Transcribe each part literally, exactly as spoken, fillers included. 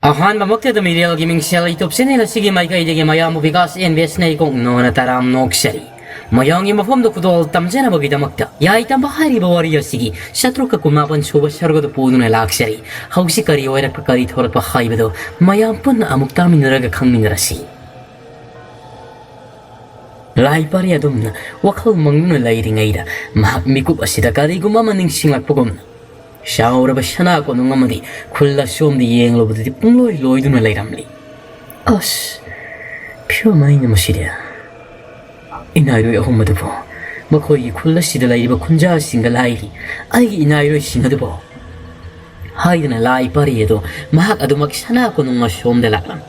ꯑꯍꯥꯟꯕꯃꯛꯇꯗ ꯃꯤꯔꯦꯜꯒꯤ ꯃꯤꯡꯁꯦꯜ YouTube channel ꯑꯁꯤꯒꯤ ꯃꯥꯏꯀꯩꯗꯒꯤ ꯃꯌꯥꯝꯕꯨ ꯕꯤꯀꯥꯁ ꯑꯦꯟ ꯕꯤ ꯑꯦꯁꯅ ꯏꯀꯣꯛꯅꯣꯅ ꯇꯔꯥꯝ ꯅꯣꯛꯆꯔꯤ꯫ ꯃꯌꯥꯝꯒꯤ ꯃꯐꯝꯗ ꯈꯨꯗꯣꯜ ꯇꯝꯖꯅꯕꯒꯤꯗꯃꯛꯇ ꯌꯥꯏ ꯇꯝꯕ ꯍꯥꯏꯔꯤꯕ ꯋꯥꯔꯤ ꯑꯁꯤꯒꯤ ꯆꯥꯇ꯭ꯔꯨꯛꯀ ꯀꯨꯟꯃꯥꯄꯟ ꯁꯨꯕ ꯁꯔꯨꯛ ꯑꯗꯨ ꯄꯨꯗꯨꯅ ꯂꯥꯛꯆꯔꯤ꯫ ꯍꯧꯖꯤꯛ ꯀꯔꯤ ꯑꯣꯏꯔꯛꯄ ꯀꯔꯤ ꯊꯣꯛꯂꯛꯄ ꯍꯥꯏꯕꯗꯨ ꯃꯌꯥꯝ ꯄꯨꯟꯅ ꯑꯃꯨꯛ ꯇꯥꯃꯤꯟꯅꯔꯒ ꯈꯪꯃꯤꯟꯅꯔꯁꯤ꯫ ꯂꯥꯏ ꯄꯥꯔꯤ ꯑꯗꯨꯝꯅ ꯋꯥꯈꯜ ꯃꯪꯗꯨꯅ ꯂꯩꯔꯤꯉꯩꯗ ꯃꯍꯥꯛ ꯃꯤꯀꯨꯞ ꯑꯁꯤꯗ ꯀꯔꯤꯒꯨꯝꯕ ꯑꯃ ꯅꯤꯡꯁꯤꯡꯂꯛꯄꯒꯨꯝꯅ ꯆꯥꯎꯔꯕ ꯁꯅꯥ ꯀꯣꯅꯨꯡ ꯑꯃꯗꯤ ꯈꯨꯜ ꯑꯁꯣꯝꯗ ꯌꯦꯡꯂꯨꯕꯗꯗꯤ ꯄꯨꯡꯂꯣꯏ ꯂꯣꯏꯗꯨꯅ ꯂꯩꯔꯝꯂꯤ꯫ "ꯑꯁ, ꯐꯤꯕꯝ ꯑꯩꯅ ꯃꯁꯤꯗꯤ꯫ ꯏꯅꯥꯏꯔꯣꯏ ꯑꯍꯨꯝ ꯑꯗꯨꯕꯨ ꯃꯈꯣꯏꯒꯤ ꯈꯨꯜ ꯑꯁꯤꯗ ꯂꯩꯔꯤꯕ ꯈꯨꯟꯖꯥꯁꯤꯡꯒ ꯂꯥꯏꯔꯤ꯫ ꯑꯩꯒꯤ ꯏꯅꯥꯏꯔꯣꯏꯁꯤꯡ ꯑꯗꯨꯕꯨ?" ꯍꯥꯏꯗꯨꯅ ꯂꯥꯏ ꯄꯥꯔꯤ ꯑꯗꯨ ꯃꯍꯥꯛ ꯑꯗꯨꯃꯛ ꯁꯅꯥ ꯀꯣꯅꯨꯡ ꯑꯁꯣꯝꯗ ꯂꯥꯛꯂꯝꯃꯤ꯫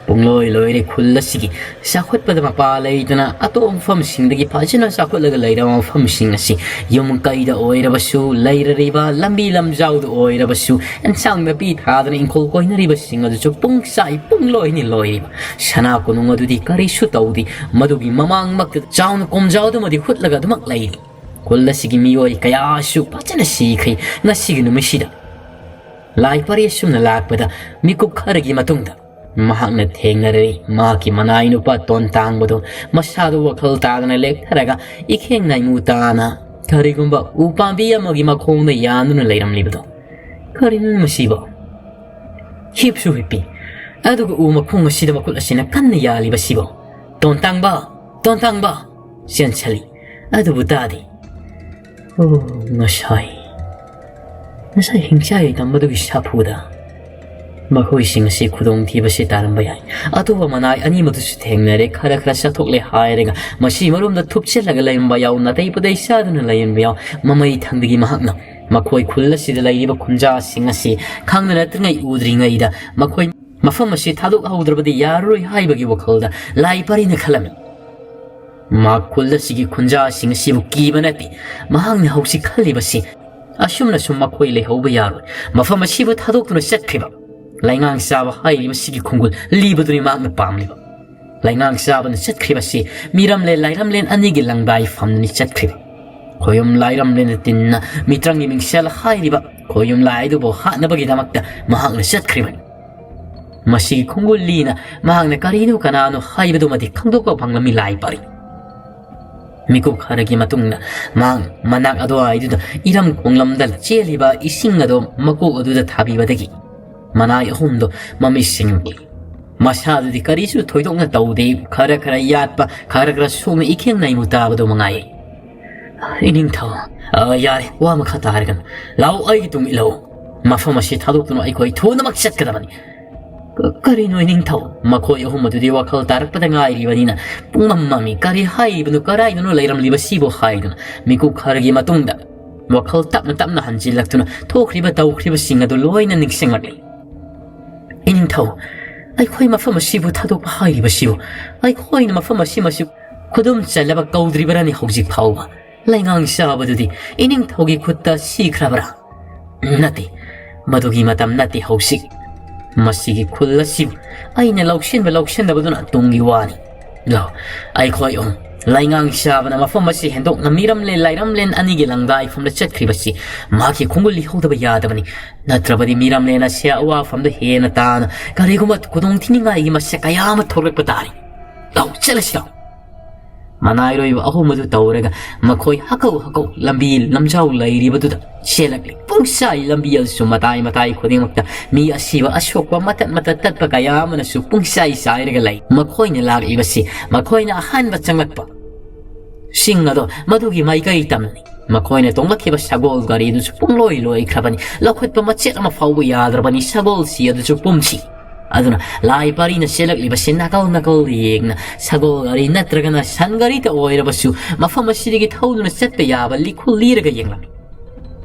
ꯄꯨꯡꯂꯣꯏ ꯂꯣꯏꯔꯦ ꯈꯨꯜ ꯑꯁꯤꯒꯤ ꯆꯥꯎꯈꯠꯄꯗ ꯃꯄꯥ ꯂꯩꯇꯅ ꯑꯇꯣꯞꯄ ꯃꯐꯝꯁꯤꯡꯗꯒꯤ ꯐꯖꯅ ꯆꯥꯎꯈꯠꯂꯒ ꯂꯩꯔꯕ ꯃꯐꯝꯁꯤꯡ ꯑꯁꯤ ꯌꯨꯝ ꯀꯩꯗ ꯑꯣꯏꯔꯕꯁꯨ, ꯂꯩꯔꯔꯤꯕ ꯂꯝꯕꯤ ꯂꯝꯖꯥꯎꯗ ꯑꯣꯏꯔꯕꯁꯨ, ꯑꯦꯟꯁꯥꯡ ꯅꯥꯄꯤ ꯊꯥꯗꯅ ꯏꯪꯈꯣꯜ ꯀꯣꯏꯅꯔꯤꯕꯁꯤꯡ ꯑꯗꯨꯁꯨ ꯄꯨꯡꯆꯥꯏ ꯄꯨꯡꯂꯣꯏꯅꯤ ꯂꯣꯏꯔꯤꯕ꯫ ꯁꯅꯥ ꯀꯣꯅꯨꯡ ꯑꯗꯨꯗꯤ ꯀꯔꯤꯁꯨ ꯇꯧꯗꯦ꯫ ꯃꯗꯨꯒꯤ ꯃꯃꯥꯡꯃꯛꯇ ꯆꯥꯎꯅ ꯀꯣꯝꯖꯥꯎꯗꯨꯃꯗꯤ ꯍꯨꯠꯂꯒ ꯑꯗꯨꯃꯛ ꯂꯩꯔꯤ꯫ ꯈꯨꯜ ꯑꯁꯤꯒꯤ ꯃꯤꯑꯣꯏ ꯀꯌꯥꯁꯨ ꯐꯖꯅ ꯁꯤꯈ꯭ꯔꯦ ꯉꯁꯤꯒꯤ ꯅꯨꯃꯤꯠꯁꯤꯗ꯫ ꯂꯥꯏ ꯄꯥꯔꯤ ꯑꯁꯨꯝꯅ ꯂꯥꯛꯄꯗ ꯃꯤꯀꯨꯞ ꯈꯔꯒꯤ ꯃꯇꯨꯡꯗ ꯃꯍꯥꯛꯅ ꯊꯦꯡꯅꯔꯦ ꯃꯍꯥꯛꯀꯤ ꯃꯅꯥꯏ ꯅꯨꯄꯥ ꯇꯣꯟ ꯇꯥꯡꯕꯗꯨ ꯃꯁꯥꯗꯨ ꯋꯥꯈꯜ ꯇꯥꯗꯅ ꯂꯦꯛꯊꯔꯒ ꯏꯈꯦꯡ ꯅꯥꯏꯃꯨ ꯇꯥꯅ ꯀꯔꯤꯒꯨꯝꯕ ꯎ ꯄꯥꯝꯕꯤ ꯑꯃꯒꯤ ꯃꯈꯣꯡꯗ ꯌꯥꯟꯗꯨꯅ ꯂꯩꯔꯝꯂꯤꯕꯗꯣ꯫ "ꯀꯔꯤꯅꯣ ꯃꯁꯤꯕꯣ? ꯍꯤꯞꯁꯨ ꯍꯤꯞꯄꯤ, ꯑꯗꯨꯒ ꯎ ꯃꯈꯣꯡ ꯑꯁꯤꯗ ꯃꯈꯨꯠ ꯑꯁꯤꯅ ꯀꯟꯅ ꯌꯥꯜꯂꯤꯕꯁꯤꯕꯣ? ꯇꯣꯟ ꯇꯥꯡꯕ! ꯇꯣꯟ ꯇꯥꯡꯕ!" ꯆꯦꯟꯁꯤꯜꯂꯤ꯫ ꯑꯗꯨꯕꯨ ꯇꯥꯗꯦ꯫ ꯑꯣ, ꯉꯁꯥꯏ, ꯉꯁꯥꯏ ꯍꯤꯡꯆꯥꯏ ꯇꯝꯕꯗꯨꯒꯤ ꯁꯥꯐꯨꯗ ꯃꯈꯣꯏꯁꯤꯡ ꯑꯁꯤ ꯈꯨꯗꯣꯡꯊꯤꯕꯁꯤ ꯇꯥꯔꯝꯕ ꯌꯥꯏ꯫ ꯑꯇꯣꯞꯄ ꯃꯅꯥꯏ ꯑꯅꯤꯃꯛꯇꯁꯨ ꯊꯦꯡꯅꯔꯦ꯫ ꯈꯔ ꯈꯔ ꯆꯠꯊꯣꯛꯂꯦ ꯍꯥꯏꯔꯒ ꯃꯁꯤ ꯃꯔꯣꯝꯗ ꯊꯨꯞꯆꯤꯜꯂꯒ ꯂꯩꯔꯝꯕ ꯌꯥꯎ, ꯅꯥꯇꯩ ꯄꯨꯇꯩ ꯆꯥꯗꯨꯅ ꯂꯩꯔꯝꯕ ꯌꯥꯎ꯫ ꯃꯃꯩ ꯊꯪꯗꯒꯤ ꯃꯍꯥꯛꯅ ꯃꯈꯣꯏ ꯈꯨꯜ ꯑꯁꯤꯗ ꯂꯩꯔꯤꯕ ꯈꯨꯟꯖꯥꯁꯤꯡ ꯑꯁꯤ ꯈꯪꯗ ꯅꯠꯇ꯭ꯔꯤꯉꯩ ꯎꯗ꯭ꯔꯤꯉꯩꯗ ꯃꯈꯣꯏ ꯃꯐꯝ ꯑꯁꯤ ꯊꯥꯗꯣꯛꯍꯧꯗ꯭ꯔꯕꯗꯤ ꯌꯥꯔꯔꯣꯏ ꯍꯥꯏꯕꯒꯤ ꯋꯥꯈꯜꯗ ꯂꯥꯏ ꯄꯥꯔꯤꯅ ꯈꯜꯂꯝꯃꯤ꯫ ꯃꯍꯥꯛ ꯈꯨꯜ ꯑꯁꯤꯒꯤ ꯈꯨꯟꯖꯥꯁꯤꯡ ꯑꯁꯤꯕꯨ ꯀꯤꯕ ꯅꯠꯇꯦ꯫ ꯃꯍꯥꯛꯅ ꯍꯧꯖꯤꯛ ꯈꯜꯂꯤꯕꯁꯤ ꯑꯁꯨꯝꯅ ꯁꯨꯝ ꯃꯈꯣꯏ ꯂꯩꯍꯧꯕ ꯌꯥꯔꯣꯏ꯫ ꯃꯐꯝ ꯑꯁꯤꯕꯨ ꯊꯥꯗꯣꯛꯇꯨꯅ ꯆꯠꯈ꯭ꯔꯤꯕ ꯂꯩꯉꯥꯡ ꯆꯥꯕ ꯍꯥꯏꯔꯤꯕꯁꯤꯒꯤ ꯈꯣꯡꯒꯨꯜ ꯂꯤꯕꯗꯨꯅꯤ ꯃꯍꯥꯛꯅ ꯄꯥꯝꯂꯤꯕ꯫ ꯂꯩꯉꯥꯡ ꯆꯥꯕꯅ ꯆꯠꯈ꯭ꯔꯤꯕꯁꯤ ꯃꯤꯔꯝꯂꯦꯟ ꯂꯥꯏꯔꯝꯂꯦꯟ ꯑꯅꯤꯒꯤ ꯂꯪꯗꯥꯏ ꯐꯝꯅꯤ ꯆꯠꯈ꯭ꯔꯤꯕ꯫ ꯈꯣꯌꯨꯝ ꯂꯥꯏꯔꯝꯂꯦꯟꯅ ꯇꯤꯟꯅ ꯃꯤꯇ꯭ꯔꯪꯒꯤ ꯃꯤꯡꯁꯦꯜ ꯍꯥꯏꯔꯤꯕ ꯈꯣꯌꯨꯝ ꯂꯥꯏꯗꯨꯕꯨ ꯍꯥꯠꯅꯕꯒꯤꯗꯃꯛꯇ ꯃꯍꯥꯛꯅ ꯆꯠꯈ꯭ꯔꯤꯕꯅꯤ꯫ ꯃꯁꯤꯒꯤ ꯈꯣꯡꯒꯨꯜꯂꯤꯅ ꯃꯍꯥꯛꯅ ꯀꯔꯤꯅꯣ ꯀꯅꯥꯅꯣ ꯍꯥꯏꯕꯗꯨꯃꯗꯤ ꯈꯪꯗꯣꯛꯄ ꯐꯪꯂꯝꯃꯤ ꯂꯥꯏ ꯄꯥꯔꯤ꯫ ꯃꯤꯀꯨꯞ ꯈꯔꯒꯤ ꯃꯇꯨꯡꯗ ꯃꯍꯥꯛ ꯃꯅꯥꯛ ꯑꯗꯨꯋꯥꯏꯗꯨꯗ ꯏꯔꯝ ꯈꯣꯡꯂꯝꯗ ꯆꯦꯜꯂꯤꯕ ꯏꯁꯤꯡ ꯑꯗꯨ ꯃꯀꯣꯛ ꯑꯗꯨꯗ ꯊꯥꯕꯤꯕꯗꯒꯤ ꯃꯅꯥꯏ ꯑꯍꯨꯝꯗꯣ ꯃꯃꯤꯠ ꯁꯤꯡꯂꯛꯏ꯫ ꯃꯁꯥꯗꯨꯗꯤ ꯀꯔꯤꯁꯨ ꯊꯣꯏꯗꯣꯛꯅ ꯇꯧꯗꯦ, ꯈꯔ ꯈꯔ ꯌꯥꯠꯄ, ꯈꯔ ꯈꯔ ꯁꯣꯛꯅ ꯏꯈꯦꯡ ꯅꯩꯃꯨ ꯇꯥꯕꯗꯨ ꯃꯉꯥꯏ꯫ "ꯏꯅꯤꯡꯊꯧ, ꯑ, ꯌꯥꯔꯦ, ꯋꯥ ꯃꯈꯥ ꯇꯥꯔꯒꯅꯨ꯫ ꯂꯥꯛꯑꯣ, ꯑꯩꯒꯤ ꯇꯨꯡ ꯏꯜꯂꯛꯎ꯫ ꯃꯐꯝ ꯑꯁꯤ ꯊꯥꯗꯣꯛꯇꯨꯅ ꯑꯩꯈꯣꯏ ꯊꯨꯅꯃꯛ ꯆꯠꯀꯗꯕꯅꯤ꯫" "ꯀ-, ꯀꯔꯤꯅꯣ ꯏꯅꯤꯡꯊꯧ?" ꯃꯈꯣꯏ ꯑꯍꯨꯝ ꯑꯗꯨꯗꯤ ꯋꯥꯈꯜ ꯇꯥꯔꯛꯄꯗ ꯉꯥꯏꯔꯤꯕꯅꯤꯅ ꯄꯨꯡꯃꯝ ꯃꯝꯃꯤ꯫ "ꯀꯔꯤ ꯍꯥꯏꯔꯤꯕꯅꯣ? ꯀꯔꯥꯏꯗꯅꯣ ꯂꯩꯔꯝꯂꯤꯕꯁꯤꯕꯨ?" ꯍꯥꯏꯗꯨꯅ ꯃꯤꯀꯨꯞ ꯈꯔꯒꯤ ꯃꯇꯨꯡꯗ ꯋꯥꯈꯜ ꯇꯞꯅ ꯇꯞꯅ ꯍꯟꯖꯤꯜꯂꯛꯇꯨꯅ ꯊꯣꯛꯈ꯭ꯔꯤꯕ ꯇꯧꯈ꯭ꯔꯤꯕꯁꯤꯡ ꯑꯗꯨ ꯂꯣꯏꯅ ꯅꯤꯡꯁꯤꯡꯂꯛꯂꯤ꯫ "ꯏꯅꯤꯡꯊꯧ, ꯑꯩꯈꯣꯏ ꯃꯐꯝ ꯑꯁꯤꯕꯨ ꯊꯥꯗꯣꯛꯄ ꯍꯥꯏꯔꯤꯕꯁꯤꯕꯨ, ꯑꯩꯈꯣꯏꯅ ꯃꯐꯝ ꯑꯁꯤꯃꯁꯨ ꯈꯨꯗꯨꯝ ꯆꯜꯂꯕ ꯀꯧꯗ꯭ꯔꯤꯕꯔꯥꯅꯤ ꯍꯧꯖꯤꯛ ꯐꯥꯎꯕ? ꯂꯩꯉꯥꯡ ꯆꯥꯕꯗꯨꯗꯤ ꯏꯅꯤꯡꯊꯧꯒꯤ ꯈꯨꯠꯇ ꯁꯤꯈ꯭ꯔꯕ꯭ꯔꯥ?" "ꯅꯠꯇꯦ, ꯃꯗꯨꯒꯤ ꯃꯇꯝ ꯅꯠꯇꯦ ꯍꯧꯖꯤꯛ꯫ ꯃꯁꯤꯒꯤ ꯈꯨꯜ ꯑꯁꯤꯕꯨ ꯑꯩꯅ ꯂꯧꯁꯤꯟꯕ ꯂꯧꯁꯤꯟꯗꯕꯗꯨꯅ ꯇꯨꯡꯒꯤ ꯋꯥꯅꯤ꯫ ꯂꯥꯎ, ꯑꯩꯈꯣꯏ ꯑꯍꯨꯝ ꯂꯩꯉꯥꯡ ꯆꯥꯕꯅ ꯃꯐꯝ ꯑꯁꯤ ꯍꯦꯟꯗꯣꯛꯅ ꯃꯤꯔꯝꯂꯦꯟ ꯂꯥꯏꯔꯝꯂꯦꯟ ꯑꯅꯤꯒꯤ ꯂꯪꯗꯥꯏꯐꯝꯗ ꯆꯠꯈ꯭ꯔꯤꯕꯁꯤ ꯃꯍꯥꯛꯀꯤ ꯈꯣꯡꯒꯨꯜ ꯂꯤꯍꯧꯗꯕ ꯌꯥꯗꯕꯅꯤ꯫ ꯅꯠꯇ꯭ꯔꯕꯗꯤ ꯃꯤꯔꯝꯂꯦꯟ ꯑꯁꯤ ꯑꯋꯥꯐꯝꯗ ꯍꯦꯟꯅ ꯇꯥꯅ ꯀꯔꯤꯒꯨꯝꯕ ꯈꯨꯗꯣꯡꯊꯤꯅꯤꯡꯉꯥꯏꯒꯤ ꯃꯁꯛ ꯀꯌꯥ ꯑꯃ ꯊꯣꯛꯂꯛꯄ ꯇꯥꯔꯤ꯫ ꯂꯥꯎ, ꯆꯠꯂꯁꯤ ꯂꯥꯎ꯫" ꯃꯅꯥꯏꯔꯣꯏꯕ ꯑꯍꯨꯝ ꯑꯗꯨ ꯇꯧꯔꯒ ꯃꯈꯣꯏ ꯍꯀꯧ ꯍꯀꯧ ꯂꯝꯕꯤ ꯂꯝꯖꯥꯎ ꯂꯩꯔꯤꯕꯗꯨꯗ ꯆꯦꯜꯂꯛꯂꯤ꯫ ꯄꯨꯡꯁꯥꯏ ꯂꯝꯕꯤ ꯑꯗꯨꯁꯨ ꯃꯇꯥꯏ ꯃꯇꯥꯏ ꯈꯨꯗꯤꯡꯃꯛꯇ ꯃꯤ ꯑꯁꯤꯕ ꯑꯁꯣꯛꯄ ꯃꯇꯠ ꯃꯇꯠ ꯇꯠꯄ ꯀꯌꯥ ꯑꯃꯅꯁꯨ ꯄꯨꯡꯁꯥꯏ ꯁꯥꯏꯔꯒ ꯂꯩ꯫ ꯃꯈꯣꯏꯅ ꯂꯥꯛꯂꯤꯕꯁꯤ ꯃꯈꯣꯏꯅ ꯑꯍꯥꯟꯕ ꯆꯪꯂꯛꯄ ꯁꯤꯡ ꯑꯗꯣ ꯃꯗꯨꯒꯤ ꯃꯥꯏꯀꯩ ꯇꯝꯂꯤ꯫ ꯃꯈꯣꯏꯅ ꯇꯣꯡꯂꯛꯈꯤꯕ ꯁꯒꯣꯜ ꯒꯥꯔꯤ ꯑꯗꯨꯁꯨ ꯄꯨꯡꯂꯣꯏ ꯂꯣꯏꯈ꯭ꯔꯕꯅꯤ꯫ ꯂꯧꯈꯠꯄ ꯃꯆꯦꯠ ꯑꯃ ꯐꯥꯎꯕ ꯌꯥꯗ꯭ꯔꯕꯅꯤ꯫ ꯁꯒꯣꯜꯁꯤ ꯑꯗꯨꯁꯨ ꯄꯨꯝꯈꯤ꯫ ꯑꯗꯨꯅ ꯂꯥꯏ ꯄꯥꯔꯤꯅ ꯆꯦꯜꯂꯛꯂꯤꯕꯁꯤ ꯅꯥꯀꯜ ꯅꯥꯀꯜ ꯌꯦꯡꯅ ꯁꯒꯣꯜ ꯒꯥꯔꯤ ꯅꯠꯇ꯭ꯔꯒꯅ ꯁꯟ ꯒꯥꯔꯤꯗ ꯑꯣꯏꯔꯕꯁꯨ ꯃꯐꯝ ꯑꯁꯤꯗꯒꯤ ꯊꯧꯗꯨꯅ ꯆꯠꯄ ꯌꯥꯕ ꯂꯤꯈꯨꯜ ꯂꯤꯔꯒ ꯌꯦꯡꯂꯝꯃꯤ꯫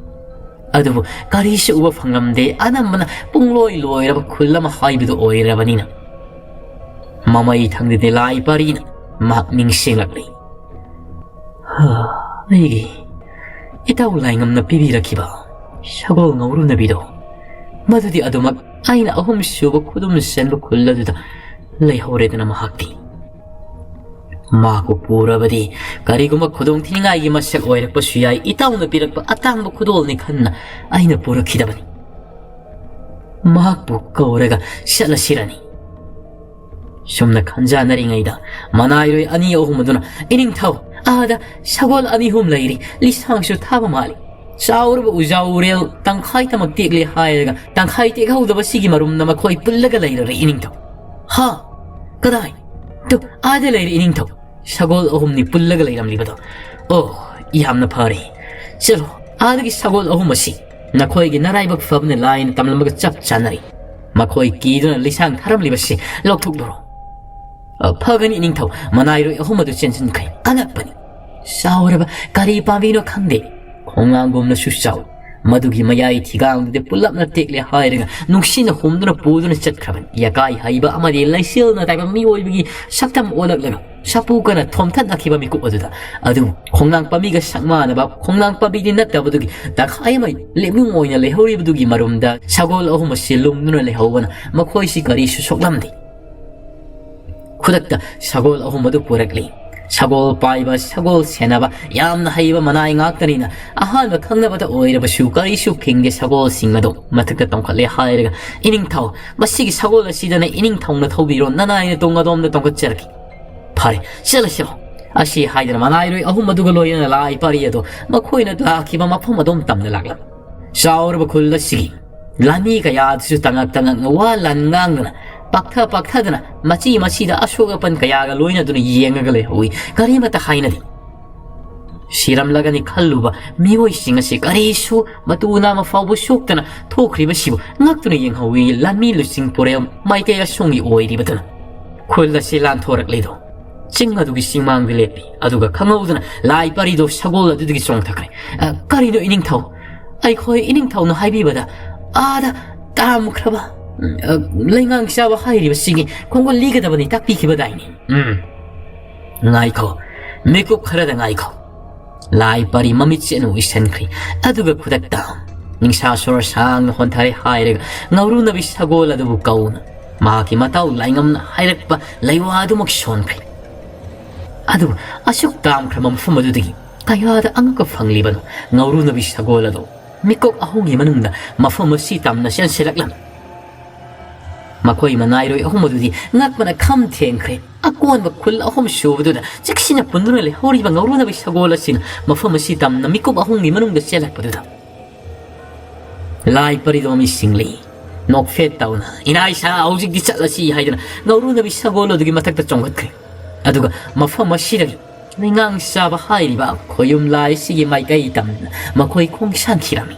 ꯑꯗꯨꯕꯨ ꯀꯔꯤꯁꯨ ꯎꯕ ꯐꯪꯂꯝꯗꯦ꯫ ꯑꯅꯝꯕꯅ ꯄꯨꯡꯂꯣꯏ ꯂꯣꯏꯔꯕ ꯈꯨꯜ ꯑꯃ ꯍꯥꯏꯕꯗꯨ ꯑꯣꯏꯔꯕꯅꯤꯅ ꯃꯃꯩ ꯊꯪꯗꯗꯤ ꯂꯥꯏ ꯄꯥꯔꯤꯅ ꯃꯍꯥꯛ ꯅꯤꯡꯁꯤꯡꯂꯛꯂꯤ꯫ "ꯍꯥ, ꯑꯩꯒꯤ ꯏꯇꯥꯎ ꯂꯥꯏꯉꯝꯅ ꯄꯤꯕꯤꯔꯛꯈꯤꯕ ꯁꯒꯣꯜ ꯉꯧꯔꯨꯅꯕꯤꯗꯣ, ꯃꯗꯨꯗꯤ ꯑꯗꯨꯃꯛ ꯑꯩꯅ ꯑꯍꯨꯝꯁꯨꯕ ꯈꯨꯗꯨꯝ ꯆꯟꯕ ꯈꯨꯜ ꯑꯗꯨꯗ ꯂꯩꯍꯧꯔꯦꯗꯅ ꯃꯍꯥꯛꯇꯤ꯫ ꯃꯍꯥꯛꯄꯨ ꯄꯨꯔꯕꯗꯤ ꯀꯔꯤꯒꯨꯝꯕ ꯈꯨꯗꯣꯡꯊꯤꯅꯤꯡꯉꯥꯏꯒꯤ ꯃꯁꯛ ꯑꯣꯏꯔꯛꯄꯁꯨ ꯌꯥꯏ꯫ ꯏꯇꯥꯎꯅ ꯄꯤꯔꯛꯄ ꯑꯇꯥꯡꯕ ꯈꯨꯗꯣꯜꯅꯤ ꯈꯟꯅ ꯑꯩꯅ ꯄꯨꯔꯛꯈꯤꯗꯕꯅꯤ꯫" ꯃꯍꯥꯛꯄꯨ ꯀꯧꯔꯒ ꯆꯠꯂꯁꯤꯔꯅꯤ꯫ ꯁꯨꯝꯅ ꯈꯟꯖꯥꯟꯅꯔꯤꯉꯩꯗ ꯃꯅꯥꯏꯔꯣꯏ ꯑꯅꯤ ꯑꯍꯨꯝ ꯑꯗꯨꯅ, "ꯏꯅꯤꯡꯊꯧ, ꯑꯥꯗ ꯁꯒꯣꯜ ꯑꯅꯤ ꯑꯍꯨꯝ ꯂꯩꯔꯤ, ꯂꯤꯁꯥꯡꯁꯨ ꯊꯥꯕ ꯃꯥꯜꯂꯤ꯫ ꯆꯥꯎꯔꯕ ꯎꯖꯥꯎ ꯎꯔꯦꯜ ꯇꯪꯈꯥꯏ ꯇꯃꯛ ꯇꯦꯛꯂꯦ ꯍꯥꯏꯔꯒ ꯇꯪꯈꯥꯏ ꯇꯦꯛꯍꯧꯗꯕ ꯁꯤꯒꯤ ꯃꯔꯨꯝꯅ ꯃꯈꯣꯏ ꯄꯨꯜꯂꯒ ꯂꯩꯔꯔꯦ ꯏꯅꯤꯡꯊꯧ꯫" "ꯍꯥ? ꯀꯗꯥꯏ? ꯇꯨ, ꯑꯥꯗ ꯂꯩꯔꯦ ꯏꯅꯤꯡꯊꯧ꯫ ꯁꯒꯣꯜ ꯑꯍꯨꯝꯅꯤ ꯄꯨꯜꯂꯒ ꯂꯩꯔꯝꯂꯤꯕꯗꯣ꯫ ꯑꯣ, ꯌꯥꯝꯅ ꯐꯔꯦ꯫ ꯆꯠꯂꯣ, ꯑꯥꯗꯒꯤ ꯁꯒꯣꯜ ꯑꯍꯨꯝ ꯑꯁꯤ ꯅꯈꯣꯏꯒꯤ ꯅꯔꯥꯏꯕꯛ ꯐꯕꯅ ꯂꯥꯏꯅ ꯇꯝꯂꯝꯕꯒ ꯆꯞ ꯆꯥꯅꯔꯦ꯫ ꯃꯈꯣꯏ ꯀꯤꯗꯨꯅ ꯂꯤꯁꯥꯡ ꯊꯥꯔꯝꯂꯤꯕꯁꯤ ꯂꯧꯊꯣꯛꯂꯨꯔꯣ꯫" "ꯑ, ꯐꯒꯅꯤ ꯏꯅꯤꯡꯊꯧ꯫" ꯃꯅꯥꯏꯔꯣꯏ ꯑꯍꯨꯝ ꯑꯗꯨ ꯆꯦꯟꯁꯤꯟꯈ꯭ꯔꯦ꯫ ꯑꯉꯛꯄꯅꯤ꯫ ꯆꯥꯎꯔꯕ ꯀꯔꯤ ꯄꯥꯝꯕꯤꯅꯣ ꯈꯪꯗꯦ, ꯈꯣꯡꯅꯥꯡꯒꯨꯝꯅꯁꯨ ꯆꯥꯎꯏ꯫ ꯃꯗꯨꯒꯤ ꯃꯌꯥꯏ ꯊꯤꯒꯥꯡꯗꯨꯗꯤ ꯄꯨꯜꯂꯞꯅ ꯇꯦꯛꯂꯦ ꯍꯥꯏꯔꯒ ꯅꯨꯡꯁꯤꯠꯅ ꯍꯨꯝꯗꯨꯅ ꯄꯨꯗꯨꯅ ꯆꯠꯈ꯭ꯔꯕꯅꯤ꯫ ꯌꯥꯀꯥꯏ ꯍꯩꯕ ꯑꯃꯗꯤ ꯂꯩꯆꯦꯜꯅ ꯇꯥꯏꯕ ꯃꯤꯑꯣꯏꯕꯒꯤ ꯁꯛꯇꯝ ꯑꯣꯜꯂꯛꯂꯒ ꯁꯥꯄꯨ ꯀꯟꯅ ꯊꯣꯝꯊꯠꯅꯈꯤꯕ ꯃꯤꯀꯨꯞ ꯑꯗꯨꯗ꯫ ꯑꯗꯨꯕꯨ ꯈꯣꯡꯅꯥꯡ ꯄꯥꯝꯕꯤꯒ ꯁꯛ ꯃꯥꯟꯅꯕ ꯈꯣꯡꯅꯥꯡ ꯄꯥꯝꯕꯤꯗꯤ ꯅꯠꯇꯕꯗꯨꯒꯤ ꯇꯪꯈꯥꯏ ꯑꯃ ꯂꯦꯞꯅꯨꯡ ꯑꯣꯏꯅ ꯂꯩꯍꯧꯔꯤꯕꯗꯨꯒꯤ ꯃꯔꯨꯝꯗ ꯁꯒꯣꯜ ꯑꯍꯨꯝ ꯑꯁꯤ ꯂꯨꯝꯗꯨꯅ ꯂꯩꯍꯧꯕꯅ ꯃꯈꯣꯏꯁꯤ ꯀꯔꯤꯁꯨ ꯁꯣꯛꯂꯝꯗꯦ꯫ ꯈꯨꯗꯛꯇ ꯁꯒꯣꯜ ꯑꯍꯨꯝ ꯑꯗꯨ ꯄꯨꯔꯛꯂꯤ꯫ ꯁꯒꯣꯜ ꯄꯥꯏꯕ, ꯁꯒꯣꯜ ꯁꯦꯟꯅꯕ ꯌꯥꯝꯅ ꯍꯩꯕ ꯃꯅꯥꯏ ꯉꯥꯛꯇꯅꯤꯅ ꯑꯍꯥꯟꯕ ꯈꯪꯅꯕꯗ ꯑꯣꯏꯔꯕꯁꯨ ꯀꯔꯤꯁꯨ ꯐꯤꯡꯗꯦ꯫ ꯁꯒꯣꯜꯁꯤꯡ ꯑꯗꯨ ꯃꯊꯛꯇ ꯇꯣꯡꯈꯠꯂꯦ ꯍꯥꯏꯔꯒ, "ꯏꯅꯤꯡꯊꯧ, ꯃꯁꯤꯒꯤ ꯁꯒꯣꯜ ꯑꯁꯤꯗꯅ ꯏꯅꯤꯡꯊꯧꯅ ꯊꯧꯕꯤꯔꯣ, ꯅꯅꯥꯏꯅ ꯇꯣꯡ ꯑꯗꯣꯝꯗ ꯇꯣꯡꯈꯠꯆꯔꯛꯀꯦ꯫" "ꯐꯔꯦ, ꯆꯠꯂꯁꯤꯔꯣ?" ꯑꯁꯤ ꯍꯥꯏꯗꯨꯅ ꯃꯅꯥꯏꯔꯣꯏ ꯑꯍꯨꯝ ꯑꯗꯨꯒ ꯂꯣꯏꯅꯅ ꯂꯥꯏ ꯄꯥꯔꯤ ꯑꯗꯨ ꯃꯈꯣꯏꯅ ꯂꯥꯛꯈꯤꯕ ꯃꯐꯝ ꯑꯗꯣꯝ ꯇꯝꯅ ꯂꯥꯛꯂꯝꯃꯤ꯫ ꯆꯥꯎꯔꯕ ꯈꯨꯜ ꯑꯁꯤꯒꯤ ꯂꯥꯟꯃꯤ ꯀꯌꯥ ꯑꯗꯨꯁꯨ ꯇꯉꯛ ꯇꯉꯛꯅ ꯋꯥ ꯂꯥꯟ ꯉꯥꯡꯗꯨꯅ, ꯄꯥꯛꯊ ꯄꯥꯛꯊꯗꯅ, ꯃꯆꯤ ꯃꯆꯤꯗ ꯑꯁꯣꯛ ꯑꯄꯟ ꯀꯌꯥꯒ ꯂꯣꯏꯅꯗꯨꯅ ꯌꯦꯡꯉꯒ ꯂꯩꯍꯧꯏ꯫ ꯀꯔꯤꯃꯠꯇ ꯍꯥꯏꯅꯗꯦ꯫ ꯁꯤꯔꯝꯂꯒꯅꯤ ꯈꯜꯂꯨꯕ ꯃꯤꯑꯣꯏꯁꯤꯡ ꯑꯁꯤ ꯀꯔꯤꯁꯨ ꯃꯇꯨ ꯅꯥꯝꯃ ꯐꯥꯎꯕ ꯁꯣꯛꯇꯅ ꯊꯣꯛꯈ꯭ꯔꯤꯕꯁꯤꯕꯨ ꯉꯛꯇꯨꯅ ꯌꯦꯡꯍꯧꯏ ꯂꯥꯟꯃꯤ ꯂꯨꯆꯤꯡ ꯄꯨꯔꯦꯜ ꯃꯥꯏꯀꯩ ꯑꯁꯣꯝꯒꯤ ꯑꯣꯏꯔꯤꯕꯗꯨꯅ꯫ ꯈꯨꯜ ꯑꯁꯤ ꯂꯥꯟꯊꯣꯔꯛꯂꯤꯗꯣ ꯆꯤꯡ ꯑꯗꯨꯒꯤ ꯆꯤꯡꯃꯥꯡꯗ ꯂꯦꯞꯄꯤ꯫ ꯑꯗꯨꯒ ꯈꯪꯍꯧꯗꯅ ꯂꯥꯏ ꯄꯥꯔꯤꯗꯣ ꯁꯒꯣꯜ ꯑꯗꯨꯗꯒꯤ ꯆꯣꯡꯊꯈ꯭ꯔꯦ꯫ "ꯑ, ꯀꯔꯤꯅꯣ ꯏꯅꯤꯡꯊꯧ? ꯑꯩꯈꯣꯏ ꯏꯅꯤꯡꯊꯧꯅ ꯍꯥꯏꯕꯤꯕꯗ ꯑꯥꯗ ꯇꯥꯝꯈ꯭ꯔꯕ, ꯑ, ꯂꯩꯉꯥꯡ ꯆꯥꯕ ꯍꯥꯏꯔꯤꯕꯁꯤꯒꯤ ꯈꯣꯡꯒꯨꯜ ꯂꯤꯒꯗꯕꯅꯤ ꯇꯥꯛꯄꯤꯈꯤꯕꯗꯥꯏꯅꯦ?" "ꯎꯝ, ꯉꯥꯏꯈꯣ, ꯃꯤꯀꯨꯞ ꯈꯔꯗ ꯉꯥꯏꯈꯣ꯫" ꯂꯥꯏ ꯄꯥꯔꯤ ꯃꯃꯤꯠ ꯆꯦꯠꯅ ꯎꯏꯁꯟꯈ꯭ꯔꯤ꯫ ꯑꯗꯨꯒ ꯈꯨꯗꯛꯇ ꯅꯤꯡꯁꯥ ꯁꯣꯔ ꯁꯥꯡꯅ ꯍꯣꯟꯊꯔꯦ ꯍꯥꯏꯔꯒ ꯉꯧꯔꯨꯅꯕꯤ ꯁꯒꯣꯜ ꯑꯗꯨꯕꯨ ꯀꯧꯅ ꯃꯍꯥꯛꯀꯤ ꯃꯇꯥꯎ ꯂꯥꯏꯉꯝꯅ ꯍꯥꯏꯔꯛꯄ ꯂꯩꯋꯥ ꯑꯗꯨꯃꯛ ꯁꯣꯟꯈ꯭ꯔꯦ꯫ ꯑꯗꯨꯕꯨ ꯑꯁꯨꯛ ꯇꯥꯝꯈ꯭ꯔꯕ ꯃꯐꯝ ꯑꯗꯨꯗꯒꯤ ꯀꯌꯥꯗ ꯑꯉꯛꯄ ꯐꯪꯂꯤꯕꯅꯣ? ꯉꯧꯔꯨꯅꯕꯤ ꯁꯒꯣꯜ ꯑꯗꯨ ꯃꯤꯀꯨꯞ ꯑꯍꯨꯝꯒꯤ ꯃꯅꯨꯡꯗ ꯃꯐꯝ ꯑꯁꯤ ꯇꯝꯅ ꯆꯦꯟꯁꯤꯜꯂꯛꯂꯝꯃꯤ꯫ ꯃꯈꯣꯏ ꯃꯅꯥꯏꯔꯣꯏ ꯑꯍꯨꯝ ꯑꯗꯨꯗꯤ ꯉꯛꯄꯅ ꯈꯝ ꯊꯦꯡꯈ꯭ꯔꯦ꯫ ꯑꯀꯣꯟꯕ ꯈꯨꯜ ꯑꯍꯨꯝ ꯁꯨꯕꯗꯨꯗ ꯆꯦꯛꯁꯤꯟꯅ ꯄꯨꯟꯗꯨꯅ ꯂꯩꯍꯧꯔꯤꯕ ꯉꯧꯔꯨꯅꯕꯤ ꯁꯒꯣꯜ ꯑꯁꯤꯅ ꯃꯐꯝ ꯑꯁꯤ ꯇꯝꯅ ꯃꯤꯀꯨꯞ ꯑꯍꯨꯝꯒꯤ ꯃꯅꯨꯡꯗ ꯆꯦꯜꯂꯛꯄꯗꯨꯗ ꯂꯥꯏ ꯄꯔꯤꯗꯣ ꯃꯤ ꯁꯤꯡꯂꯤ꯫ ꯅꯣꯛꯐꯦꯠ ꯇꯧꯅ, "ꯏꯅꯥ ꯏꯁꯥ, ꯍꯧꯖꯤꯛꯇꯤ ꯆꯠꯂꯁꯤ" ꯍꯥꯏꯗꯨꯅ ꯉꯧꯔꯨꯅꯕꯤ ꯁꯒꯣꯜ ꯑꯗꯨꯒꯤ ꯃꯊꯛꯇ ꯆꯣꯡꯈꯠꯈ꯭ꯔꯦ꯫ ꯑꯗꯨꯒ ꯃꯐꯝ ꯑꯁꯤꯗꯒꯤ ꯂꯩꯉꯥꯡ ꯆꯥꯕ ꯍꯥꯏꯔꯤꯕ ꯈꯣꯌꯨꯝ ꯂꯥꯏ ꯑꯁꯤꯒꯤ ꯃꯥꯏꯀꯩ ꯇꯝꯅ ꯃꯈꯣꯏ ꯈꯣꯡꯁꯥꯟꯈꯤꯔꯝꯃꯤ꯫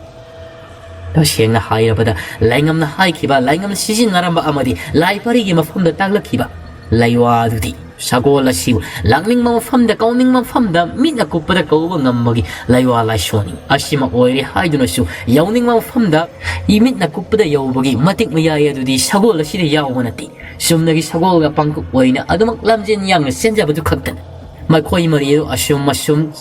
ꯇꯁꯦꯡꯅ ꯍꯥꯏꯔꯕꯗ, ꯂꯥꯏꯉꯝꯅ ꯍꯥꯏꯈꯤꯕ, ꯂꯥꯏꯉꯝꯅ ꯁꯤꯖꯤꯟꯅꯔꯝꯕ ꯑꯃꯗꯤ ꯂꯥꯏ ꯄꯔꯤꯒꯤ ꯃꯐꯝꯗ ꯇꯥꯛꯂꯛꯈꯤꯕ ꯂꯩꯋꯥ ꯑꯗꯨꯗꯤ ꯁꯒꯣꯜ ꯑꯁꯤꯕꯨ ꯂꯥꯛꯅꯤꯡꯕ ꯃꯐꯝꯗ, ꯀꯧꯅꯤꯡꯕ ꯃꯐꯝꯗ ꯃꯤꯠꯅ ꯀꯨꯞꯄꯗ ꯀꯧꯕ ꯉꯝꯕꯒꯤ ꯂꯩꯋꯥ ꯂꯥꯏꯁꯣꯟꯅꯤ꯫ ꯑꯁꯤꯃ ꯑꯣꯏꯔꯦ ꯍꯥꯏꯗꯨꯅꯁꯨ ꯌꯧꯅꯤꯡꯕ ꯃꯐꯝꯗ ꯏꯃꯤꯠꯅ ꯀꯨꯞꯄꯗ ꯌꯧꯕꯒꯤ ꯃꯇꯤꯛ ꯃꯌꯥꯏ ꯑꯗꯨꯗꯤ ꯁꯒꯣꯜ ꯑꯁꯤꯗ ꯌꯥꯎꯕ ꯅꯠꯇꯦ꯫ ꯆꯨꯝꯅꯒꯤ ꯁꯒꯣꯜꯒ ꯄꯥꯡꯀꯨꯞ ꯑꯣꯏꯅ ꯑꯗꯨꯃꯛ ꯂꯝꯖꯦꯟ ꯌꯥꯡꯅ ꯆꯦꯟꯖꯕꯗꯨ ꯈꯛꯇꯅꯤ꯫ ꯃꯈꯣꯏ ꯃꯔꯤ ꯑꯗꯨ ꯑꯁꯨꯝ ꯑꯁꯨꯝ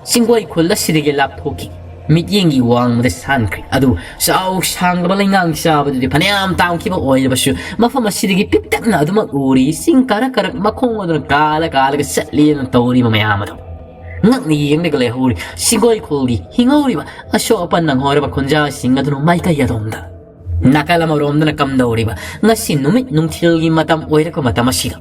ꯆꯤꯡꯒꯣꯏ ꯈꯨꯜ ꯑꯁꯤꯗꯒꯤ ꯂꯥꯞꯊꯣꯛꯈꯤ꯫ ꯃꯤꯠꯌꯦꯡꯒꯤ ꯋꯥꯡꯃꯗ ꯁꯥꯟꯈ꯭ꯔꯦ꯫ ꯑꯗꯨ ꯆꯥꯎ ꯁꯥꯡꯂꯕ ꯂꯩꯉꯥꯡ ꯆꯥꯕꯗꯨꯗꯤ ꯐꯅꯌꯥꯝ ꯇꯥꯝꯈꯤꯕ ꯑꯣꯏꯔꯕꯁꯨ, ꯃꯐꯝ ꯑꯁꯤꯗꯒꯤ ꯄꯤꯛꯇꯛꯅ ꯑꯗꯨꯃꯛ ꯎꯔꯤ꯫ ꯆꯤꯡ ꯀꯥꯔꯛ ꯀꯥꯔꯛ ꯃꯈꯣꯡ ꯑꯗꯨꯅ ꯀꯥꯜꯂ ꯀꯥꯜꯂꯒ ꯆꯠꯂꯦꯅ ꯇꯧꯔꯤꯕ ꯃꯌꯥꯝ ꯑꯗꯨ ꯉꯛꯅ ꯌꯦꯡꯂꯒ ꯂꯩꯍꯧꯔꯤ꯫ ꯆꯤꯡꯒꯣꯏ ꯈꯨꯜꯒꯤ ꯍꯤꯡꯍꯧꯔꯤꯕ ꯑꯁꯣꯛ ꯑꯄꯟ ꯅꯪꯍꯧꯔꯕ ꯈꯨꯟꯖꯥꯁꯤꯡ ꯑꯗꯨꯅ ꯃꯥꯏꯀꯩ ꯑꯗꯣꯝꯗ, ꯅꯥꯀꯜ ꯑꯃꯔꯣꯝꯗꯅ ꯀꯝꯗꯧꯔꯤꯕ ꯉꯁꯤ ꯅꯨꯃꯤꯠ ꯅꯨꯡꯊꯤꯜꯒꯤ ꯃꯇꯝ ꯑꯣꯏꯔꯛꯄ ꯃꯇꯝ ꯑꯁꯤꯗ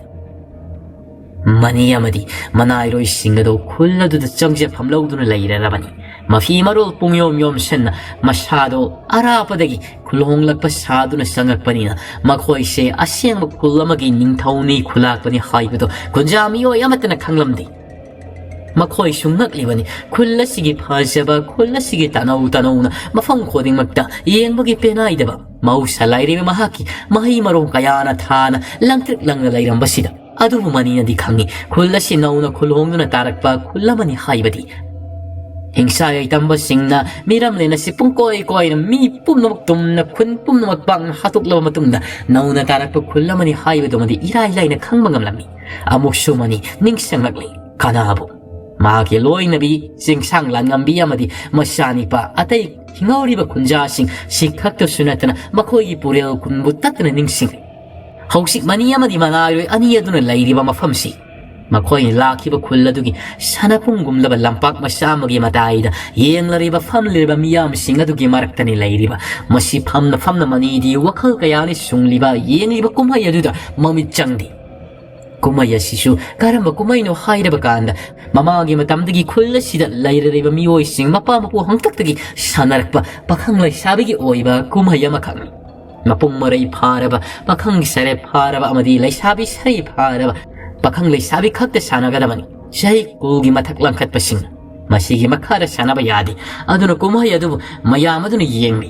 ꯃꯅꯤ ꯑꯃꯗꯤ ꯃꯅꯥꯏꯔꯣꯏꯁꯤꯡ ꯑꯗꯨ ꯈꯨꯜ ꯑꯗꯨꯗ ꯆꯪꯖꯐꯝ ꯂꯧꯗꯨꯅ ꯂꯩꯔꯔꯕꯅꯤ꯫ ꯃꯐꯤ ꯃꯔꯣꯜ ꯄꯨꯡꯌꯣꯝ ꯌꯣꯝꯁꯟꯅ ꯃꯁꯥꯗꯣ ꯑꯔꯥꯞꯄꯗꯒꯤ ꯈꯨꯜꯍꯣꯡꯂꯛꯄ ꯁꯥꯗꯨꯅ ꯆꯪꯉꯛꯄꯅꯤꯅ, ꯃꯈꯣꯏꯁꯦ ꯑꯁꯦꯡꯕ ꯈꯨꯜ ꯑꯃꯒꯤ ꯅꯤꯡꯊꯧꯅꯤ ꯈꯨꯂꯥꯛꯄꯅꯤ ꯍꯥꯏꯕꯗꯣ ꯈꯨꯟꯖꯥ ꯃꯤꯑꯣꯏ ꯑꯃꯠꯇꯅ ꯈꯪꯂꯝꯗꯦ꯫ ꯃꯈꯣꯏꯁꯨ ꯉꯛꯂꯤꯕꯅꯤ꯫ ꯈꯨꯜ ꯑꯁꯤꯒꯤ ꯐꯖꯕ, ꯈꯨꯜ ꯑꯁꯤꯒꯤ ꯇꯅꯧ ꯇꯅꯧꯅ ꯃꯐꯝ ꯈꯨꯗꯤꯡꯃꯛꯇ ꯌꯦꯡꯕꯒꯤ ꯄꯦꯟꯅꯥꯏꯗꯕ ꯃꯍꯧꯁꯥ ꯂꯥꯏꯔꯦꯝꯕꯤ ꯃꯍꯥꯛꯀꯤ ꯃꯍꯩ ꯃꯔꯣꯡ ꯀꯌꯥꯅ ꯊꯥꯅ ꯂꯪꯇ꯭ꯔꯤꯛ ꯂꯪꯅ ꯂꯩꯔꯝꯕꯁꯤꯗ꯫ ꯑꯗꯨꯕꯨ ꯃꯅꯤꯅꯗꯤ ꯈꯪꯏ, ꯈꯨꯜ ꯑꯁꯤ ꯅꯧꯅ ꯈꯨꯜ ꯍꯣꯡꯗꯨꯅ ꯇꯥꯔꯛꯄ ꯈꯨꯜ ꯑꯃꯅꯤ ꯍꯥꯏꯕꯗꯤ꯫ ꯍꯤꯡꯁꯥ ꯌꯥꯏꯇꯝꯕꯁꯤꯡꯅ ꯃꯤꯔꯝꯂꯦꯟ ꯑꯁꯤ ꯄꯨꯡꯀꯣꯏ ꯀꯣꯏꯅ ꯃꯤ ꯄꯨꯝꯅꯃꯛ ꯇꯨꯝꯅ ꯈꯨꯟ ꯄꯨꯝꯅꯃꯛ ꯄꯥꯛꯅ ꯍꯥꯠꯇꯣꯛꯂꯕ ꯃꯇꯨꯡꯗ ꯅꯧꯅ ꯇꯥꯔꯛꯄ ꯈꯨꯜ ꯑꯃꯅꯤ ꯍꯥꯏꯕꯗꯨꯃꯗꯤ ꯏꯔꯥꯏ ꯂꯥꯏꯅ ꯈꯪꯕ ꯉꯝꯂꯝꯃꯤ꯫ ꯑꯃꯨꯛꯁꯨ ꯃꯅꯤ ꯅꯤꯡꯁꯤꯡꯂꯛꯂꯤ꯫ ꯀꯅꯥꯕꯨ? ꯃꯍꯥꯛꯀꯤ ꯂꯣꯏꯅꯕꯤ, ꯆꯤꯡꯁꯥꯡ ꯂꯥꯟꯉꯝꯕꯤ ꯑꯃꯗꯤ ꯃꯆꯥꯅꯤꯄꯥ ꯑꯇꯩ ꯍꯤꯡꯍꯧꯔꯤꯕ ꯈꯨꯟꯖꯥꯁꯤꯡ ꯁꯤ ꯈꯛꯇꯁꯨ ꯅꯠꯇꯅ ꯃꯈꯣꯏꯒꯤ ꯄꯨꯔꯦꯜ ꯀꯨꯟꯕꯨ ꯇꯠꯇꯅ ꯅꯤꯡꯁꯤꯡꯂꯤ꯫ ꯍꯧꯖꯤꯛ ꯃꯅꯤ ꯑꯃꯗꯤ ꯃꯅꯥꯏꯔꯣꯏ ꯑꯅꯤ ꯑꯗꯨꯅ ꯂꯩꯔꯤꯕ ꯃꯐꯝꯁꯤ ꯃꯈꯣꯏꯅ ꯂꯥꯛꯈꯤꯕ ꯈꯨꯜ ꯑꯗꯨꯒꯤ ꯁꯥꯟꯅꯄꯨꯡꯒꯨꯝꯂꯕ ꯂꯝꯄꯥꯛ ꯃꯆꯥ ꯑꯃꯒꯤ ꯃꯇꯥꯏꯗ ꯌꯦꯡꯂꯔꯤꯕ ꯐꯝꯂꯤꯕ ꯃꯤꯌꯥꯝꯁꯤꯡ ꯑꯗꯨꯒꯤ ꯃꯔꯛꯇꯅꯤ ꯂꯩꯔꯤꯕ꯫ ꯃꯁꯤ ꯐꯝꯅ ꯐꯝꯅ ꯃꯅꯤꯗꯤ ꯋꯥꯈꯜ ꯀꯌꯥꯅ ꯁꯨꯡꯂꯤꯕ ꯌꯦꯡꯂꯤꯕ ꯀꯨꯝꯍꯩ ꯑꯗꯨꯗ ꯃꯃꯤꯠ ꯆꯪꯗꯦ꯫ ꯀꯨꯝꯍꯩ ꯑꯁꯤꯁꯨ ꯀꯔꯝꯕ ꯀꯨꯝꯍꯩꯅꯣ ꯍꯥꯏꯔꯕ ꯀꯥꯟꯗ, ꯃꯃꯥꯡꯒꯤ ꯃꯇꯝꯗꯒꯤ ꯈꯨꯜ ꯑꯁꯤꯗ ꯂꯩꯔꯔꯤꯕ ꯃꯤꯑꯣꯏꯁꯤꯡ ꯃꯄꯥ ꯃꯄꯨ ꯍꯥꯛꯇꯛꯇꯒꯤ ꯁꯥꯟꯅꯔꯛꯄ ꯄꯥꯈꯪ ꯂꯩꯁꯥꯕꯤꯒꯤ ꯑꯣꯏꯕ ꯀꯨꯝꯍꯩ ꯑꯃꯈꯛꯅꯤ꯫ ꯃꯄꯨꯡ ꯃꯔꯩ ꯐꯥꯔꯕ, ꯄꯥꯈꯪꯒꯤ ꯁꯔꯦꯞ ꯐꯥꯔꯕ ꯑꯃꯗꯤ ꯂꯩꯁꯥꯕꯤ ꯁꯔꯩ ꯐꯥꯔꯕ ꯄꯥꯈꯪ ꯂꯩꯁꯥꯕꯤ ꯈꯛꯇ ꯁꯥꯟꯅꯒꯗꯕꯅꯤ꯫ ꯆꯍꯤ ꯀꯨꯟꯒꯤ ꯃꯊꯛ ꯂꯪꯈꯠꯄꯁꯤꯡ ꯃꯁꯤꯒꯤ ꯃꯈꯥꯗ ꯁꯥꯟꯅꯕ ꯌꯥꯗꯦ꯫ ꯑꯗꯨꯅ ꯀꯨꯝꯍꯩ ꯑꯗꯨꯕꯨ ꯃꯌꯥꯝ ꯑꯗꯨꯅ ꯌꯦꯡꯂꯤ꯫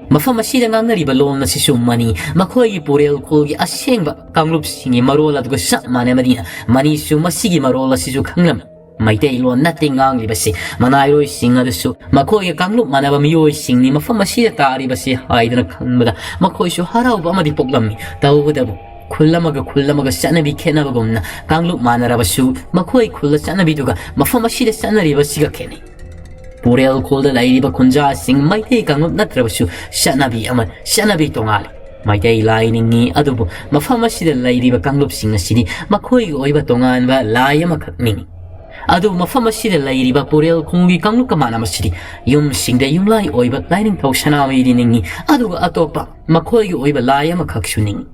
ꯃꯐꯝ ꯑꯁꯤꯗ ꯉꯥꯡꯅꯔꯤꯕ ꯂꯣꯟ ꯑꯁꯤꯁꯨ ꯃꯅꯤ꯫ ꯃꯈꯣꯏꯒꯤ ꯄꯨꯔꯦꯜ ꯈꯨꯜꯒꯤ ꯑꯁꯦꯡꯕ ꯀꯥꯡꯂꯨꯞꯁꯤꯡꯒꯤ ꯃꯔꯣꯜ ꯑꯗꯨꯒ ꯆꯞ ꯃꯥꯟꯅꯕꯅꯤꯅ, ꯃꯅꯤꯁꯨ ꯃꯁꯤꯒꯤ ꯃꯔꯣꯜ ꯑꯁꯤꯁꯨ ꯈꯪꯂꯝꯃꯤ꯫ ꯃꯩꯇꯩꯂꯣꯟ ꯅꯠꯇꯦ ꯉꯥꯡꯂꯤꯕꯁꯤ꯫ ꯃꯅꯥꯏꯔꯣꯏꯁꯤꯡ ꯑꯗꯨꯁꯨ ꯃꯈꯣꯏꯒ ꯀꯥꯡꯂꯨꯞ ꯃꯥꯟꯅꯕ ꯃꯤꯑꯣꯏꯁꯤꯡꯅꯤ ꯃꯐꯝ ꯑꯁꯤꯗ ꯇꯥꯔꯤꯕꯁꯤ ꯍꯥꯏꯗꯨꯅ ꯈꯟꯕꯗ ꯃꯈꯣꯏꯁꯨ ꯍꯔꯥꯎꯕ ꯑꯃꯗꯤ ꯄꯣꯛꯂꯝꯃꯤ꯫ ꯇꯧꯕꯇꯕꯨ ꯈꯨꯜ ꯑꯃꯒ ꯈꯨꯜ ꯑꯃꯒ ꯆꯠꯅꯕꯤ ꯈꯦꯠꯅꯕꯒꯨꯝꯅ ꯀꯥꯡꯂꯨꯞ ꯃꯥꯟꯅꯔꯕꯁꯨ ꯃꯈꯣꯏ ꯈꯨꯜꯗ ꯆꯠꯅꯕꯤꯗꯨꯒ ꯃꯐꯝ ꯑꯁꯤꯗ ꯆꯠꯅꯔꯤꯕꯁꯤꯒ ꯈꯦꯠꯅꯩ꯫ ꯄꯨꯔꯦꯜ ꯈꯨꯜꯗ ꯂꯩꯔꯤꯕ ꯈꯨꯟꯖꯥꯁꯤꯡ ꯃꯩꯇꯩ ꯀꯥꯡꯂꯨꯞ ꯅꯠꯇ꯭ꯔꯕꯁꯨ ꯆꯠꯅꯕꯤ ꯑꯃ, ꯆꯠꯅꯕꯤ ꯇꯣꯉꯥꯜꯂꯤ꯫ ꯃꯩꯇꯩ ꯂꯥꯏ ꯅꯤꯡꯉꯤ, ꯑꯗꯨꯕꯨ ꯃꯐꯝ ꯑꯁꯤꯗ ꯂꯩꯔꯤꯕ ꯀꯥꯡꯂꯨꯞꯁꯤꯡ ꯑꯁꯤꯗꯤ ꯃꯈꯣꯏꯒꯤ ꯑꯣꯏꯕ ꯇꯣꯉꯥꯟꯕ ꯂꯥꯏ ꯑꯃꯈꯛ ꯅꯤꯡꯉꯤ꯫ ꯑꯗꯨꯕꯨ ꯃꯐꯝ ꯑꯁꯤꯗ ꯂꯩꯔꯤꯕ ꯄꯨꯔꯦꯜ ꯈꯨꯜꯒꯤ ꯀꯥꯡꯂꯨꯞꯀ ꯃꯥꯟꯅꯕꯁꯤꯗꯤ ꯌꯨꯝꯁꯤꯡꯗ ꯌꯨꯝꯂꯥꯏ ꯑꯣꯏꯕ ꯂꯥꯏꯅꯤꯡꯊꯧ ꯁꯅꯥꯃꯍꯤꯗꯤ ꯅꯤꯡꯉꯤ, ꯑꯗꯨꯒ ꯑꯇꯣꯞꯄ ꯃꯈꯣꯏꯒꯤ ꯑꯣꯏꯕ ꯂꯥꯏ ꯑꯃꯈꯛꯁꯨ ꯅꯤꯡꯉꯤ꯫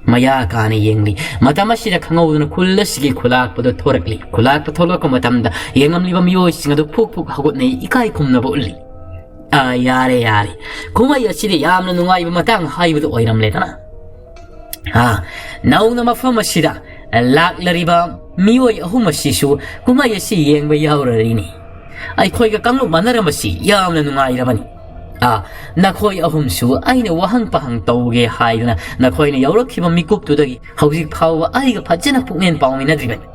ꯃꯌꯥ ꯀꯥꯅ ꯌꯦꯡꯂꯤ꯫ ꯃꯇꯝ ꯑꯁꯤꯗ ꯈꯪꯍꯧꯗꯅ ꯈꯨꯜ ꯑꯁꯤꯒꯤ ꯈꯨꯂꯥꯛꯄꯗ ꯊꯣꯔꯛꯂꯤ꯫ ꯈꯨꯂꯥꯛꯄ ꯊꯣꯛꯂꯛꯄ ꯃꯇꯝꯗ ꯌꯦꯡꯂꯝꯂꯤꯕ ꯃꯤꯑꯣꯏꯁꯤꯡ ꯑꯗꯨ ꯐꯨꯛ ꯐꯨꯛ ꯍꯧꯒꯠꯅꯩ, ꯏꯀꯥꯏ ꯈꯨꯝꯅꯕ ꯎꯠꯂꯤ꯫ "ꯑꯥ, ꯌꯥꯔꯦ, ꯌꯥꯔꯦ꯫ ꯀꯨꯝꯍꯩ ꯑꯁꯤꯗꯤ ꯌꯥꯝꯅ ꯅꯨꯡꯉꯥꯏꯕ ꯃꯇꯥꯡ ꯍꯥꯏꯕꯗꯨ ꯑꯣꯏꯔꯝꯂꯦꯗꯅ꯫ ꯑꯥ, ꯅꯧꯅ ꯃꯐꯝ ꯑꯁꯤꯗ ꯂꯥꯛꯂꯔꯤꯕ ꯃꯤꯑꯣꯏ ꯑꯍꯨꯝ ꯑꯁꯤꯁꯨ ꯀꯨꯝꯍꯩ ꯑꯁꯤ ꯌꯦꯡꯕ ꯌꯥꯎꯔꯔꯤꯅꯤ꯫ ꯑꯩꯈꯣꯏꯒ ꯀꯥꯡꯂꯨꯞ ꯃꯥꯟꯅꯔꯝꯕꯁꯤ ꯌꯥꯝꯅ ꯅꯨꯡꯉꯥꯏꯔꯕꯅꯤ꯫ ꯑꯥ, ꯅꯈꯣꯏ ꯑꯍꯨꯝꯁꯨ ꯑꯩꯅ ꯋꯥꯍꯪ ꯄꯥꯍꯪ ꯇꯧꯒꯦ ꯍꯥꯏꯗꯨꯅ ꯅꯈꯣꯏꯅ ꯌꯧꯔꯛꯈꯤꯕ ꯃꯤꯀꯨꯞꯇꯨꯗꯒꯤ ꯍꯧꯖꯤꯛ ꯐꯥꯎꯕ ꯑꯩꯒ ꯐꯖꯅ ꯄꯨꯛꯃꯦꯟ ꯄꯥꯎꯃꯤꯟꯅꯗ꯭ꯔꯤꯕꯅꯤ꯫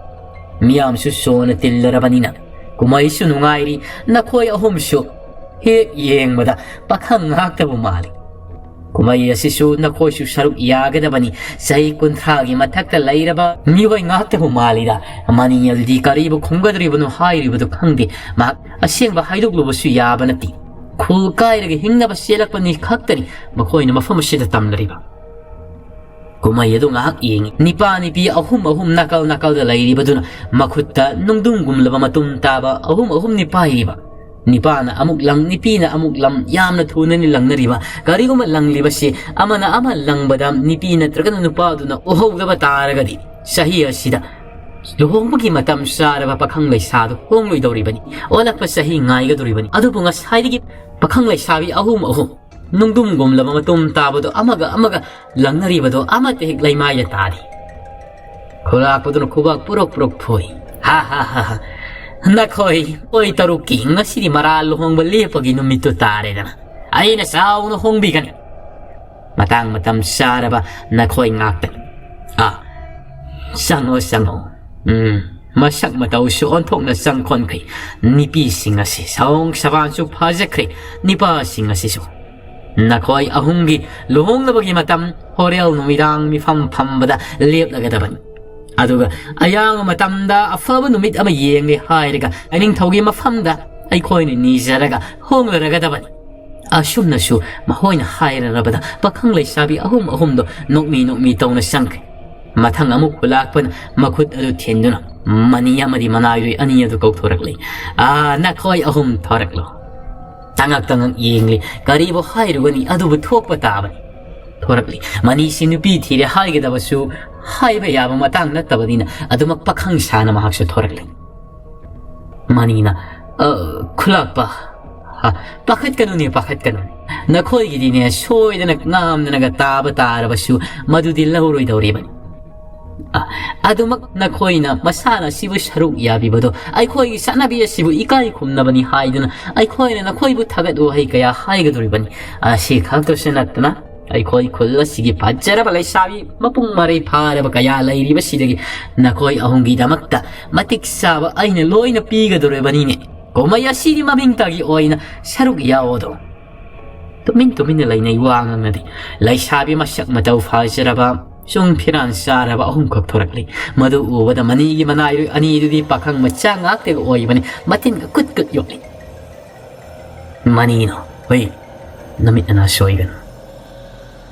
ꯃꯤꯌꯥꯝꯁꯨ ꯁꯣꯟꯅ ꯇꯤꯜꯂꯔꯕꯅꯤꯅ ꯀꯨꯝꯍꯩꯁꯨ ꯅꯨꯡꯉꯥꯏꯔꯤ꯫ ꯅꯈꯣꯏ ꯑꯍꯨꯝꯁꯨ ꯍꯦꯛ ꯌꯦꯡꯕꯗ ꯄꯥꯈꯪ ꯉꯥꯛꯇꯕꯨ ꯃꯥꯜꯂꯤ꯫ ꯀꯨꯝꯍꯩ ꯑꯁꯤꯁꯨ ꯅꯈꯣꯏꯁꯨ ꯁꯔꯨꯛ ꯌꯥꯒꯗꯕꯅꯤ꯫ ꯆꯍꯤ ꯀꯨꯟꯊ꯭ꯔꯥꯒꯤ ꯃꯊꯛꯇ ꯂꯩꯔꯕ ꯃꯤꯑꯣꯏ ꯉꯥꯛꯇꯕꯨ ꯃꯥꯜꯂꯤꯗ꯫ ꯃꯅꯤ ꯑꯗꯨꯗꯤ ꯀꯔꯤꯕꯨ ꯈꯨꯝꯒꯗꯧꯔꯤꯕꯅꯣ ꯍꯥꯏꯔꯤꯕꯗꯨ ꯈꯪꯗꯦ꯫ ꯃꯍꯥꯛ ꯑꯁꯦꯡꯕ ꯍꯥꯏꯗꯣꯛꯂꯨꯕꯁꯨ ꯌꯥꯕ ꯅꯠꯇꯦ꯫ ꯈꯨꯜ ꯀꯥꯏꯔꯒ ꯍꯤꯡꯅꯕ ꯆꯦꯜꯂꯛꯄꯅꯤ ꯈꯛꯇꯅꯤ ꯃꯈꯣꯏꯅ ꯃꯐꯝ ꯑꯁꯤꯗ ꯇꯝꯂꯔꯤꯕ꯫ ꯀꯨꯝꯍꯩ ꯑꯗꯨ ꯉꯥꯏꯍꯥꯛ ꯌꯦꯡꯉꯤ꯫ ꯅꯤꯄꯥ ꯅꯤꯄꯤ ꯑꯍꯨꯝ ꯑꯍꯨꯝ ꯅꯥꯀꯜ ꯅꯥꯀꯜꯗ ꯂꯩꯔꯤꯕꯗꯨꯅ ꯃꯈꯨꯠꯇ ꯅꯨꯡꯗꯨꯝꯒꯨꯝꯂꯕ ꯃꯇꯨꯝ ꯇꯥꯕ ꯑꯍꯨꯝ ꯑꯍꯨꯝꯅꯤ ꯄꯥꯏꯔꯤꯕ꯫ ꯅꯤꯄꯥꯅ ꯑꯃꯨꯛ ꯂꯪ, ꯅꯤꯄꯤꯅ ꯑꯃꯨꯛ ꯂꯪ, ꯌꯥꯝꯅ ꯊꯨꯅꯅꯤ ꯂꯪꯅꯔꯤꯕ꯫ ꯀꯔꯤꯒꯨꯝꯕ ꯂꯪꯂꯤꯕꯁꯤ ꯑꯃꯅ ꯑꯃ ꯂꯪꯕꯗ ꯅꯤꯄꯤ ꯅꯠꯇ꯭ꯔꯒꯅ ꯅꯨꯄꯥꯗꯨꯅ ꯎꯍꯧꯗꯕ ꯇꯥꯔꯒꯗꯤ ꯆꯍꯤ ꯑꯁꯤꯗ ꯂꯨꯍꯣꯡꯕꯒꯤ ꯃꯇꯝ ꯆꯥꯔꯕ ꯄꯥꯈꯪ ꯂꯩꯁꯥꯗꯨ ꯍꯣꯡꯂꯣꯏꯗꯧꯔꯤꯕꯅꯤ꯫ ꯑꯣꯜꯂꯛꯄ ꯆꯍꯤ ꯉꯥꯏꯒꯗꯧꯔꯤꯕꯅꯤ꯫ ꯑꯗꯨꯕꯨ ꯉꯁꯥꯏꯗꯒꯤ ꯄꯥꯈꯪ ꯂꯩꯁꯥꯕꯤ ꯑꯍꯨꯝ ꯑꯍꯨꯝ ꯅꯨꯡꯗꯨꯝꯒꯨꯝꯂꯕ ꯃꯇꯨꯝ ꯇꯥꯕꯗꯣ ꯑꯃꯒ ꯑꯃꯒ ꯂꯪꯅꯔꯤꯕꯗꯣ ꯑꯃꯠꯇ ꯍꯦꯛ ꯂꯩꯃꯥꯏꯗ ꯇꯥꯗꯦ꯫ ꯈꯨꯂꯥꯛꯄꯗꯨꯅ ꯈꯨꯕꯥꯛ ꯄꯨꯔꯛ ꯄꯨꯔꯛ ꯐꯨꯏ꯫ "ꯍꯥ ꯍꯥ ꯍꯥ ꯍꯥ꯫ ꯅꯈꯣꯏ, ꯑꯩꯈꯣꯏ ꯇꯔꯨꯛꯀꯤ ꯉꯁꯤꯗꯤ ꯃꯔꯥꯜ ꯂꯨꯍꯣꯡꯕ ꯂꯦꯞꯄꯒꯤ ꯅꯨꯃꯤꯠꯇꯨ ꯇꯥꯔꯦꯗꯅ꯫ ꯑꯩꯅ ꯆꯥꯎꯅ ꯍꯣꯡꯕꯤꯒꯅꯤ꯫ ꯃꯇꯥꯡ ꯃꯇꯝ ꯆꯥꯔꯕ ꯅꯈꯣꯏ ꯉꯥꯛꯇꯅꯤ꯫ ꯑꯥ, ꯆꯪꯉꯣ, ꯆꯪꯉꯣ꯫ ꯎꯝ, ꯃꯁꯛ ꯃꯇꯧꯁꯨ ꯑꯣꯟꯊꯣꯛꯅ ꯆꯪꯈꯣꯟꯈ꯭ꯔꯦ꯫ ꯅꯨꯄꯤꯁꯤꯡ ꯑꯁꯤ ꯁꯑꯣꯡ ꯁꯕꯥꯟꯁꯨ ꯐꯖꯈ꯭ꯔꯦ꯫ ꯅꯤꯄꯥꯁꯤꯡ ꯑꯁꯤꯁꯨ꯫ ꯅꯈꯣꯏ ꯑꯍꯨꯝꯒꯤ ꯂꯨꯍꯣꯡꯅꯕꯒꯤ ꯃꯇꯝ ꯍꯣꯔꯦꯜ ꯅꯨꯃꯤꯗꯥꯡ ꯃꯤꯐꯝ ꯐꯝꯕꯗ ꯂꯦꯞꯂꯒꯗꯕꯅꯤ꯫ ꯑꯗꯨꯒ ꯑꯌꯥꯝꯕ ꯃꯇꯝꯗ ꯑꯐꯕ ꯅꯨꯃꯤꯠ ꯑꯃ ꯌꯦꯡꯂꯦ ꯍꯥꯏꯔꯒ ꯂꯥꯏꯅꯤꯡꯊꯧꯒꯤ ꯃꯐꯝꯗ ꯑꯩꯈꯣꯏꯅ ꯅꯤꯖꯔꯒ ꯍꯣꯡꯂꯔꯒꯗꯕꯅꯤ꯫" ꯑꯁꯨꯝꯅꯁꯨ ꯃꯈꯣꯏꯅ ꯍꯥꯏꯔꯔꯕꯗ ꯄꯥꯈꯪ ꯂꯩꯁꯥꯕꯤ ꯑꯍꯨꯝ ꯑꯍꯨꯝꯗꯣ ꯅꯣꯛꯃꯤ ꯅꯣꯛꯃꯤ ꯇꯧꯅ ꯆꯪꯈ꯭ꯔꯦ꯫ ꯃꯊꯪ ꯑꯃꯨꯛ ꯈꯨꯂꯥꯛꯄꯅ ꯃꯈꯨꯠ ꯑꯗꯨ ꯊꯤꯟꯗꯨꯅ ꯃꯅꯤ ꯑꯃꯗꯤ ꯃꯅꯥꯏꯔꯣꯏ ꯑꯅꯤ ꯑꯗꯨ ꯀꯧꯊꯣꯔꯛꯂꯦ꯫ "ꯑꯥ, ꯅꯈꯣꯏ ꯑꯍꯨꯝ ꯊꯣꯔꯛꯂꯣ꯫" ꯇꯉꯛ ꯇꯉꯛ ꯌꯦꯡꯂꯤ꯫ ꯀꯔꯤꯕꯨ ꯍꯥꯏꯔꯨꯒꯅꯤ? ꯑꯗꯨꯕꯨ ꯊꯣꯛꯄ ꯇꯥꯕꯅꯤ꯫ ꯊꯣꯔꯛꯂꯤ꯫ ꯃꯅꯤꯁꯤ ꯅꯨꯄꯤ ꯊꯤꯔꯦ ꯍꯥꯏꯒꯗꯕꯁꯨ ꯍꯥꯏꯕ ꯌꯥꯕ ꯃꯇꯥꯡ ꯅꯠꯇꯕꯅꯤꯅ ꯑꯗꯨꯃꯛ ꯄꯥꯈꯪ ꯁꯥꯅ ꯃꯍꯥꯛꯁꯨ ꯊꯣꯔꯛꯂꯤ꯫ ꯃꯅꯤꯅ, "ꯑ, ꯈꯨꯂꯥꯛꯄ, ꯍꯥ, ꯄꯥꯈꯠꯀꯅꯨꯅꯦ, ꯄꯥꯈꯠꯀꯅꯨꯅꯦ꯫ ꯅꯈꯣꯏꯒꯤꯗꯤꯅꯦ, ꯁꯣꯏꯗꯅ ꯉꯥꯝꯗꯅꯒ ꯇꯥꯕ ꯇꯥꯔꯕꯁꯨ ꯃꯗꯨꯗꯤ ꯂꯧꯔꯣꯏꯗꯧꯔꯤꯕꯅꯤ꯫ ꯑ, ꯑꯗꯨꯃꯛ ꯅꯈꯣꯏꯅ ꯃꯁꯥꯟꯅ ꯑꯁꯤꯕꯨ ꯁꯔꯨꯛ ꯌꯥꯕꯤꯕꯗꯣ ꯑꯩꯈꯣꯏꯒꯤ ꯆꯠꯅꯕꯤ ꯑꯁꯤꯕꯨ ꯏꯀꯥꯏ ꯈꯨꯝꯅꯕꯅꯤ ꯍꯥꯏꯗꯨꯅ ꯑꯩꯈꯣꯏꯅ ꯅꯈꯣꯏꯕꯨ ꯊꯥꯒꯠ ꯋꯥꯍꯩ ꯀꯌꯥ ꯍꯥꯏꯒꯗꯧꯔꯤꯕꯅꯤ꯫ ꯑꯁꯤ ꯈꯛꯇꯁꯨ ꯅꯠꯇꯅ ꯑꯩꯈꯣꯏ ꯈꯨꯜ ꯑꯁꯤꯒꯤ ꯐꯖꯔꯕ ꯂꯩꯁꯥꯕꯤ ꯃꯄꯨꯡ ꯃꯔꯩ ꯐꯥꯔꯕ ꯀꯌꯥ ꯂꯩꯔꯤꯕꯁꯤꯗꯒꯤ ꯅꯈꯣꯏ ꯑꯍꯨꯝꯒꯤꯗꯃꯛꯇ ꯃꯇꯤꯛ ꯆꯥꯕ ꯑꯩꯅ ꯂꯣꯏꯅ ꯄꯤꯒꯗꯧꯔꯤꯕꯅꯤꯅꯦ꯫ ꯀꯨꯝꯍꯩ ꯑꯁꯤꯒꯤ ꯃꯃꯤꯡꯇꯒꯤ ꯑꯣꯏꯅ ꯁꯔꯨꯛ ꯌꯥꯑꯣꯗꯣ꯫" ꯇꯨꯃꯤꯟ ꯇꯨꯃꯤꯟꯅ ꯂꯩꯅꯩ ꯋꯥ ꯉꯥꯡꯅꯗꯦ꯫ ꯂꯩꯁꯥꯕꯤ ꯃꯁꯛ ꯃꯇꯧ ꯐꯖꯔꯕ, ꯆꯨꯡ ꯐꯤꯔꯥꯟ ꯆꯥꯔꯕ ꯑꯍꯨꯝꯈꯛ ꯊꯣꯔꯛꯂꯤ꯫ ꯃꯗꯨ ꯎꯕꯗ ꯃꯅꯤꯒꯤ ꯃꯅꯥꯏꯔꯣꯏ ꯑꯅꯤꯗꯨꯗꯤ ꯄꯥꯈꯪ ꯃꯆꯥ ꯉꯥꯛꯇꯒ ꯑꯣꯏꯕꯅꯤ, ꯃꯇꯤꯟꯒ ꯀꯨꯠ ꯀꯨꯠ ꯌꯣꯠꯂꯤ꯫ ꯃꯅꯤꯅ, "ꯍꯣꯏ, ꯅꯃꯤꯠ ꯅꯅꯥ ꯁꯣꯏꯒꯅꯨ꯫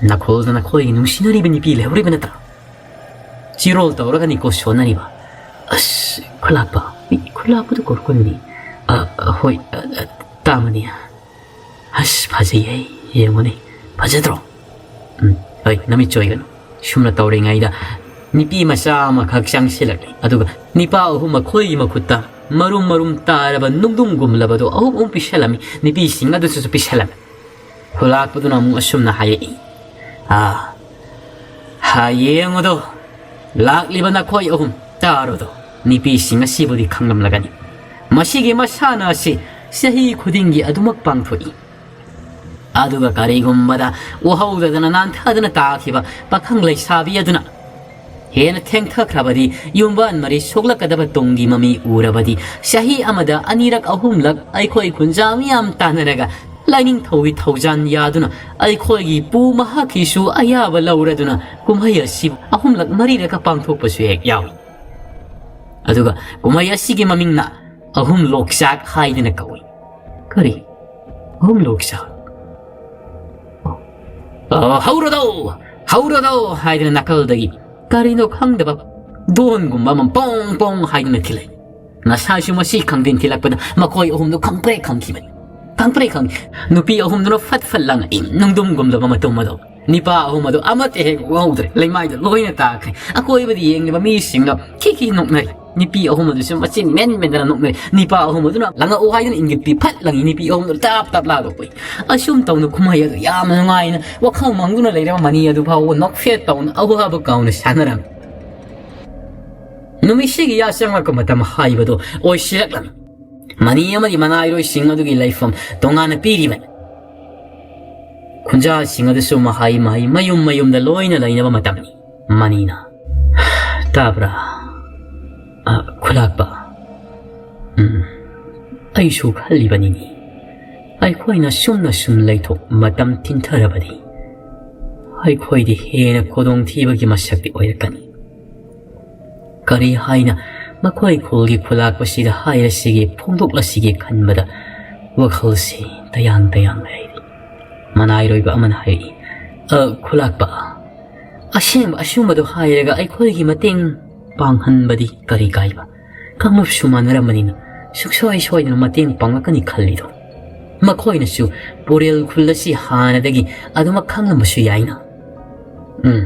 ꯅꯈꯣꯜꯗ ꯅꯈꯣꯏꯒꯤ ꯅꯨꯡꯁꯤꯅꯔꯤꯕ ꯅꯨꯄꯤ ꯂꯩꯍꯧꯔꯤꯕ ꯅꯠꯇ꯭ꯔꯥ? ꯆꯤꯔꯣꯜ ꯇꯧꯔꯒꯅꯤꯀꯣ ꯁꯣꯟꯅꯔꯤꯕ꯫ ꯑꯁ, ꯈꯨꯂꯥꯛꯄ, ꯈꯨꯂꯥꯛꯄꯗꯨ ꯀꯣꯔꯀꯣꯟꯅꯤ꯫ ꯑ, ꯑ, ꯍꯣꯏ, ꯑ, ꯑ, ꯇꯥꯃꯅꯤ꯫ ꯑꯁ, ꯐꯖꯩꯍꯦ, ꯌꯦꯡꯉꯨꯅꯦ, ꯐꯖꯗ꯭ꯔꯣ? ꯎꯝ, ꯍꯣꯏ, ꯅꯃꯤꯠ ꯆꯣꯏꯒꯅꯨ꯫ ꯁꯨꯝꯅ ꯇꯧꯔꯤꯉꯩꯗ ꯅꯨꯄꯤ ꯃꯆꯥ ꯑꯃꯈꯛ ꯆꯪꯁꯤꯜꯂꯛꯂꯦ꯫ ꯑꯗꯨꯒ ꯅꯤꯄꯥ ꯑꯍꯨꯝ ꯃꯈꯣꯏꯒꯤ ꯃꯈꯨꯠꯇ ꯃꯔꯨꯝ ꯃꯔꯨꯝ ꯇꯥꯔꯕ ꯅꯨꯡꯗꯨꯝꯒꯨꯝꯂꯕꯗꯨ ꯑꯍꯨꯝ ꯑꯍꯨꯝ ꯄꯤꯁꯜꯂꯝꯃꯤ꯫ ꯅꯨꯄꯤꯁꯤꯡ ꯑꯗꯨꯁꯨ ꯄꯤꯁꯜꯂꯝꯃꯤ꯫ ꯈꯨꯂꯥꯛꯄꯗꯨꯅ ꯑꯃꯨꯛ ꯑꯁꯨꯝꯅ ꯍꯥꯏꯔꯛꯏ, "ꯑꯥ, ꯍꯥ, ꯌꯦꯡꯉꯨꯗꯣ, ꯂꯥꯛꯂꯤꯕ ꯅꯈꯣꯏ ꯑꯍꯨꯝ ꯇꯥꯔꯨꯗꯣ, ꯅꯨꯄꯤꯁꯤꯡ ꯑꯁꯤꯕꯨꯗꯤ ꯈꯪꯂꯝꯂꯒꯅꯤ꯫ ꯃꯁꯤꯒꯤ ꯃꯁꯥꯟꯅ ꯑꯁꯤ ꯆꯍꯤ ꯈꯨꯗꯤꯡꯒꯤ ꯑꯗꯨꯃꯛ ꯄꯥꯡꯊꯣꯛꯏ꯫ ꯑꯗꯨꯒ ꯀꯔꯤꯒꯨꯝꯕꯗ ꯎꯍꯧꯗꯗꯅ ꯅꯥꯟꯊꯗꯅ ꯇꯥꯈꯤꯕ ꯄꯥꯈꯪ ꯂꯩꯁꯥꯕꯤ ꯑꯗꯨꯅ ꯍꯦꯟꯅ ꯊꯦꯡꯊꯈ꯭ꯔꯕꯗꯤ ꯌꯨꯝꯕꯥꯟ ꯃꯔꯤ ꯁꯣꯛꯂꯛꯀꯗꯕ ꯇꯨꯡꯒꯤ ꯃꯃꯤ ꯎꯔꯕꯗꯤ ꯆꯍꯤ ꯑꯃꯗ ꯑꯅꯤꯔꯛ ꯑꯍꯨꯝꯂꯛ ꯑꯩꯈꯣꯏ ꯈꯨꯟꯖꯥ ꯃꯤꯌꯥꯝ ꯇꯥꯟꯅꯔꯒ ꯂꯥꯏꯅꯤꯡꯊꯧꯒꯤ ꯊꯧꯖꯥꯟ ꯌꯥꯗꯨꯅ ꯑꯩꯈꯣꯏꯒꯤ ꯄꯨ ꯃꯍꯥꯛꯀꯤꯁꯨ ꯑꯌꯥꯕ ꯂꯧꯔꯗꯨꯅ ꯀꯨꯝꯍꯩ ꯑꯁꯤ ꯑꯍꯨꯝꯂꯛ ꯃꯔꯤꯔꯛꯀ ꯄꯥꯡꯊꯣꯛꯄꯁꯨ ꯍꯦꯛ ꯌꯥꯎꯏ꯫ ꯑꯗꯨꯒ ꯀꯨꯝꯍꯩ ꯑꯁꯤꯒꯤ ꯃꯃꯤꯡꯅ ꯑꯍꯨꯝ ꯂꯣꯛꯆꯥꯛ ꯍꯥꯏꯗꯅ ꯀꯧꯏ꯫" "ꯀꯔꯤ? ꯑꯍꯨꯝ ꯂꯣꯛꯆꯥꯛ? ꯑ, ꯍꯧꯔꯗꯧ! ꯍꯧꯔꯗꯧ!" ꯍꯥꯏꯗꯅ ꯅꯥꯀꯜꯗꯒꯤ ꯀꯔꯤꯅꯣ ꯈꯪꯗꯕ ꯗꯣꯟꯒꯨꯝꯕ ꯑꯃ ꯄꯣꯡ ꯄꯣꯡ ꯍꯥꯏꯗꯨꯅ ꯊꯤꯜꯂꯛꯏ꯫ ꯉꯁꯥꯏꯁꯨ ꯃꯁꯤ ꯈꯪꯗꯤꯟ ꯊꯤꯜꯂꯛꯄꯗ ꯃꯈꯣꯏ ꯑꯍꯨꯝꯗꯨ ꯈꯪꯄ꯭ꯔꯦꯛ ꯈꯪꯈꯤꯕꯅꯤ꯫ ꯈꯪꯄ꯭ꯔꯦꯛ ꯈꯪꯈꯤ꯫ ꯅꯨꯄꯤ ꯑꯍꯨꯝꯗꯨꯅ ꯐꯠ ꯐꯠ ꯂꯪꯉꯛꯏ ꯅꯨꯡꯗꯨꯝꯒꯨꯝꯂꯕ ꯃꯇꯨꯝ ꯑꯗꯨ꯫ ꯅꯤꯄꯥ ꯑꯍꯨꯝ ꯑꯗꯨ ꯑꯃꯠꯇ ꯍꯦꯛ ꯎꯍꯧꯗ꯭ꯔꯦ꯫ ꯂꯩꯃꯥꯏꯗ ꯂꯣꯏꯅ ꯇꯥꯈ꯭ꯔꯦ꯫ ꯑꯀꯣꯏꯕꯗ ꯌꯦꯡꯂꯤꯕ ꯃꯤꯁꯤꯡꯅ ꯈꯤ ꯈꯤ ꯅꯣꯛꯅꯔꯤ꯫ ꯅꯨꯄꯤ ꯑꯍꯨꯝ ꯑꯗꯨꯁꯨ ꯃꯆꯤꯟ ꯃꯦꯟ ꯃꯦꯟꯗꯅ ꯅꯣꯛꯅꯔꯤ꯫ ꯅꯤꯄꯥ ꯑꯍꯨꯝ ꯑꯗꯨꯅ ꯂꯪꯉꯛꯎ ꯍꯥꯏꯗꯨꯅ ꯏꯪꯒꯤꯠꯄꯤ ꯐꯠ ꯂꯪꯉꯤ꯫ ꯅꯨꯄꯤ ꯑꯍꯨꯝꯗꯨ ꯇꯥꯞ ꯇꯥꯞ ꯂꯥꯗꯣꯛꯄꯤ꯫ ꯑꯁꯨꯝ ꯇꯧꯅ ꯀꯨꯝꯍꯩ ꯑꯗꯨ ꯌꯥꯝꯅ ꯅꯨꯡꯉꯥꯏꯅ ꯋꯥꯈꯜ ꯃꯥꯡꯗꯨꯅ ꯂꯩꯔꯕ ꯃꯅꯤ ꯑꯗꯨ ꯐꯥꯎꯕ ꯅꯣꯛꯐꯦꯠ ꯇꯧꯅ ꯑꯋꯥꯕ ꯀꯥꯎꯅ ꯁꯥꯟꯅꯔꯝꯃꯤ꯫ ꯅꯨꯃꯤꯠꯁꯤꯒꯤ ꯌꯥꯆꯪꯉꯛꯄ ꯃꯇꯝ ꯍꯥꯏꯕꯗꯨ ꯑꯣꯏꯁꯤꯜꯂꯛꯂꯝꯃꯤ꯫ ꯃꯅꯤ ꯑꯃꯗꯤ ꯃꯅꯥꯏꯔꯣꯏꯁꯤꯡ ꯑꯗꯨꯒꯤ ꯂꯩꯐꯝ ꯇꯣꯉꯥꯟꯅ ꯄꯤꯔꯤꯕꯅꯤ꯫ ꯈꯨꯟꯖꯥꯁꯤꯡ ꯑꯗꯨꯁꯨ ꯃꯍꯩ ꯃꯍꯩ ꯃꯌꯨꯝ ꯃꯌꯨꯝꯗ ꯂꯣꯏꯅ ꯂꯩꯅꯕ ꯃꯇꯝꯅꯤ꯫ ꯃꯅꯤꯅ, "ꯇꯥꯕ꯭ꯔꯥ? ꯑ, ꯈꯨꯂꯥꯛꯄ, ꯎꯝ, ꯑꯩꯁꯨ ꯈꯜꯂꯤꯕꯅꯤꯅꯦ, ꯑꯩꯈꯣꯏꯅ ꯁꯨꯝꯅ ꯁꯨꯝ ꯂꯩꯊꯣꯛ ꯃꯇꯝ ꯊꯤꯟꯊꯔꯕꯗꯤ ꯑꯩꯈꯣꯏꯗꯤ ꯍꯦꯟꯅ ꯈꯨꯗꯣꯡꯊꯤꯕꯒꯤ ꯃꯁꯛꯇꯤ ꯑꯣꯏꯔꯛꯀꯅꯤ꯫ ꯀꯔꯤ ꯍꯥꯏꯅ ꯃꯈꯣꯏ ꯈꯨꯜꯒꯤ ꯈꯨꯂꯥꯛꯄꯁꯤꯗ ꯍꯥꯏꯔꯁꯤꯒꯦ, ꯐꯣꯡꯗꯣꯛꯂꯁꯤꯒꯦ ꯈꯟꯕꯗ ꯋꯥꯈꯜꯁꯤ ꯇꯌꯥꯡ ꯇꯌꯥꯡ ꯂꯩꯔꯤ꯫" ꯃꯅꯥꯏꯔꯣꯏꯕ ꯑꯃꯅ ꯍꯥꯏꯔꯛꯏ, "ꯑ, ꯈꯨꯂꯥꯛꯄ, ꯑꯁꯦꯡꯕ ꯑꯆꯨꯝꯕꯗꯣ ꯍꯥꯏꯔꯒ ꯑꯩꯈꯣꯏꯒꯤ ꯃꯇꯦꯡ ꯄꯥꯡꯍꯟꯕꯗꯤ ꯀꯔꯤ ꯀꯥꯏꯕ? ꯀꯥꯡꯂꯨꯞꯁꯨ ꯃꯥꯟꯅꯔꯝꯕꯅꯤꯅ ꯁꯨꯛꯁꯣꯏ ꯁꯣꯏꯗꯅ ꯃꯇꯦꯡ ꯄꯥꯡꯂꯛꯀꯅꯤ ꯈꯜꯂꯤꯗꯣ꯫ ꯃꯈꯣꯏꯅꯁꯨ ꯄꯨꯔꯦꯜ ꯈꯨꯜ ꯑꯁꯤ ꯍꯥꯟꯅꯗꯒꯤ ꯑꯗꯨꯃꯛ ꯈꯪꯂꯝꯕꯁꯨ ꯌꯥꯏꯅ꯫" "ꯎꯝ,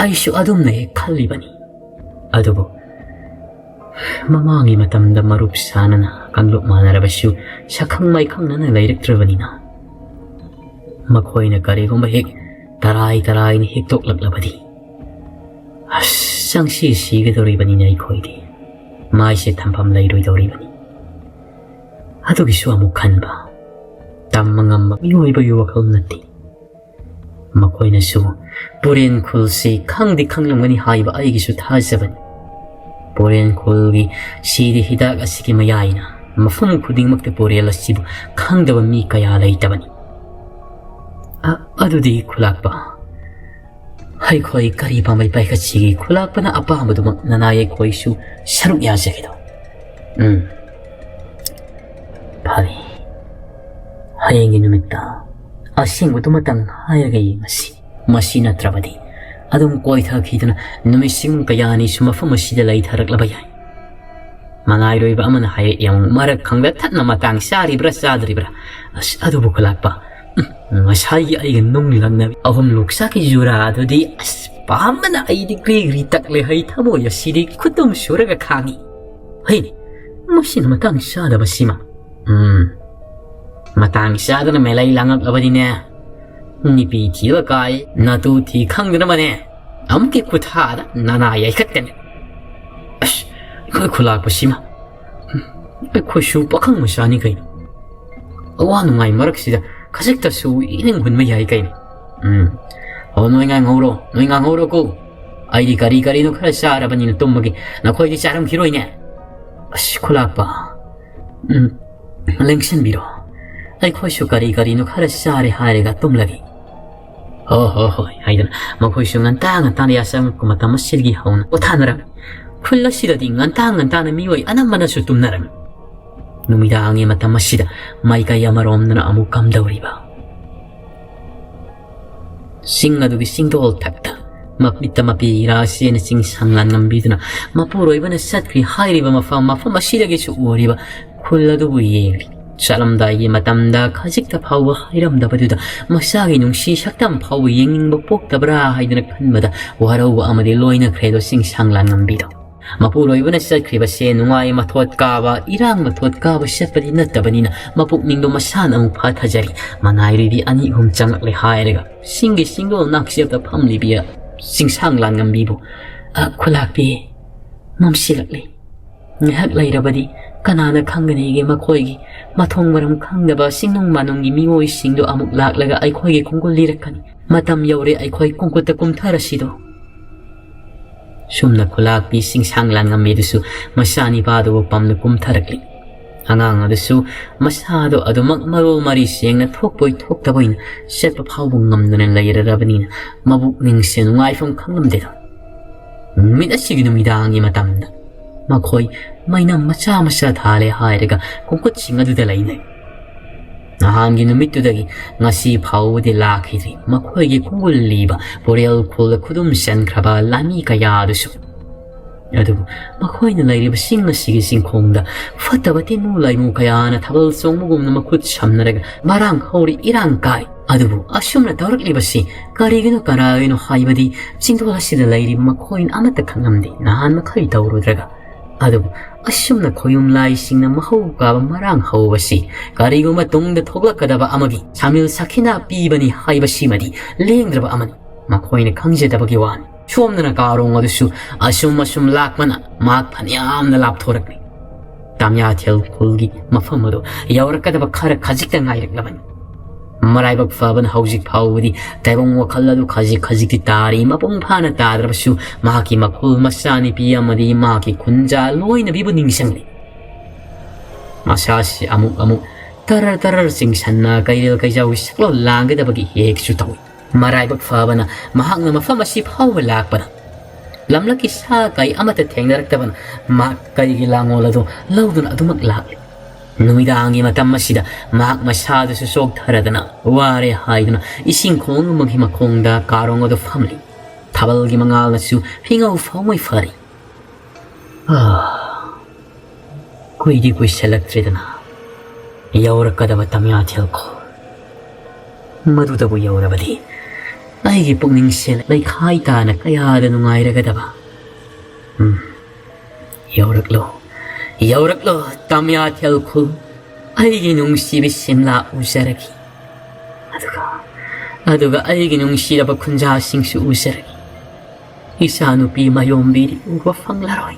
ꯑꯩꯁꯨ ꯑꯗꯨꯝꯅ ꯍꯦꯛ ꯈꯜꯂꯤꯕꯅꯤ꯫ ꯑꯗꯨꯕꯨ ꯃꯃꯥꯡꯒꯤ ꯃꯇꯝꯗ ꯃꯔꯨꯞ ꯁꯥꯅꯅ ꯀꯥꯡꯂꯨꯞ ꯃꯥꯟꯅꯔꯕꯁꯨ ꯁꯛꯈꯪ ꯃꯥꯏꯈꯪꯅꯅ ꯂꯩꯔꯛꯇ꯭ꯔꯕꯅꯤꯅ ꯃꯈꯣꯏꯅ ꯀꯔꯤꯒꯨꯝꯕ ꯍꯦꯛ ꯇꯔꯥꯏ ꯇꯔꯥꯏꯅ ꯍꯦꯛꯇꯣꯛꯂꯛꯂꯕꯗꯤ, ꯑꯁ, ꯆꯪꯁꯤ ꯁꯤꯒꯗꯧꯔꯤꯕꯅꯤꯅ ꯑꯩꯈꯣꯏꯗꯤ꯫ ꯃꯥꯏꯁꯦ ꯊꯝꯐꯝ ꯂꯩꯔꯣꯏꯗꯧꯔꯤꯕꯅꯤ꯫ ꯑꯗꯨꯒꯤꯁꯨ ꯑꯃꯨꯛ ꯈꯟꯕ, ꯇꯝꯕ ꯉꯝꯕ ꯃꯤꯑꯣꯏꯕꯒꯤ ꯋꯥꯈꯜ ꯅꯠꯇꯦ꯫ ꯃꯈꯣꯏꯅꯁꯨ ꯄꯨꯔꯦꯟ ꯈꯨꯜꯁꯤ ꯈꯪꯗꯤ ꯈꯪꯂꯝꯒꯅꯤ ꯍꯥꯏꯕ ꯑꯩꯒꯤꯁꯨ ꯊꯥꯖꯕꯅꯤ꯫ ꯄꯨꯔꯦꯟ ꯈꯨꯜꯒꯤ ꯁꯤꯗꯤ ꯍꯤꯗꯥꯛ ꯑꯁꯤꯒꯤ ꯃꯌꯥꯏꯅ ꯃꯐꯝ ꯈꯨꯗꯤꯡꯃꯛꯇ ꯄꯨꯔꯦꯜ ꯑꯁꯤꯕꯨ ꯈꯪꯗꯕ ꯃꯤ ꯀꯌꯥ ꯂꯩꯇꯕꯅꯤ꯫ ꯑ-, ꯑꯗꯨꯗꯤ ꯈꯨꯂꯥꯛꯄ, ꯑꯩꯈꯣꯏ ꯀꯔꯤ ꯄꯥꯝꯕꯩ ꯄꯥꯏꯈꯠꯁꯤꯒꯦ? ꯈꯨꯂꯥꯛꯄꯅ ꯑꯄꯥꯝꯕꯗꯨꯃꯛ ꯅꯅꯥꯏ ꯑꯩꯈꯣꯏꯁꯨ ꯁꯔꯨꯛ ꯌꯥꯖꯒꯦꯗꯣ꯫ ꯎꯝ꯫ ꯐꯔꯦ꯫ ꯍꯌꯦꯡꯒꯤ ꯅꯨꯃꯤꯠꯇ ꯑꯁꯦꯡꯕꯗꯨꯃꯇꯪ ꯍꯥꯏꯔꯒ ꯌꯦꯡꯉꯁꯤ꯫ ꯃꯁꯤ ꯅꯠꯇ꯭ꯔꯕꯗꯤ ꯑꯗꯨꯝ ꯀꯣꯏꯊꯈꯤꯗꯨꯅ ꯅꯨꯃꯤꯠꯁꯤꯡ ꯀꯌꯥꯅꯤꯁꯨ ꯃꯐꯝ ꯑꯁꯤꯗ ꯂꯩꯊꯔꯛꯂꯕ ꯌꯥꯏ꯫ ꯃꯉꯥꯏꯔꯣꯏꯕ ꯑꯃꯅ ꯍꯥꯏꯔꯛꯏ, ꯑꯃꯨꯛ ꯃꯔꯛ ꯈꯪꯗ ꯊꯠꯅ ꯃꯇꯥꯡ ꯆꯥꯔꯤꯕ꯭ꯔꯥ ꯆꯥꯗ꯭ꯔꯤꯕ꯭ꯔꯥ? ꯑꯁ, ꯑꯗꯨꯕꯨ ꯈꯨꯂꯥꯛꯄ, ꯎꯝ, ꯉꯁꯥꯏꯒꯤ ꯑꯩꯒ ꯅꯨꯡ ꯂꯪꯅꯕꯤ ꯑꯍꯨꯝ ꯂꯣꯛꯆꯥꯛꯀꯤ ꯖꯨꯔꯥ ꯑꯗꯨꯗꯤ, ꯑꯁ, ꯄꯥꯝꯕꯅ ꯑꯩꯗꯤ ꯒ꯭ꯔꯤ ꯒ꯭ꯔꯤ ꯇꯛꯂꯦ꯫ ꯍꯩ ꯊꯃꯣꯏ ꯑꯁꯤꯗꯤ ꯈꯨꯇꯨꯝ ꯁꯨꯔꯒ ꯈꯥꯡꯉꯤ꯫ ꯍꯩ, ꯃꯁꯤꯅ ꯃꯇꯥꯡ ꯆꯥꯗꯕꯁꯤꯃ꯫ ꯎꯝ, ꯃꯇꯥꯡ ꯆꯥꯗꯅ ꯃꯦꯂꯩ ꯂꯥꯡꯉꯛꯂꯕꯅꯤꯅꯦ꯫ ꯅꯨꯄꯤ ꯊꯤꯕ ꯀꯥꯏ ꯅꯇꯨ ꯊꯤ ꯈꯪꯗꯅꯕꯅꯦ꯫ ꯑꯃꯨꯛꯀꯤ ꯈꯨꯊꯥꯗ ꯅꯅꯥ ꯌꯥꯏꯈꯠꯀꯅꯤ꯫ ꯑꯁ, ꯑꯩꯈꯣꯏ ꯈꯨꯂꯥꯛꯄꯁꯤꯃ꯫ ꯑꯩꯈꯣꯏꯁꯨ ꯄꯥꯈꯪ ꯃꯆꯥꯅꯤ ꯀꯩꯅꯣ꯫ ꯑꯋꯥ ꯅꯨꯡꯉꯥꯏ ꯃꯔꯛꯁꯤꯗ ꯈꯖꯤꯛꯇꯁꯨ ꯏꯅꯤꯡ ꯍꯨꯟꯕ ꯌꯥꯏ ꯀꯩꯅꯣ꯫ ꯎꯝ꯫ ꯑꯣ, ꯅꯣꯏ ꯉꯥꯡꯍꯧꯔꯣ, ꯅꯣꯏ ꯉꯥꯡꯍꯧꯔꯣꯀꯣ꯫ ꯑꯩꯗꯤ ꯀꯔꯤ ꯀꯔꯤꯅꯣ ꯈꯔ ꯆꯥꯔꯕꯅꯤꯅ ꯇꯨꯝꯃꯒꯦ꯫ ꯅꯈꯣꯏꯗꯤ ꯆꯥꯔꯝꯈꯤꯔꯣꯏꯅꯦ꯫ ꯑꯁ, ꯈꯨꯂꯥꯛꯄ꯫ ꯎꯝ꯫ ꯂꯦꯡꯁꯤꯟꯕꯤꯔꯣ꯫ ꯑꯩꯈꯣꯏꯁꯨ ꯀꯔꯤ ꯀꯔꯤꯅꯣ ꯈꯔ ꯆꯥꯔꯦ ꯍꯥꯏꯔꯒ ꯇꯨꯝꯂꯒꯦ꯫ "ꯍꯣ, ꯍꯣ, ꯍꯣꯏ" ꯍꯥꯏꯗꯅ ꯃꯈꯣꯏꯁꯨ ꯉꯟꯇꯥ ꯉꯟꯇꯥꯅ ꯌꯥꯆꯪꯉꯛꯄ ꯃꯇꯝ ꯑꯁꯤꯗꯒꯤ ꯍꯧꯅ ꯄꯣꯊꯥꯅꯔꯝꯃꯤ꯫ ꯈꯨꯜ ꯑꯁꯤꯗꯗꯤ ꯉꯟꯇꯥ ꯉꯟꯇꯥꯅ ꯃꯤꯑꯣꯏ ꯑꯅꯝꯕꯅꯁꯨ ꯇꯨꯝꯅꯔꯝꯃꯤ꯫ ꯅꯨꯃꯤꯗꯥꯡꯒꯤ ꯃꯇꯝ ꯑꯁꯤꯗ ꯃꯥꯏꯀꯩ ꯑꯃꯔꯣꯝꯗꯅ ꯑꯃꯨꯛ ꯀꯝꯗꯧꯔꯤꯕ? ꯆꯤꯡ ꯑꯗꯨꯒꯤ ꯆꯤꯡꯗꯣꯜ ꯊꯛꯇ ꯃꯃꯤꯠꯇ ꯃꯄꯤ ꯏꯔꯥ ꯆꯦꯅ ꯆꯤꯡꯁꯥꯡ ꯂꯥꯟꯉꯝꯕꯤꯗꯨꯅ ꯃꯄꯨꯔꯣꯏꯕꯅ ꯆꯠꯈ꯭ꯔꯤ ꯍꯥꯏꯔꯤꯕ ꯃꯐꯝ, ꯃꯐꯝ ꯑꯁꯤꯗꯒꯤꯁꯨ ꯎꯔꯤꯕ ꯈꯨꯜ ꯑꯗꯨꯕꯨ ꯌꯦꯡꯂꯤ꯫ ꯆꯠꯂꯝꯗꯥꯏꯒꯤ ꯃꯇꯝꯗ ꯈꯖꯤꯛꯇ ꯐꯥꯎꯕ ꯍꯥꯏꯔꯝꯗꯕꯗꯨꯗ ꯃꯆꯥꯒꯤ ꯅꯨꯡꯁꯤ ꯁꯛꯇꯝ ꯐꯥꯎꯕ ꯌꯦꯡꯅꯤꯡꯕ ꯄꯣꯛꯇꯕ꯭ꯔꯥ ꯍꯥꯏꯗꯨꯅ ꯈꯟꯕꯗ ꯋꯥꯔꯧꯕ ꯑꯃꯗꯤ ꯂꯣꯏꯅꯈ꯭ꯔꯦꯗꯣ ꯆꯤꯡꯁꯥꯡ ꯂꯥꯟꯉꯝꯕꯤꯗꯣ꯫ ꯃꯄꯨꯔꯣꯏꯕꯅ ꯆꯠꯈ꯭ꯔꯤꯕꯁꯦ ꯅꯨꯡꯉꯥꯏ ꯃꯊꯣꯠ ꯀꯥꯕ, ꯏꯔꯥꯡ ꯃꯊꯣꯠ ꯀꯥꯕ ꯆꯠꯄꯗꯤ ꯅꯠꯇꯕꯅꯤꯅ ꯃꯄꯨꯛꯅꯤꯡꯗꯣ ꯃꯁꯥꯅ ꯑꯃꯨꯛ ꯐꯥꯊꯖꯔꯤ꯫ ꯃꯅꯥꯏꯔꯨꯏꯕꯤ ꯑꯅꯤ ꯑꯍꯨꯝ ꯆꯪꯂꯛꯂꯦ ꯍꯥꯏꯔꯒ ꯆꯤꯡꯒꯤ ꯆꯤꯡꯗꯣꯜ ꯅꯥꯛꯆꯦꯞꯇ ꯐꯝꯂꯤꯕꯤ ꯆꯤꯡꯁꯥꯡ ꯂꯥꯟꯉꯝꯕꯤꯕꯨ, "ꯑ, ꯈꯨꯂꯥꯛꯄꯤ, ꯃꯝꯁꯤꯜꯂꯛꯂꯤ꯫ ꯉꯥꯏꯍꯥꯛ ꯂꯩꯔꯕꯗꯤ ꯀꯅꯥꯅ ꯈꯪꯒꯅꯤꯒꯦ ꯃꯈꯣꯏꯒꯤ ꯃꯊꯣꯡ ꯃꯔꯝ ꯈꯪꯗꯕ ꯆꯤꯡꯅꯨꯡ ꯃꯥꯅꯨꯡꯒꯤ ꯃꯤꯑꯣꯏꯁꯤꯡꯗꯨ ꯑꯃꯨꯛ ꯂꯥꯛꯂꯒ ꯑꯩꯈꯣꯏꯒꯤ ꯈꯣꯡꯒꯨꯜ ꯂꯤꯔꯛꯀꯅꯤ꯫ ꯃꯇꯝ ꯌꯧꯔꯦ, ꯑꯩꯈꯣꯏ ꯀꯣꯡꯀꯨꯠꯇ ꯀꯨꯝꯊꯔꯁꯤꯗꯣ"꯫ ꯁꯨꯝꯅ ꯈꯨꯂꯥꯛꯄꯤ ꯆꯤꯡꯁꯥꯡ ꯂꯥꯟꯉꯝꯕꯤꯗꯨꯁꯨ ꯃꯆꯥꯅꯤꯄꯥꯗꯨꯕꯨ ꯄꯝꯅ ꯀꯨꯝꯊꯔꯛꯂꯤ꯫ ꯑꯉꯥꯡ ꯑꯗꯨꯁꯨ ꯃꯁꯥꯗꯣ ꯑꯗꯨꯃꯛ ꯃꯔꯣꯜ ꯃꯔꯤ ꯁꯦꯡꯅ ꯊꯣꯛꯄꯣꯏ ꯊꯣꯛꯇꯕꯣꯏꯅ ꯆꯠꯄ ꯐꯥꯎꯕ ꯉꯝꯗꯅ ꯂꯩꯔꯔꯕꯅꯤꯅ ꯃꯕꯨꯛꯅꯤꯡꯁꯦ ꯅꯨꯡꯉꯥꯏꯐꯝ ꯈꯪꯂꯝꯗꯦꯗ꯫ ꯅꯨꯃꯤꯠ ꯑꯁꯤꯒꯤ ꯅꯨꯃꯤꯗꯥꯡꯒꯤ ꯃꯇꯝꯗ ꯃꯈꯣꯏ ꯃꯩꯅꯝ ꯃꯆꯥ ꯃꯆꯥ ꯊꯥꯜꯂꯦ ꯍꯥꯏꯔꯒ ꯀꯣꯡꯀꯨꯠꯁꯤꯡ ꯑꯗꯨꯗ ꯂꯩꯅꯩ꯫ ꯅꯍꯥꯟꯒꯤ ꯅꯨꯃꯤꯠꯇꯨꯗꯒꯤ ꯉꯁꯤ ꯐꯥꯎꯕꯗꯤ ꯂꯥꯛꯈꯤꯗ꯭ꯔꯤ ꯃꯈꯣꯏꯒꯤ ꯈꯣꯡꯒꯨꯜ ꯂꯤꯕ ꯄꯣꯔꯦꯜ ꯈꯨꯜꯗ ꯈꯨꯗꯨꯝ ꯆꯟꯈ꯭ꯔꯕ ꯂꯥꯟꯃꯤ ꯀꯌꯥ ꯑꯗꯨꯁꯨ꯫ ꯑꯗꯨꯕꯨ ꯃꯈꯣꯏꯅ ꯂꯩꯔꯤꯕ ꯆꯤꯡ ꯑꯁꯤꯒꯤ ꯆꯤꯡꯈꯣꯡꯗ ꯐꯠꯇꯕ ꯇꯤꯟꯃꯨ ꯂꯥꯏꯃꯨ ꯀꯌꯥꯅ ꯊꯥꯕꯜ ꯆꯣꯡꯕꯒꯨꯝꯅ ꯃꯈꯨꯠ ꯁꯝꯅꯔꯒ ꯃꯔꯥꯡ ꯍꯧꯔꯤ, ꯏꯔꯥꯡ ꯀꯥꯏ꯫ ꯑꯗꯨꯕꯨ ꯑꯁꯨꯝꯅ ꯇꯧꯔꯛꯂꯤꯕꯁꯤ ꯀꯔꯤꯒꯤꯅꯣ ꯀꯅꯥꯒꯤꯅꯣ ꯍꯥꯏꯕꯗꯤ ꯆꯤꯡꯗꯣꯜ ꯑꯁꯤꯗ ꯂꯩꯔꯤꯕ ꯃꯈꯣꯏꯅ ꯑꯃꯠꯇ ꯈꯪꯂꯝꯗꯦ꯫ ꯅꯍꯥꯟ ꯃꯈꯩ ꯇꯧꯔꯨꯗ꯭ꯔꯒ꯫ ꯑꯗꯨꯕꯨ ꯑꯁꯨꯝꯅ ꯈꯣꯌꯨꯝ ꯂꯥꯏꯁꯤꯡꯅ ꯃꯍꯧ ꯀꯥꯕ ꯃꯔꯥꯡ ꯍꯧꯕꯁꯤ ꯀꯔꯤꯒꯨꯝꯕ ꯇꯨꯡꯗ ꯊꯣꯛꯂꯛꯀꯗꯕ ꯑꯃꯒꯤ ꯁꯥꯃꯤꯜ ꯁꯥꯈꯤꯅꯥ ꯄꯤꯕꯅꯤ ꯍꯥꯏꯕꯁꯤꯃꯗꯤ ꯂꯦꯡꯗ꯭ꯔꯕ ꯑꯃꯅꯤ꯫ ꯃꯈꯣꯏꯅ ꯈꯪꯖꯗꯕꯒꯤ ꯋꯥꯅꯤ꯫ ꯁꯣꯝꯗꯅ ꯀꯥꯔꯣꯡ ꯑꯗꯨꯁꯨ ꯑꯁꯨꯝ ꯑꯁꯨꯝ ꯂꯥꯛꯄꯅ ꯃꯍꯥꯛ ꯐꯅꯌꯥꯝꯅ ꯂꯥꯞꯊꯣꯔꯛꯂꯤ꯫ ꯇꯥꯃꯤꯌꯥꯊꯦꯜ ꯈꯨꯜꯒꯤ ꯃꯐꯝ ꯑꯗꯨ ꯌꯧꯔꯛꯀꯗꯕ ꯈꯔ ꯈꯖꯤꯛꯇ ꯉꯥꯏꯔꯛꯂꯕꯅꯤ꯫ ꯃꯔꯥꯏꯕꯛ ꯐꯕꯅ ꯍꯧꯖꯤꯛ ꯐꯥꯎꯕꯗꯤ ꯇꯥꯏꯕꯪ ꯋꯥꯈꯜ ꯑꯗꯨ ꯈꯖꯤꯛ ꯈꯖꯤꯛꯇꯤ ꯇꯥꯔꯤ꯫ ꯃꯄꯨꯡ ꯐꯥꯅ ꯇꯥꯗ꯭ꯔꯕꯁꯨ ꯃꯍꯥꯛꯀꯤ ꯃꯈꯨꯜ ꯃꯆꯥꯅꯨꯄꯤ ꯑꯃꯗꯤ ꯃꯍꯥꯛꯀꯤ ꯈꯨꯟꯖꯥ ꯂꯣꯏꯅꯕꯤꯕꯨ ꯅꯤꯡꯁꯤꯡꯂꯤ꯫ ꯃꯁꯥꯁꯤ ꯑꯃꯨꯛ ꯑꯃꯨꯛ ꯇꯔꯔ ꯇꯔꯔ ꯆꯤꯡꯁꯟꯅ ꯀꯩꯔꯦꯜ ꯀꯩꯖꯥꯎꯒꯤ ꯁꯛꯂꯣꯟ ꯂꯥꯡꯒꯗꯕꯒꯤ ꯍꯦꯛꯁꯨ ꯇꯧꯏ꯫ ꯃꯔꯥꯏꯕꯛ ꯐꯕꯅ ꯃꯍꯥꯛꯅ ꯃꯐꯝ ꯑꯁꯤ ꯐꯥꯎꯕ ꯂꯥꯛꯄꯗ ꯂꯝꯂꯛꯀꯤ ꯁꯥ ꯀꯩ ꯑꯃꯠꯇ ꯊꯦꯡꯅꯔꯛꯇꯕꯅ ꯃꯍꯥꯛ ꯀꯩꯒꯤ ꯂꯥꯡꯒꯣꯜ ꯑꯗꯨ ꯂꯧꯗꯨꯅ ꯑꯗꯨꯃꯛ ꯂꯥꯛꯂꯤ꯫ ꯅꯨꯃꯤꯗꯥꯡꯒꯤ ꯃꯇꯝ ꯑꯁꯤꯗ ꯃꯍꯥꯛ ꯃꯁꯥꯗꯨꯁꯨ ꯆꯣꯛꯊꯔꯗꯅ ꯋꯥꯔꯦ ꯍꯥꯏꯗꯨꯅ ꯏꯁꯤꯡ ꯈꯣꯡ ꯑꯃꯒꯤ ꯃꯈꯣꯡꯗ ꯀꯥꯔꯣꯡ ꯑꯗꯨ ꯐꯝꯂꯤ꯫ ꯊꯥꯕꯜꯒꯤ ꯃꯉꯥꯜꯅꯁꯨ ꯐꯤꯉꯧ ꯐꯥꯎꯃꯩ ꯐꯥꯔꯤ꯫ ꯑꯥ, ꯀꯨꯏꯗꯤ ꯀꯨꯏꯁꯜꯂꯛꯇ꯭ꯔꯦꯗꯅ ꯌꯧꯔꯛꯀꯗꯕ ꯇꯃꯤꯌꯥꯊꯦꯜ ꯈꯨꯜ꯫ ꯃꯗꯨꯗꯕꯨ ꯌꯧꯔꯕꯗꯤ ꯑꯩꯒꯤ ꯄꯨꯛꯅꯤꯡꯁꯦ ꯂꯩꯈꯥꯏ ꯇꯥꯅ ꯀꯌꯥꯗ ꯅꯨꯡꯉꯥꯏꯔꯒꯗꯕ꯫ ꯎꯝ, ꯌꯧꯔꯛꯂꯣ, ꯌꯧꯔꯛꯂꯣ, ꯇꯃꯤꯌꯥꯊꯦꯜ ꯈꯨꯜ꯫ ꯑꯩꯒꯤ ꯅꯨꯡꯁꯤꯕꯤ ꯁꯤꯝꯂꯥ ꯎꯖꯔꯒꯦ꯫ ꯑꯗꯨꯒ, ꯑꯗꯨꯒ ꯑꯩꯒꯤ ꯅꯨꯡꯁꯤꯔꯕ ꯈꯨꯟꯖꯥꯁꯤꯡꯁꯨ ꯎꯖꯔꯒꯦ꯫ ꯏꯆꯥꯅꯨꯄꯤ ꯃꯌꯣꯝꯕꯤꯗꯤ ꯎꯕ ꯐꯪꯂꯔꯣꯏ꯫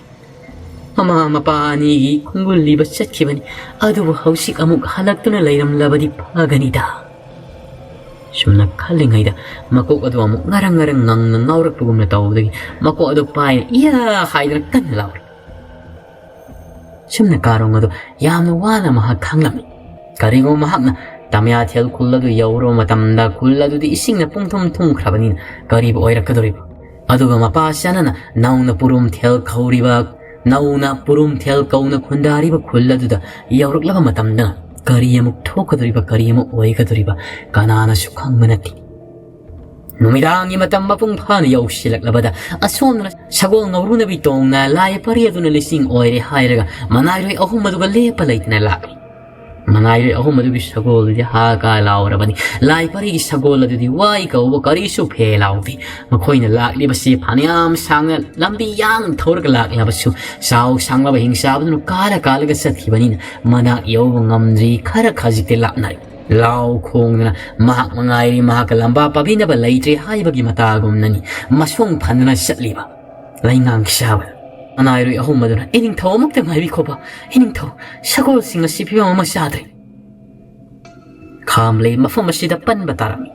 ꯃꯃꯥ ꯃꯄꯥ ꯑꯅꯤꯒꯤ ꯈꯣꯡꯒꯨꯜ ꯂꯤꯕ ꯆꯠꯈꯤꯕꯅꯤ꯫ ꯑꯗꯨꯕꯨ ꯍꯧꯖꯤꯛ ꯑꯃꯨꯛ ꯍꯜꯂꯛꯇꯨꯅ ꯂꯩꯔꯝꯂꯕꯗꯤ ꯐꯒꯅꯤꯗ꯫ ꯁꯨꯝꯅ ꯈꯜꯂꯤꯉꯩꯗ ꯃꯀꯣꯛ ꯑꯗꯨ ꯑꯃꯨꯛ ꯉꯔꯪ ꯉꯔꯪ ꯉꯪꯅ ꯉꯥꯎꯔꯛꯄꯒꯨꯝꯅ ꯇꯧꯕꯗꯒꯤ ꯃꯀꯣꯛ ꯑꯗꯨ ꯄꯥꯏꯅ "ꯏꯌꯥ" ꯍꯥꯏꯗꯨꯅ ꯀꯟꯅ ꯂꯥꯎꯔꯦ꯫ ꯁꯨꯝꯅ ꯀꯥꯔꯣꯡ ꯑꯗꯨ ꯌꯥꯝꯅ ꯋꯥꯅ ꯃꯍꯥꯛ ꯈꯥꯡꯂꯝꯃꯤ꯫ ꯀꯔꯤꯒꯨꯝꯕ ꯃꯍꯥꯛꯅ ꯇꯃꯤꯌꯥꯊꯦꯜ ꯈꯨꯜ ꯑꯗꯨ ꯌꯧꯔꯨꯕ ꯃꯇꯝꯗ ꯈꯨꯜ ꯑꯗꯨꯗꯤ ꯏꯁꯤꯡꯅ ꯄꯨꯡꯊꯨꯝ ꯊꯨꯝꯈ꯭ꯔꯕꯅꯤꯅ ꯀꯔꯤꯕꯨ ꯑꯣꯏꯔꯛꯀꯗꯧꯔꯤꯕ? ꯑꯗꯨꯒ ꯃꯄꯥ ꯆꯥꯅꯅ ꯅꯧꯅ ꯄꯨꯔꯨꯝꯊꯦꯜ ꯀꯧꯔꯤꯕ, ꯅꯧꯅ ꯄꯨꯔꯨꯝꯊꯦꯜ ꯀꯧꯅ ꯈꯨꯟꯗꯥꯔꯤꯕ ꯈꯨꯜ ꯑꯗꯨꯗ ꯌꯧꯔꯛꯂꯕ ꯃꯇꯝꯗ ꯀꯔꯤ ꯑꯃꯨꯛ ꯊꯣꯛꯀꯗꯧꯔꯤꯕ, ꯀꯔꯤ ꯑꯃꯨꯛ ꯑꯣꯏꯒꯗꯧꯔꯤꯕ ꯀꯅꯥꯅꯁꯨ ꯈꯪꯕ ꯅꯠꯇꯦ꯫ ꯅꯨꯃꯤꯗꯥꯡꯒꯤ ꯃꯇꯝ ꯃꯄꯨꯡ ꯐꯥꯅ ꯌꯧꯁꯤꯜꯂꯛꯂꯕꯗ ꯑꯁꯣꯝꯗꯅ ꯁꯒꯣꯜ ꯉꯧꯔꯨꯅꯕꯤ ꯇꯣꯡꯅ ꯂꯥꯏ ꯄꯔꯤ ꯑꯗꯨꯅ ꯂꯤꯁꯤꯡ ꯑꯣꯏꯔꯦ ꯍꯥꯏꯔꯒ ꯃꯅꯥꯏꯔꯣꯏ ꯑꯍꯨꯝ ꯑꯗꯨꯒ ꯂꯦꯞꯄ ꯂꯩꯇꯅ ꯂꯥꯛꯂꯤ꯫ ꯃꯅꯥꯏꯔꯣꯏ ꯑꯍꯨꯝ ꯑꯗꯨꯒꯤ ꯁꯒꯣꯜꯗꯨꯗꯤ ꯍꯥ ꯀꯥ ꯂꯥꯎꯔꯕꯅꯤ꯫ ꯂꯥꯏ ꯄꯔꯤꯒꯤ ꯁꯒꯣꯜ ꯑꯗꯨꯗꯤ ꯋꯥꯏ ꯀꯧꯕ ꯀꯔꯤꯁꯨ ꯐꯦ ꯂꯥꯎꯗꯦ꯫ ꯃꯈꯣꯏꯅ ꯂꯥꯛꯂꯤꯕꯁꯤ ꯐꯅꯌꯥꯝ ꯁꯥꯡꯅ ꯂꯝꯕꯤ ꯌꯥꯡꯅ ꯊꯧꯔꯒ ꯂꯥꯛꯂꯕꯁꯨ ꯆꯥꯎ ꯁꯥꯡꯂꯕ ꯍꯤꯡꯆꯥꯕꯗꯨꯅ ꯀꯥꯔ ꯀꯥꯔꯒ ꯆꯠꯈꯤꯕꯅꯤꯅ ꯃꯅꯥꯛ ꯌꯧꯕ ꯉꯝꯗ꯭ꯔꯤ꯫ ꯈꯔ ꯈꯖꯤꯛꯇꯤ ꯂꯥꯞꯅꯔꯦ꯫ ꯂꯥꯎ ꯈꯣꯡꯗꯅ ꯃꯍꯥꯛ ꯃꯉꯥꯏꯔꯤ, ꯃꯍꯥꯛꯀ ꯂꯝꯕꯥ ꯄꯥꯕꯤꯅꯕ ꯂꯩꯇ꯭ꯔꯦ ꯍꯥꯏꯕꯒꯤ ꯃꯇꯥꯒꯨꯝꯅꯅꯤ ꯃꯁꯣꯡ ꯐꯟꯗꯅ ꯆꯠꯂꯤꯕ꯫ ꯂꯩꯉꯥꯡ ꯁꯥꯕ ꯃꯅꯥꯏꯔꯣꯏ ꯑꯍꯨꯝ ꯑꯗꯨꯅ "ꯏꯅꯤꯡꯊꯧ, ꯑꯃꯨꯛꯇ ꯉꯥꯏꯕꯤꯈꯣꯕ, ꯏꯅꯤꯡꯊꯧ, ꯁꯒꯣꯜꯁꯤꯡ ꯑꯁꯤ ꯐꯤꯕꯝ ꯑꯃ ꯆꯥꯗ꯭ꯔꯦ꯫" ꯈꯥꯝꯂꯩ ꯃꯐꯝ ꯑꯁꯤꯗ ꯄꯟꯕ ꯇꯥꯔꯝꯃꯤ꯫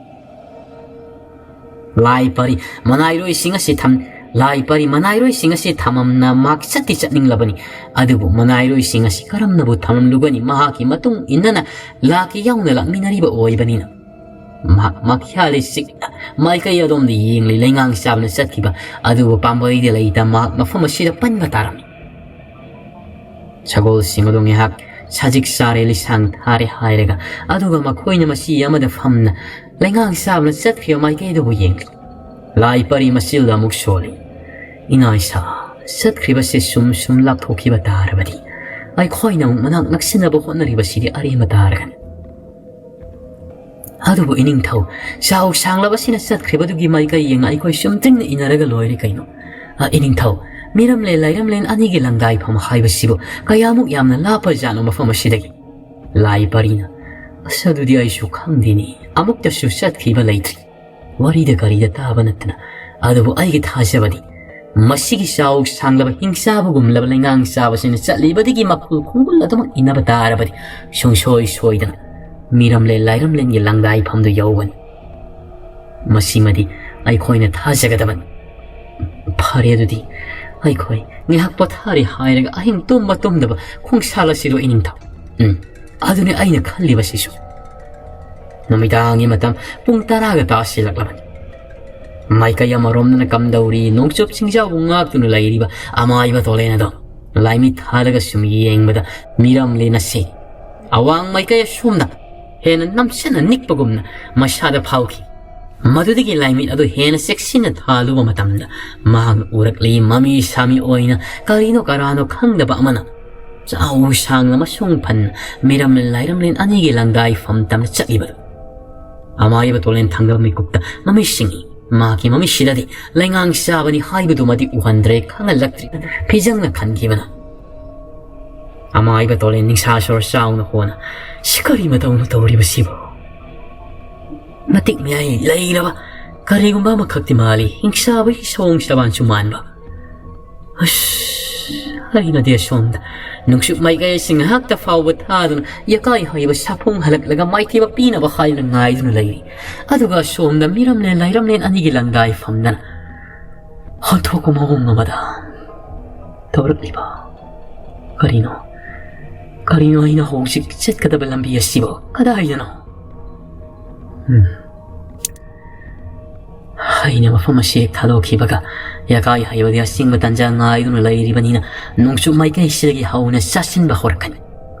ꯂꯥꯏ ꯄꯔꯤ ꯃꯅꯥꯏꯔꯣꯏꯁꯤꯡ ꯑꯁꯤ ꯊꯝ-, ꯂꯥꯏ ꯄꯔꯤ ꯃꯅꯥꯏꯔꯣꯏꯁꯤꯡ ꯑꯁꯤ ꯊꯝꯃꯝꯅ ꯃꯍꯥꯛ ꯆꯠꯇꯤ ꯆꯠꯅꯤꯡꯂꯕꯅꯤ꯫ ꯑꯗꯨꯕꯨ ꯃꯅꯥꯏꯔꯣꯏꯁꯤꯡ ꯑꯁꯤ ꯀꯔꯝꯅꯕꯨ ꯊꯝꯂꯝꯂꯨꯒꯅꯤ? ꯃꯍꯥꯛꯀꯤ ꯃꯇꯨꯡ ꯏꯟꯅꯅ ꯂꯥꯛꯀꯤ ꯌꯥꯎꯅ ꯂꯥꯛꯃꯤꯟꯅꯔꯤꯕ ꯑꯣꯏꯕꯅꯤꯅ꯫ ꯃꯍꯥꯛ ꯃꯈ꯭ꯌꯥꯂꯤ ꯆꯤꯛꯅ ꯃꯥꯏꯀꯩ ꯑꯗꯣꯝꯗ ꯌꯦꯡꯂꯤ꯫ ꯂꯩꯉꯥꯡ ꯆꯥꯕꯅ ꯆꯠꯈꯤꯕ ꯑꯗꯨꯕꯨ ꯄꯥꯝꯕꯩꯗꯤ ꯂꯩꯇ ꯃꯍꯥꯛ ꯃꯐꯝ ꯑꯁꯤꯗ ꯄꯟꯕ ꯇꯥꯔꯝꯃꯤ꯫ ꯁꯒꯣꯜꯁꯤꯡ ꯑꯗꯨ ꯉꯥꯏꯍꯥꯛ ꯁꯖꯤꯛ ꯆꯥꯔꯦ, ꯂꯤꯁꯥꯡ ꯊꯥꯔꯦ ꯍꯥꯏꯔꯒ, ꯑꯗꯨꯒ ꯃꯈꯣꯏꯅ ꯃꯁꯤ ꯑꯃꯗ ꯐꯝꯅ ꯂꯩꯉꯥꯡ ꯆꯥꯕꯅ ꯆꯠꯈꯤꯕ ꯃꯥꯏꯀꯩꯗꯨꯕꯨ ꯌꯦꯡꯂꯤ꯫ ꯂꯥꯏ ꯄꯔꯤ ꯃꯆꯤꯜꯗ ꯑꯃꯨꯛ ꯁꯣꯜꯂꯤ꯫ "ꯏꯅꯥ ꯏꯁꯥ, ꯆꯠꯈ꯭ꯔꯤꯕꯁꯦ ꯁꯨꯝ ꯁꯨꯝ ꯂꯥꯞꯊꯣꯛꯈꯤꯕ ꯇꯥꯔꯕꯗꯤ ꯑꯩꯈꯣꯏꯅ ꯑꯃꯨꯛ ꯃꯅꯥꯛ ꯅꯛꯁꯤꯟꯅꯕ ꯍꯣꯠꯅꯔꯤꯕꯁꯤꯗꯤ ꯑꯔꯦꯝꯕ ꯇꯥꯔꯒꯅꯤ꯫ ꯑꯗꯨꯕꯨ ꯏꯅꯤꯡꯊꯧ, ꯆꯥꯎ ꯁꯥꯡꯂꯕꯁꯤꯅ ꯆꯠꯈ꯭ꯔꯤꯕꯗꯨꯒꯤ ꯃꯥꯏꯀꯩ ꯌꯦꯡꯅ ꯑꯩꯈꯣꯏ ꯁꯨꯝ ꯇꯤꯡꯅ ꯏꯟꯅꯔꯒ ꯂꯣꯏꯔꯦ ꯀꯩꯅꯣ꯫ ꯑ, ꯏꯅꯤꯡꯊꯧ, ꯃꯤꯔꯝꯂꯦꯟ ꯂꯥꯏꯔꯝꯂꯦꯟ ꯑꯅꯤꯒꯤ ꯂꯪꯗꯥꯏꯐꯝ ꯍꯥꯏꯕꯁꯤꯕꯨ ꯀꯌꯥꯃꯨꯛ ꯌꯥꯝꯅ ꯂꯥꯞꯄ ꯖꯥꯠꯅꯣ ꯃꯐꯝ ꯑꯁꯤꯗꯒꯤ?" ꯂꯥꯏ ꯄꯔꯤꯅ, "ꯑꯁ, ꯑꯗꯨꯗꯤ ꯑꯩꯁꯨ ꯈꯪꯗꯦꯅꯦ, ꯑꯃꯨꯛꯇꯁꯨ ꯆꯠꯈꯤꯕ ꯂꯩꯇ꯭ꯔꯤ꯫ ꯋꯥꯔꯤꯗ ꯀꯔꯤꯗ ꯇꯥꯕ ꯅꯠꯇꯅ꯫ ꯑꯗꯨꯕꯨ ꯑꯩꯒꯤ ꯊꯥꯖꯕꯗꯤ ꯃꯁꯤꯒꯤ ꯆꯥꯎ ꯁꯥꯡꯂꯕ ꯍꯤꯡꯆꯥꯕꯒꯨꯝꯂꯕ ꯂꯩꯉꯥꯡ ꯆꯥꯕꯁꯤꯅ ꯆꯠꯂꯤꯕꯗꯒꯤ ꯃꯈꯨꯜ ꯈꯣꯡꯒꯨꯜ ꯑꯗꯨꯃꯛ ꯏꯟꯅꯕ ꯇꯥꯔꯕꯗꯤ ꯁꯨꯡꯁꯣꯏ ꯁꯣꯏꯗꯅ ꯃꯤꯔꯝꯂꯦꯟ ꯂꯥꯏꯔꯝꯂꯦꯟꯒꯤ ꯂꯪꯗꯥꯏꯐꯝꯗꯨ ꯌꯧꯒꯅꯤ꯫ ꯃꯁꯤꯃꯗꯤ ꯑꯩꯈꯣꯏꯅ ꯊꯥꯖꯒꯗꯕꯅꯤ꯫ ꯐꯔꯦ, ꯑꯗꯨꯗꯤ ꯑꯩꯈꯣꯏ ꯉꯥꯏꯍꯥꯛ ꯄꯣꯊꯥꯔꯦ ꯍꯥꯏꯔꯒ ꯑꯍꯤꯡ ꯇꯨꯝꯕ ꯇꯨꯝꯗꯕ ꯈꯣꯡꯁꯥꯜ ꯑꯁꯤꯔꯣ ꯏꯅꯤꯡꯊꯧ?" ꯎꯝ, ꯑꯗꯨꯅꯤ ꯑꯩꯅ ꯈꯜꯂꯤꯕꯁꯤꯁꯨ꯫ ꯅꯨꯃꯤꯗꯥꯡꯒꯤ ꯃꯇꯝ ꯄꯨꯡ ꯇꯔꯥꯒ ꯇꯥꯁꯤꯜꯂꯛꯂꯕꯅꯤ꯫ ꯃꯥꯏꯀꯩ ꯑꯃꯔꯣꯝꯗꯅ ꯀꯝꯗꯧꯔꯤ ꯅꯣꯡꯆꯨꯞ ꯆꯤꯡꯖꯥꯎꯕꯨ ꯉꯥꯛꯇꯨꯅ ꯂꯩꯔꯤꯕ ꯑꯃꯥꯏꯕ ꯇꯣꯂꯦꯟ ꯑꯗꯣ ꯂꯥꯏꯃꯤꯠ ꯊꯥꯔꯒ ꯁꯨꯝ ꯌꯦꯡꯕꯗ ꯃꯤꯔꯝꯂꯦꯟ ꯑꯁꯤ ꯑꯋꯥꯡ ꯃꯥꯏꯀꯩ ꯑꯁꯣꯝꯗ ꯍꯦꯟꯅ ꯅꯝꯁꯤꯟꯅ ꯅꯤꯛꯄꯒꯨꯝꯅ ꯃꯁꯥꯗ ꯐꯥꯎꯈꯤ꯫ ꯃꯗꯨꯗꯒꯤ ꯂꯥꯏꯃꯤꯠ ꯑꯗꯨ ꯍꯦꯟꯅ ꯆꯦꯛꯁꯤꯟꯅ ꯊꯥꯜꯂꯨꯕ ꯃꯇꯝꯗ ꯃꯍꯥꯛꯅ ꯎꯔꯛꯂꯤ, ꯃꯃꯤ ꯁꯥꯃꯤ ꯑꯣꯏꯅ ꯀꯔꯤꯅꯣ ꯀꯔꯥꯅꯣ ꯈꯪꯗꯕ ꯑꯃꯅ ꯆꯥꯎ ꯁꯥꯡꯅ ꯃꯁꯨꯡ ꯐꯟꯅ ꯃꯤꯔꯝꯂꯦꯟ ꯂꯥꯏꯔꯝꯂꯦꯟ ꯑꯅꯤꯒꯤ ꯂꯪꯗꯥꯏꯐꯝ ꯇꯝꯅ ꯆꯠꯂꯤꯕꯗꯨ꯫ ꯑꯃꯥꯏꯕ ꯇꯣꯂꯦꯟ ꯊꯪꯗꯕ ꯃꯤꯀꯨꯞꯇ ꯃꯃꯤꯠ ꯁꯤꯡꯏ꯫ ꯃꯍꯥꯛꯀꯤ ꯃꯃꯤꯠꯁꯤꯗꯗꯤ ꯂꯩꯉꯥꯡ ꯆꯥꯕꯅꯤ ꯍꯥꯏꯕꯗꯨꯃꯗꯤ ꯎꯍꯟꯗ꯭ꯔꯦ, ꯈꯪꯍꯜꯂꯛꯇ꯭ꯔꯤ꯫ ꯐꯤꯖꯪꯅ ꯈꯟꯈꯤꯕꯅ꯫ ꯑꯃꯥꯏꯕ ꯇꯣꯂꯦꯟ ꯅꯤꯡꯁꯥ ꯁꯣꯔ ꯆꯥꯎꯅ ꯍꯣꯅ, "ꯁꯤ ꯀꯔꯤ ꯃꯇꯧꯅꯣ ꯇꯧꯔꯤꯕꯁꯤꯕꯨ? ꯃꯇꯤꯛ ꯃꯌꯥꯏ ꯂꯩꯔꯕ ꯀꯔꯤꯒꯨꯝꯕ ꯑꯃꯈꯛꯇꯤ ꯃꯥꯜꯂꯤ, ꯍꯤꯡꯆꯥꯕꯒꯤ ꯁꯑꯣꯡ ꯁꯕꯥꯟꯁꯨ ꯃꯥꯟꯕ꯫ ꯑꯁ, ꯑꯩꯅꯗꯤ ꯑꯁꯣꯝꯗ ꯅꯨꯡꯁꯨꯛ ꯃꯥꯏꯀꯩ ꯑꯁꯤ ꯉꯥꯏꯍꯥꯛꯇ ꯐꯥꯎꯕ ꯊꯥꯗꯨꯅ ꯌꯀꯥꯏ ꯍꯩꯕ ꯁꯥꯐꯣꯡ ꯍꯜꯂꯛꯂꯒ ꯃꯥꯏꯊꯤꯕ ꯄꯤꯅꯕ ꯍꯥꯏꯗꯨꯅ ꯉꯥꯏꯗꯨꯅ ꯂꯩꯔꯤ꯫ ꯑꯗꯨꯒ ꯑꯁꯣꯝꯗ ꯃꯤꯔꯝꯂꯦꯟ ꯂꯥꯏꯔꯝꯂꯦꯟ ꯑꯅꯤꯒꯤ ꯂꯪꯗꯥꯏ ꯐꯝꯗꯅ ꯑꯣꯟꯊꯣꯛꯄ ꯃꯑꯣꯡ ꯑꯃꯗ ꯇꯧꯔꯛꯂꯤꯕ꯫ ꯀꯔꯤꯅꯣ? ꯀꯔꯤꯅꯣ ꯑꯩꯅ ꯍꯧꯖꯤꯛ ꯆꯠꯀꯗꯕ ꯂꯝꯕꯤ ꯑꯁꯤꯕꯨ? ꯀꯗꯥꯏꯗꯅꯣ?" ꯎꯝ꯫ ꯑꯩꯅ ꯃꯐꯝ ꯑꯁꯤ ꯍꯦꯛ ꯊꯥꯗꯣꯛꯈꯤꯕꯒ ꯌꯀꯥꯏ ꯍꯩꯕꯗꯤ ꯑꯆꯤꯡꯕ ꯇꯟꯖꯥ ꯉꯥꯏꯗꯨꯅ ꯂꯩꯔꯤꯕꯅꯤꯅ ꯅꯣꯡꯆꯨꯞ ꯃꯥꯏꯀꯩꯁꯤꯗꯒꯤ ꯍꯧꯅ ꯆꯥꯁꯤꯟꯕ ꯍꯧꯔꯛꯀꯅꯤ꯫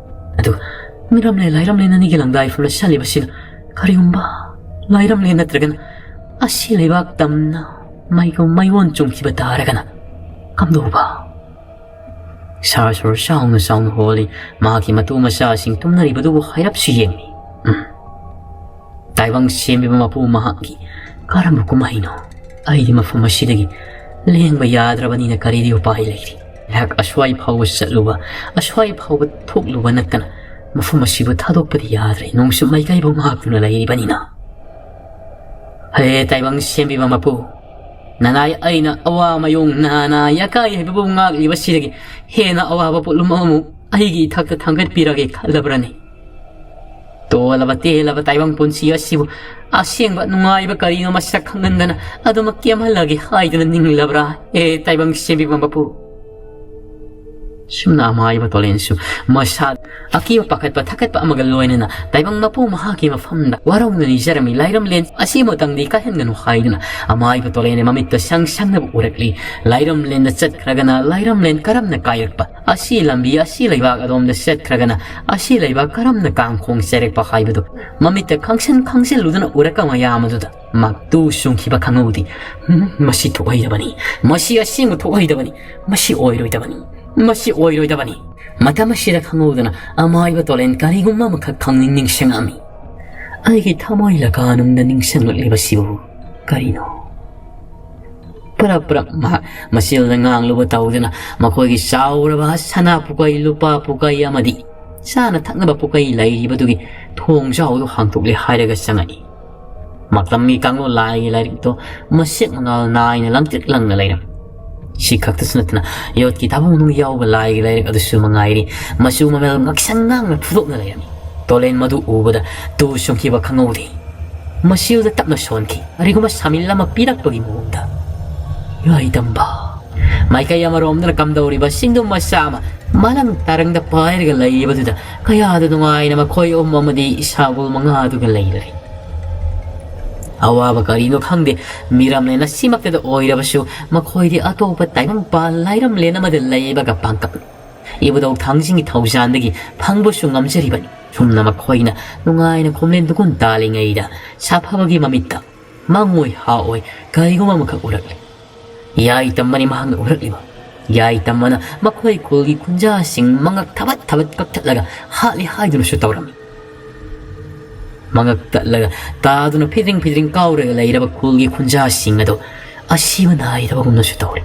ꯑꯗꯨꯒ ꯃꯤꯔꯝꯂꯦꯟ ꯂꯥꯏꯔꯝꯂꯦꯟ ꯑꯅꯤꯒꯤ ꯂꯪꯗꯥꯏꯐꯝꯗ ꯁꯥꯠꯂꯤꯕꯁꯤꯗ ꯀꯔꯤꯒꯨꯝꯕ ꯂꯥꯏꯔꯝꯂꯦꯟ ꯅꯠꯇ꯭ꯔꯒꯅ ꯑꯁꯤ ꯂꯩꯕꯥꯛ ꯇꯝꯅ ꯃꯩꯒꯨꯝ ꯃꯩꯑꯣꯟ ꯆꯨꯝꯈꯤꯕ ꯇꯥꯔꯒꯅ ꯀꯝꯗꯧꯕ? ꯁꯥꯔ ꯁꯣꯔ ꯆꯥꯎꯅ ꯆꯥꯎꯅ ꯍꯣꯜꯂꯤ꯫ ꯃꯍꯥꯛꯀꯤ ꯃꯇꯨ ꯃꯆꯥꯁꯤꯡ ꯇꯨꯝꯅꯔꯤꯕꯗꯨꯕꯨ ꯍꯥꯏꯔꯞꯁꯨ ꯌꯦꯡꯂꯤ꯫ ꯎꯝ꯫ ꯇꯥꯏꯕꯪ ꯁꯦꯝꯕꯤꯕ ꯃꯄꯨ ꯃꯍꯥꯛꯀꯤ ꯀꯔꯝꯕ ꯀꯨꯝꯍꯩꯅꯣ? ꯑꯩꯗꯤ ꯃꯐꯝ ꯑꯁꯤꯗꯒꯤ ꯂꯦꯡꯕ ꯌꯥꯗ꯭ꯔꯕꯅꯤꯅ ꯀꯔꯤꯗꯤ ꯎꯄꯥꯏ ꯂꯩꯔꯤ? ꯑꯩꯍꯥꯛ ꯑꯁ꯭ꯋꯥꯏ ꯐꯥꯎꯕ ꯆꯠꯂꯨꯕ, ꯑꯁ꯭ꯋꯥꯏ ꯐꯥꯎꯕ ꯊꯣꯛꯂꯨꯕ ꯅꯠꯇꯅ ꯃꯐꯝ ꯑꯁꯤꯕꯨ ꯊꯥꯗꯣꯛꯄꯗꯤ ꯌꯥꯗ꯭ꯔꯦ꯫ ꯅꯣꯡꯆꯨꯞ ꯃꯥꯏꯀꯩꯐꯥꯎ ꯉꯥꯛꯇꯨꯅ ꯂꯩꯔꯤꯕꯅꯤꯅ꯫ ꯍꯦ ꯇꯥꯏꯕꯪ ꯁꯦꯝꯕꯤꯕ ꯃꯄꯨ, ꯅꯅꯥꯏ ꯑꯩꯅ ꯑꯋꯥ ꯃꯌꯣꯡ ꯅꯥꯅ ꯌꯥꯀꯥꯏ ꯍꯥꯏꯕꯕꯨ ꯉꯥꯛꯂꯤꯕꯁꯤꯗꯒꯤ ꯍꯦꯟꯅ ꯑꯋꯥꯕ ꯄꯣꯠꯂꯨꯝ ꯑꯃꯃꯨꯛ ꯑꯩꯒꯤ ꯏꯊꯛꯇ ꯊꯥꯡꯒꯠꯄꯤꯔꯒꯦ ꯈꯜꯂꯕ꯭ꯔꯅꯤ? ꯇꯣꯜꯂꯕ ꯇꯦꯜꯂꯕ ꯇꯥꯏꯕꯪ ꯄꯨꯟꯁꯤ ꯑꯁꯤꯕꯨ ꯑꯁꯦꯡꯕ ꯅꯨꯡꯉꯥꯏꯕ ꯀꯔꯤꯅꯣ ꯃꯁꯛ ꯈꯪꯍꯟꯗꯅ ꯑꯗꯨꯃꯛ ꯀꯦꯝꯍꯜꯂꯒꯦ ꯍꯥꯏꯗꯨꯅ ꯅꯤꯡꯂꯕ꯭ꯔꯥ? ꯑꯦ ꯇꯥꯏꯕꯪ ꯁꯦꯝꯕꯤꯕ ꯃꯄꯨ꯫ ꯁꯨꯝꯅ ꯑꯃꯥꯏꯕ ꯇꯣꯂꯦꯟꯁꯨ ꯃꯁꯥ ꯑꯀꯤꯕ ꯄꯥꯈꯠꯄ ꯊꯛꯀꯠꯄ ꯑꯃꯒ ꯂꯣꯏꯅꯅ ꯇꯥꯏꯕꯪ ꯃꯄꯨ ꯃꯍꯥꯛꯀꯤ ꯃꯐꯝꯗ ꯋꯥꯔꯧꯅ ꯅꯤꯖꯔꯝꯃꯤ꯫ ꯂꯥꯏꯔꯝꯂꯦꯟ ꯑꯁꯤꯃꯇꯪꯗꯤ ꯀꯥꯏꯍꯟꯒꯅꯨ ꯍꯥꯏꯗꯨꯅ ꯑꯃꯥꯏꯕ ꯇꯣꯂꯦꯟꯅ ꯃꯃꯤꯠꯇ ꯁꯪ ꯁꯪꯅꯕ ꯎꯔꯛꯂꯤ꯫ ꯂꯥꯏꯔꯝꯂꯦꯟꯗ ꯆꯠꯈ꯭ꯔꯒꯅ ꯂꯥꯏꯔꯝꯂꯦꯟ ꯀꯔꯝꯅ ꯀꯥꯏꯔꯛꯄ? ꯑꯁꯤ ꯂꯝꯕꯤ ꯑꯁꯤ ꯂꯩꯕꯥꯛ ꯑꯗꯣꯝꯗ ꯆꯠꯈ꯭ꯔꯒꯅ ꯑꯁꯤ ꯂꯩꯕꯥꯛ ꯀꯔꯝꯅ ꯀꯥꯡꯈꯣꯡ ꯆꯥꯏꯔꯛꯄ ꯍꯥꯏꯕꯗꯨ ꯃꯃꯤꯠꯇ ꯈꯪꯁꯟ ꯈꯪꯁꯜꯂꯨꯗꯨꯅ ꯎꯔꯛꯄ ꯃꯌꯥꯝ ꯑꯗꯨꯗ ꯃꯥꯛ ꯇꯨ ꯆꯨꯡꯈꯤꯕ ꯈꯪꯍꯧꯗꯦ꯫ ꯎꯝ, ꯃꯁꯤ ꯊꯣꯛꯍꯩꯗꯕꯅꯤ꯫ ꯃꯁꯤ ꯑꯁꯦꯡꯕ ꯊꯣꯛꯍꯩꯗꯕꯅꯤ꯫ ꯃꯁꯤ ꯑꯣꯏꯔꯣꯏꯗꯕꯅꯤ꯫ ꯃꯁꯤ ꯑꯣꯏꯔꯣꯏꯗꯕꯅꯤ꯫ ꯃꯇꯝ ꯑꯁꯤꯗ ꯈꯪꯍꯧꯗꯅ ꯑꯃꯥꯏꯕ ꯇꯣꯂꯦꯟ ꯀꯔꯤꯒꯨꯝꯕ ꯑꯃꯈꯛ ꯈꯪꯅꯤꯡ ꯅꯤꯡꯁꯤꯡꯉꯛꯑꯝꯃꯤ꯫ ꯑꯩꯒꯤ ꯊꯃꯣꯏ ꯂꯀꯥꯅꯨꯡꯗ ꯅꯤꯡꯁꯤꯡꯂꯛꯂꯤꯕꯁꯤꯕꯨ ꯀꯔꯤꯅꯣ? ꯄꯔꯞ ꯄꯔꯞ ꯃꯍꯥꯛ ꯃꯆꯤꯜꯗ ꯉꯥꯡꯂꯨꯕ ꯇꯧꯗꯅ ꯃꯈꯣꯏꯒꯤ ꯆꯥꯎꯔꯕ ꯁꯅꯥ ꯄꯨꯀꯩ, ꯂꯨꯄꯥ ꯄꯨꯀꯩ ꯑꯃꯗꯤ ꯆꯥꯅ ꯊꯛꯅꯕ ꯄꯨꯀꯩ ꯂꯩꯔꯤꯕꯗꯨꯒꯤ ꯊꯣꯡꯖꯥꯎꯗꯨ ꯍꯥꯡꯇꯣꯛꯂꯦ ꯍꯥꯏꯔꯒ ꯆꯪꯉꯛꯏ꯫ ꯃꯥꯛꯂꯝꯒꯤ ꯀꯥꯡꯂꯣꯟ ꯂꯥꯏꯒꯤ ꯂꯥꯏꯔꯤꯛꯇꯣ ꯃꯁꯦꯛ ꯃꯉꯥꯜ ꯅꯥꯏꯅ ꯂꯪꯇ꯭ꯔꯤꯛ ꯂꯪꯅ ꯂꯩꯔꯝꯃꯤ꯫ ꯁꯤ ꯈꯛꯇꯁꯨ ꯅꯠꯇꯅ ꯌꯣꯠꯀꯤ ꯊꯥꯕꯨꯡ ꯅꯨꯡ ꯌꯥꯎꯕ ꯂꯥꯏꯒꯤ ꯂꯥꯏꯔꯤꯛ ꯑꯗꯨꯁꯨ ꯃꯉꯥꯏꯔꯤ, ꯃꯆꯨ ꯃꯃꯦꯜ ꯉꯛꯁꯪ ꯉꯥꯡꯅ ꯐꯨꯗꯣꯛꯅ ꯂꯩꯔꯝꯃꯤ꯫ ꯇꯣꯂꯦꯟ ꯃꯗꯨ ꯎꯕꯗ ꯇꯨ ꯆꯨꯡꯈꯤꯕ ꯈꯪꯍꯧꯗꯦ꯫ ꯃꯆꯤꯜꯗ ꯇꯞꯅ ꯁꯣꯟꯈꯤ꯫ ꯀꯔꯤꯒꯨꯝꯕ ꯁꯥꯃꯤꯜ ꯑꯃ ꯄꯤꯔꯛꯄꯒꯤ ꯃꯑꯣꯡꯗ꯫ ꯌꯥꯏꯗꯝꯕ꯫ ꯃꯥꯏꯀꯩ ꯑꯃꯔꯣꯝꯗꯅ ꯀꯝꯗꯧꯔꯤꯕ ꯆꯤꯡꯗꯨꯝ ꯃꯆꯥ ꯑꯃ ꯃꯥꯂꯪ ꯇꯥꯔꯪꯗ ꯄꯥꯏꯔꯒ ꯂꯩꯔꯤꯕꯗꯨꯗ ꯀꯌꯥꯗ ꯅꯨꯡꯉꯥꯏꯅ ꯃꯈꯣꯏ ꯑꯍꯨꯝ ꯑꯃꯗꯤ ꯁꯥꯒꯣꯜ ꯃꯉꯥꯗꯨꯒ ꯂꯩꯔꯔꯤ꯫ ꯑꯋꯥꯕ ꯀꯔꯤꯅꯣ ꯈꯪꯗꯦ, ꯃꯤꯔꯝꯂꯦꯟ ꯑꯁꯤꯃꯛꯇꯗ ꯑꯣꯏꯔꯕꯁꯨ ꯃꯈꯣꯏꯗꯤ ꯑꯇꯣꯞꯄ ꯇꯥꯏꯕꯪꯄꯥꯜ ꯂꯥꯏꯔꯝꯂꯦꯟ ꯑꯃꯗ ꯂꯩꯕꯒ ꯄꯥꯡꯀꯛꯅꯤ꯫ ꯏꯕꯨꯙꯧ ꯊꯥꯡꯖꯤꯡꯒꯤ ꯊꯧꯖꯥꯟꯗꯒꯤ ꯐꯪꯕꯁꯨ ꯉꯝꯖꯔꯤꯕꯅꯤ꯫ ꯁꯨꯝꯅ ꯃꯈꯣꯏꯅ ꯅꯨꯡꯉꯥꯏꯅ ꯈꯣꯝꯂꯦꯟ ꯇꯨꯒꯨꯟ ꯇꯥꯜꯂꯤꯉꯩꯗ ꯁꯥꯐꯕꯒꯤ ꯃꯃꯤꯠꯇ ꯃꯪꯑꯣꯏ ꯍꯥꯑꯣꯏ ꯀꯔꯤꯒꯨꯝꯕ ꯑꯃꯈꯛ ꯎꯔꯛꯂꯦ꯫ ꯌꯥꯏ ꯇꯝꯕꯅꯤ ꯃꯍꯥꯛꯅ ꯎꯔꯛꯂꯤꯕ꯫ ꯌꯥꯏ ꯇꯝꯕꯅ ꯃꯈꯣꯏ ꯈꯨꯜꯒꯤ ꯈꯨꯟꯖꯥꯁꯤꯡ ꯃꯉꯛ ꯊꯕꯠ ꯊꯕꯠ ꯀꯛꯊꯠꯂꯒ ꯍꯥꯠꯂꯤ ꯍꯥꯏꯗꯨꯅꯁꯨ ꯇꯧꯔꯝꯃꯤ꯫ ꯃꯉꯛ ꯇꯠꯂꯒ ꯇꯥꯗꯨꯅ ꯐꯤꯗ꯭ꯔꯤꯡ ꯐꯤꯗ꯭ꯔꯤꯡ ꯀꯥꯎꯔꯒ ꯂꯩꯔꯕ ꯈꯨꯜꯒꯤ ꯈꯨꯟꯖꯥꯁꯤꯡ ꯑꯗꯨ ꯑꯁꯤꯕ ꯅꯥꯏꯗꯕꯒꯨꯝꯅꯁꯨ ꯇꯧꯔꯤ꯫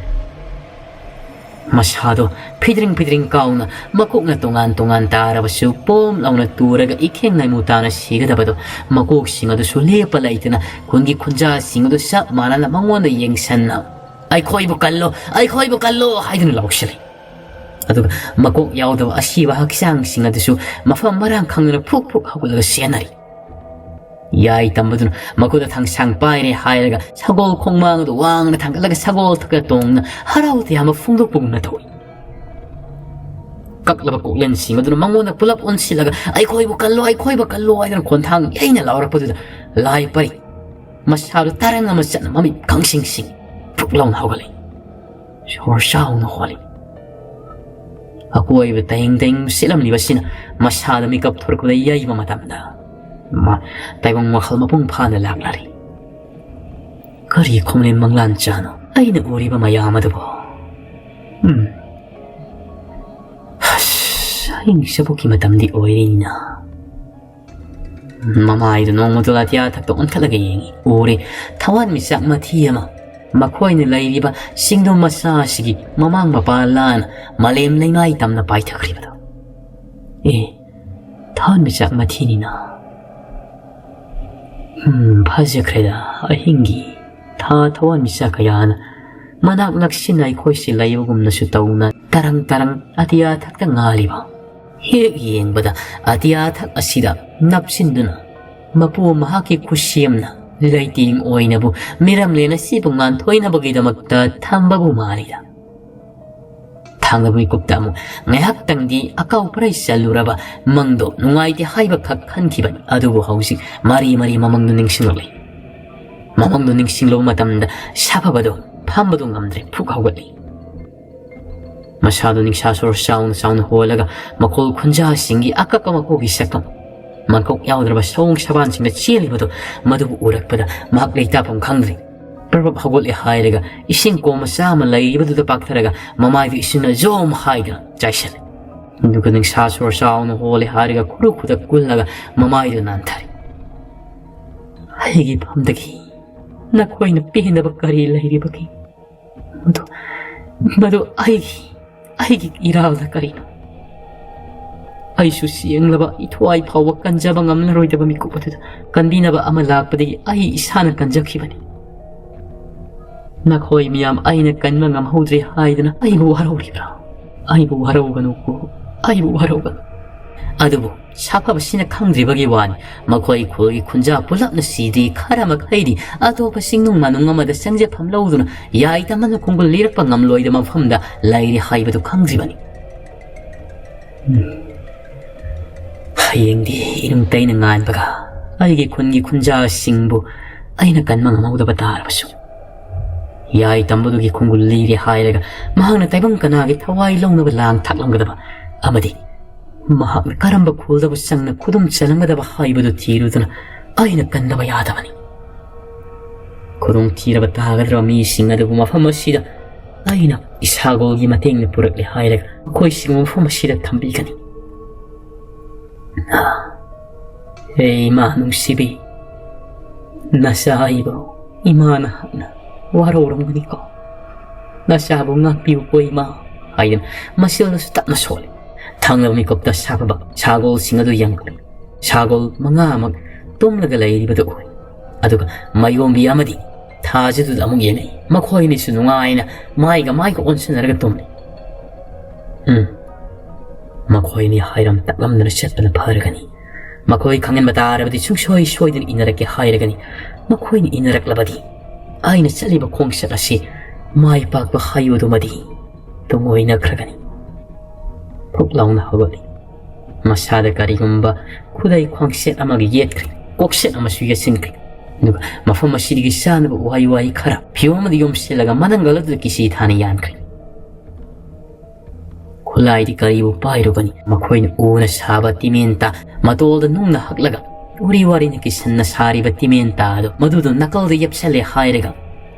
ꯃꯁꯥꯗꯣ ꯐꯤꯗ꯭ꯔꯤꯡ ꯐꯤꯗ꯭ꯔꯤꯡ ꯀꯥꯎꯅ ꯃꯀꯣꯛꯅ ꯇꯣꯉꯥꯟ ꯇꯣꯉꯥꯟ ꯇꯥꯔꯕꯁꯨ ꯄꯣꯝ ꯂꯥꯎꯅ ꯇꯨꯔꯒ ꯏꯈꯦꯡ ꯅꯥꯏꯃꯨ ꯇꯥꯅ ꯁꯤꯒꯗꯕꯗꯣ ꯃꯀꯣꯛꯁꯤꯡ ꯑꯗꯨꯁꯨ ꯂꯦꯞꯄ ꯂꯩꯇꯅ ꯈꯨꯟꯒꯤ ꯈꯨꯟꯖꯥꯁꯤꯡ ꯑꯗꯨ ꯆꯞ ꯃꯥꯟꯅꯅ ꯃꯉꯣꯟꯗ ꯌꯦꯡꯁꯟꯅ "ꯑꯩꯈꯣꯏꯕꯨ ꯀꯜꯂꯣ, ꯑꯩꯈꯣꯏꯕꯨ ꯀꯜꯂꯣ" ꯍꯥꯏꯗꯨꯅ ꯂꯥꯎꯁꯤꯜꯂꯤ꯫ ꯑꯗꯨꯒ ꯃꯀꯣꯛ ꯌꯥꯎꯗꯕ ꯑꯁꯤꯕ ꯍꯛꯆꯥꯡꯁꯤꯡ ꯑꯗꯨꯁꯨ ꯃꯐꯝ ꯃꯔꯥꯡ ꯈꯪꯗꯅ ꯐꯨꯛ ꯐꯨꯛ ꯍꯧꯒꯠꯂꯒ ꯆꯦꯟꯅꯔꯤ꯫ ꯌꯥꯏ ꯇꯝꯕꯗꯨꯅ ꯃꯈꯨꯠꯇ ꯊꯥꯡꯁꯥꯡ ꯄꯥꯏꯔꯦ ꯍꯥꯏꯔꯒ ꯁꯒꯣꯜ ꯈꯣꯡꯃꯥꯡ ꯑꯗꯨ ꯋꯥꯡꯅ ꯊꯥꯡꯒꯠꯂꯒ ꯁꯒꯣꯜ ꯊꯛꯇ ꯇꯣꯡꯗꯨꯅ ꯍꯔꯥꯎ ꯇꯌꯥꯝꯕ ꯐꯣꯡꯗꯣꯛꯄꯒꯨꯝꯅ ꯇꯧꯏ꯫ ꯀꯛꯂꯕ ꯀꯣꯛꯂꯦꯟꯁꯤꯡ ꯑꯗꯨꯅ ꯃꯉꯣꯟꯗ ꯄꯨꯂꯞ ꯑꯣꯟꯁꯤꯜꯂꯒ "ꯑꯩꯈꯣꯏꯕꯨ ꯀꯜꯂꯣ, ꯑꯩꯈꯣꯏꯕꯨ ꯀꯜꯂꯣ" ꯍꯥꯏꯗꯨꯅ ꯈꯣꯟꯊꯥꯡ ꯌꯩꯅ ꯂꯥꯎꯔꯛꯄꯗꯨꯗ ꯂꯥꯏ ꯄꯔꯤ꯫ ꯃꯁꯥꯗꯨ ꯇꯔꯪ ꯑꯃ ꯆꯠꯅ ꯃꯃꯤꯠ ꯈꯪꯁꯤꯡ ꯁꯤꯡ ꯐꯨꯛ ꯂꯥꯎꯅ ꯍꯧꯒꯠꯂꯛꯏ꯫ ꯁꯣꯔ ꯆꯥꯎꯅ ꯍꯣꯜꯂꯤ꯫ ꯑꯀꯣꯏꯕ ꯇꯌꯦꯡ ꯇꯌꯦꯡ ꯁꯤꯠꯂꯝꯂꯤꯕꯁꯤꯅ ꯃꯁꯥꯗ ꯃꯤꯀꯞ ꯊꯣꯔꯛꯄꯗ ꯌꯩꯕ ꯃꯇꯝꯗ ꯃꯥ ꯇꯥꯏꯕꯪ ꯋꯥꯈꯜ ꯃꯄꯨꯡ ꯐꯥꯅ ꯂꯥꯛꯂꯔꯤ꯫ ꯀꯔꯤ ꯈꯣꯝꯂꯦꯟ ꯃꯪꯂꯥꯟ ꯆꯥꯅꯣ ꯑꯩꯅ ꯎꯔꯤꯕ ꯃꯌꯥꯝ ꯑꯗꯨꯕꯨ? ꯎꯝ꯫ ꯑꯁ, ꯑꯍꯤꯡ ꯆꯐꯨꯒꯤ ꯃꯇꯝꯗꯤ ꯑꯣꯏꯔꯦꯅ꯫ ꯃꯃꯥꯏꯗꯨ ꯅꯣꯡꯃꯗꯨ ꯑꯇꯤꯌꯥ ꯊꯛꯇ ꯑꯣꯟꯈꯠꯂꯒ ꯌꯦꯡꯉꯤ꯫ ꯎꯔꯦ ꯊꯋꯥꯟꯃꯤꯆꯥꯛ ꯃꯊꯤ ꯑꯃ ꯃꯈꯣꯏꯅ ꯂꯩꯔꯤꯕ ꯆꯤꯡꯗꯨꯝ ꯃꯆꯥ ꯑꯁꯤꯒꯤ ꯃꯃꯥꯡ ꯃꯄꯥ ꯂꯥꯟꯅ ꯃꯥꯂꯦꯝ ꯂꯩꯃꯥꯏ ꯇꯝꯅ ꯄꯥꯏꯊꯈ꯭ꯔꯤꯕꯗꯨ꯫ ꯑꯦ, ꯊꯋꯥꯟꯃꯤꯆꯥꯛ ꯃꯊꯤꯅꯤꯅ꯫ ꯎꯝ, ꯐꯖꯈ꯭ꯔꯦꯗ, ꯑꯍꯤꯡꯒꯤ ꯊꯥ ꯊꯋꯥꯟꯃꯤꯆꯥꯛ ꯀꯌꯥꯅ ꯃꯅꯥꯛ ꯅꯛꯁꯤꯟꯅ ꯑꯩꯈꯣꯏꯁꯤ ꯂꯩꯕꯒꯨꯝꯅꯁꯨ ꯇꯧꯅ ꯇꯔꯪ ꯇꯔꯪ ꯑꯇꯤꯌꯥ ꯊꯛꯇ ꯉꯥꯜꯂꯤꯕ꯫ ꯍꯦꯛ ꯌꯦꯡꯕꯗ ꯑꯇꯤꯌꯥ ꯊꯛ ꯑꯁꯤꯗ ꯅꯞꯁꯤꯟꯗꯨꯅ ꯃꯄꯨ ꯃꯍꯥꯛꯀꯤ ꯈꯨꯠꯁꯦꯝꯅ ꯂꯩꯇꯦꯡ ꯑꯣꯏꯅꯕꯨ ꯃꯤꯔꯝꯂꯦꯟ ꯑꯁꯤꯕꯨ ꯉꯥꯟꯊꯣꯏꯅꯕꯒꯤꯗꯃꯛꯇ ꯊꯝꯕꯕꯨ ꯃꯥꯜꯂꯤꯗ꯫ ꯊꯥꯡꯒ ꯃꯤꯀꯨꯞꯇ ꯑꯃꯨꯛ ꯉꯥꯏꯍꯥꯛꯇꯪꯗꯤ ꯑꯀꯥꯎ ꯄꯔꯩ ꯆꯜꯂꯨꯔꯕ ꯃꯪꯗꯣ ꯅꯨꯡꯉꯥꯏꯇꯦ ꯍꯥꯏꯕ ꯈꯛ ꯈꯟꯈꯤꯕꯅꯤ꯫ ꯑꯗꯨꯕꯨ ꯍꯧꯖꯤꯛ ꯃꯔꯤ ꯃꯔꯤ ꯃꯃꯪꯗꯨ ꯅꯤꯡꯁꯤꯡꯂꯛꯂꯦ꯫ ꯃꯃꯪꯗꯨ ꯅꯤꯡꯁꯤꯡꯂꯨꯕ ꯃꯇꯝꯗ ꯁꯥꯐꯕꯗꯨ ꯐꯝꯕꯗꯨ ꯉꯝꯗ꯭ꯔꯦ, ꯐꯨꯛ ꯍꯧꯒꯠꯂꯤ꯫ ꯃꯁꯥꯗꯨ ꯅꯤꯡꯁꯥ ꯁꯣꯔ ꯆꯥꯎꯅ ꯆꯥꯎꯅ ꯍꯣꯜꯂꯒ ꯃꯈꯣꯜ ꯈꯨꯟꯖꯥꯁꯤꯡꯒꯤ ꯑꯀꯛ ꯑꯃ ꯀꯣꯒꯤ ꯁꯛꯐꯝ, ꯃꯀꯣꯛ ꯌꯥꯎꯗ꯭ꯔꯕ ꯁꯑꯣꯡ ꯁꯥꯕꯥꯟꯁꯤꯡꯅ ꯆꯦꯜꯂꯤꯕꯗꯨ ꯃꯗꯨꯕꯨ ꯎꯔꯛꯄꯗ ꯃꯍꯥꯛ ꯂꯩꯇꯥꯐꯝ ꯈꯪꯗ꯭ꯔꯦ꯫ ꯄ꯭ꯔꯞ ꯄ꯭ꯔꯞ ꯍꯧꯒꯠꯂꯦ ꯍꯥꯏꯔꯒ ꯏꯁꯤꯡ ꯀꯣꯝ ꯃꯆꯥ ꯑꯃ ꯂꯩꯔꯤꯕꯗꯨꯗ ꯄꯥꯛꯊꯔꯒ ꯃꯃꯥꯏꯗꯨ ꯏꯁꯤꯡꯅ ꯖꯣꯝ ꯍꯥꯏꯗꯨꯅ ꯆꯥꯏꯁꯤꯜꯂꯦ꯫ ꯑꯗꯨꯒ ꯅꯤꯡꯁꯥ ꯁꯣꯔ ꯆꯥꯎꯅ ꯍꯣꯜꯂꯦ ꯍꯥꯏꯔꯒ ꯈꯨꯔꯨ ꯈꯨꯗꯛ ꯀꯨꯜꯂꯒ ꯃꯃꯥꯏꯗꯨ ꯅꯥꯟꯊꯔꯦ꯫ "ꯑꯩꯒꯤ ꯐꯝꯗꯒꯤ ꯅꯈꯣꯏꯅ ꯄꯦꯟꯗꯕ ꯀꯔꯤ ꯂꯩꯔꯤꯕꯒꯦ? ꯃꯗꯨ, ꯃꯗꯨ ꯑꯩꯒꯤ, ꯑꯩꯒꯤ ꯏꯔꯥꯜꯅ ꯀꯔꯤꯅꯣ? ꯑꯩꯁꯨ ꯆꯦꯡꯂꯕ ꯏꯊꯋꯥꯏ ꯐꯥꯎꯕ ꯀꯟꯖꯕ ꯉꯝꯂꯔꯣꯏꯗꯕ ꯃꯤꯀꯨꯞ ꯑꯗꯨꯗ ꯀꯟꯕꯤꯅꯕ ꯑꯃ ꯂꯥꯛꯄꯗꯒꯤ ꯑꯩ ꯏꯁꯥꯅ ꯀꯟꯖꯈꯤꯕꯅꯤ꯫ ꯅꯈꯣꯏ ꯃꯤꯌꯥꯝ ꯑꯩꯅ ꯀꯟꯕ ꯉꯝꯍꯧꯗ꯭ꯔꯦ ꯍꯥꯏꯗꯨꯅ ꯑꯩꯕꯨ ꯋꯥꯔꯧꯔꯤꯕ꯭ꯔꯥ? ꯑꯩꯕꯨ ꯋꯥꯔꯧꯒꯅꯨꯀꯣ, ꯑꯩꯕꯨ ꯋꯥꯔꯧꯒꯅꯨ꯫" ꯑꯗꯨꯕꯨ ꯁꯥꯐꯕꯁꯤꯅ ꯈꯪꯗ꯭ꯔꯤꯕꯒꯤ ꯋꯥꯅꯤ꯫ ꯃꯈꯣꯏ ꯈꯨꯜꯒꯤ ꯈꯨꯟꯖꯥ ꯄꯨꯂꯞꯅ ꯁꯤꯗ꯭ꯔꯤ, ꯈꯔ ꯃꯈꯩꯗꯤ ꯑꯇꯣꯞꯄ ꯆꯤꯡꯅꯨꯡ ꯃꯥꯅꯨꯡ ꯑꯃꯗ ꯆꯪꯖꯐꯝ ꯂꯧꯗꯨꯅ ꯌꯥꯏ ꯇꯝꯕꯅ ꯈꯣꯡꯒꯨꯜ ꯂꯤꯔꯛꯄ ꯉꯝꯂꯣꯏꯗꯕ ꯃꯐꯝꯗ ꯂꯩꯔꯤ ꯍꯥꯏꯕꯗꯨ ꯈꯪꯗ꯭ꯔꯤꯕꯅꯤ꯫ ꯎꯝ꯫ ꯍꯌꯦꯡꯗꯤ ꯏꯔꯨꯝ ꯇꯩꯅ ꯉꯥꯟꯕꯒ ꯑꯩꯒꯤ ꯈꯨꯟꯒꯤ ꯈꯨꯟꯖꯥꯁꯤꯡꯕꯨ ꯑꯩꯅ ꯀꯟꯕ ꯉꯝꯍꯧꯗꯕ ꯇꯥꯔꯕꯁꯨ, ꯌꯥꯏ ꯇꯝꯕꯗꯨꯒꯤ ꯈꯣꯡꯒꯨꯜ ꯂꯤꯔꯦ ꯍꯥꯏꯔꯒ ꯃꯍꯥꯛꯅ ꯇꯥꯏꯕꯪ ꯀꯅꯥꯒꯤ ꯊꯋꯥꯏ ꯂꯧꯅꯕ ꯂꯥꯡ ꯊꯥꯛꯂꯝꯒꯗꯕ ꯑꯃꯗꯤ ꯃꯍꯥꯛꯅ ꯀꯔꯝꯕ ꯈꯨꯜꯗꯕꯨ ꯆꯪꯅ ꯈꯨꯗꯨꯝ ꯆꯜꯂꯝꯒꯗꯕ ꯍꯥꯏꯕꯗꯨ ꯊꯤꯔꯨꯗꯨꯅ ꯑꯩꯅ ꯀꯟꯗꯕ ꯌꯥꯗꯕꯅꯤ꯫ ꯈꯨꯗꯣꯡꯊꯤꯔꯕ ꯇꯥꯒꯗ꯭ꯔꯕ ꯃꯤꯁꯤꯡ ꯑꯗꯨꯕꯨ ꯃꯐꯝ ꯑꯁꯤꯗ ꯑꯩꯅ ꯏꯁꯥꯒꯣꯜꯒꯤ ꯃꯇꯦꯡꯅ ꯄꯨꯔꯛꯂꯦ ꯍꯥꯏꯔꯒ ꯃꯈꯣꯏꯁꯤꯡꯕꯨ ꯃꯐꯝ ꯑꯁꯤꯗ ꯊꯝꯕꯤꯒꯅꯤ꯫ ꯍꯦ ꯏꯃꯥ ꯅꯨꯡꯁꯤꯕꯤ, ꯅꯆꯥ ꯑꯩꯕꯨ ꯏꯃꯥꯅ ꯍꯥꯟꯅ ꯋꯥꯔꯧꯔꯝꯒꯅꯤꯀꯣ꯫ "ꯅꯆꯥꯕꯨ ꯉꯥꯛꯄꯤꯌꯨꯀꯣ ꯏꯃꯥ" ꯍꯥꯏꯗꯨꯅ ꯃꯁꯤꯜꯗꯁꯨ ꯇꯞꯅ ꯁꯣꯜꯂꯤ꯫ ꯊꯪꯅꯕ ꯃꯤꯀꯨꯞꯇ ꯁꯥꯐꯕ ꯁꯥꯒꯣꯜꯁꯤꯡ ꯑꯗꯨ ꯌꯦꯡꯂꯛꯂꯤ꯫ ꯁꯥꯒꯣꯜ ꯃꯉꯥꯃꯛ ꯇꯨꯝꯂꯒ ꯂꯩꯔꯤꯕꯗꯨ ꯎꯏ꯫ ꯑꯗꯨꯒ ꯃꯥꯌꯣꯝꯕꯤ ꯑꯃꯗꯤ ꯊꯥꯖꯗꯨꯗ ꯑꯃꯨꯛ ꯌꯦꯡꯉꯛꯏ꯫ ꯃꯈꯣꯏ ꯑꯅꯤꯁꯨ ꯅꯨꯡꯉꯥꯏꯅ ꯃꯥꯏꯒ ꯃꯥꯏꯒ ꯑꯣꯟꯁꯤꯟꯅꯔꯒ ꯇꯨꯝꯂꯤ꯫ ꯎꯝ, ꯃꯈꯣꯏ ꯑꯅꯤ ꯍꯥꯏꯔꯝ ꯇꯥꯛꯂꯝꯗꯅ ꯆꯠꯄꯅ ꯐꯔꯒꯅꯤ꯫ ꯃꯈꯣꯏ ꯈꯪꯍꯟꯕ ꯇꯥꯔꯕꯗꯤ ꯁꯨꯡꯁꯣꯏ ꯁꯣꯏꯗꯅ ꯏꯟꯅꯔꯛꯀꯦ ꯍꯥꯏꯔꯒꯅꯤ꯫ ꯃꯈꯣꯏꯅ ꯏꯟꯅꯔꯛꯂꯕꯗꯤ ꯑꯩꯅ ꯆꯠꯂꯤꯕ ꯈꯣꯡꯆꯠ ꯑꯁꯤ ꯃꯥꯏ ꯄꯥꯛꯄ ꯍꯥꯏꯕꯗꯨꯃꯗꯤ ꯇꯨꯡꯑꯣꯏꯅꯈ꯭ꯔꯒꯅꯤ꯫ ꯐꯨꯛ ꯂꯥꯎꯅ ꯍꯧꯒꯠꯂꯤ꯫ ꯃꯁꯥꯗ ꯀꯔꯤꯒꯨꯝꯕ ꯈꯨꯗꯩ ꯈ꯭ꯋꯥꯡꯁꯦꯠ ꯑꯃꯒ ꯌꯦꯠꯈ꯭ꯔꯦ꯫ ꯀꯣꯛꯁꯦꯠ ꯑꯃꯁꯨ ꯌꯦꯠꯁꯤꯟꯈ꯭ꯔꯦ꯫ ꯑꯗꯨꯒ ꯃꯐꯝ ꯑꯁꯤꯗꯒꯤ ꯆꯥꯅꯕ ꯎꯍꯩ ꯋꯥꯍꯩ ꯈꯔ ꯐꯤꯌꯣꯝ ꯑꯃꯗ ꯌꯣꯝꯁꯤꯜꯂꯒ ꯃꯅꯪꯒꯜ ꯑꯗꯨꯗ ꯀꯤꯁꯤ ꯊꯥꯅ ꯌꯥꯟꯈ꯭ꯔꯦ꯫ ꯈꯨꯠꯂꯥꯏꯗꯤ ꯀꯔꯤꯕꯨ ꯄꯥꯏꯔꯨꯒꯅꯤ? ꯃꯈꯣꯏꯅ ꯎꯅ ꯁꯥꯕ ꯇꯤꯃꯦꯟꯇꯥ, ꯃꯇꯣꯜꯗ ꯅꯨꯡꯅ ꯍꯛꯂꯒ ꯎꯔꯤ ꯋꯥꯔꯤꯅ ꯀꯤꯁꯟꯅ ꯁꯥꯔꯤꯕ ꯇꯤꯃꯦꯟꯇꯥ ꯑꯗꯨ ꯃꯗꯨꯗꯣ ꯅꯥꯀꯜꯗ ꯌꯦꯞꯁꯜꯂꯦ ꯍꯥꯏꯔꯒ,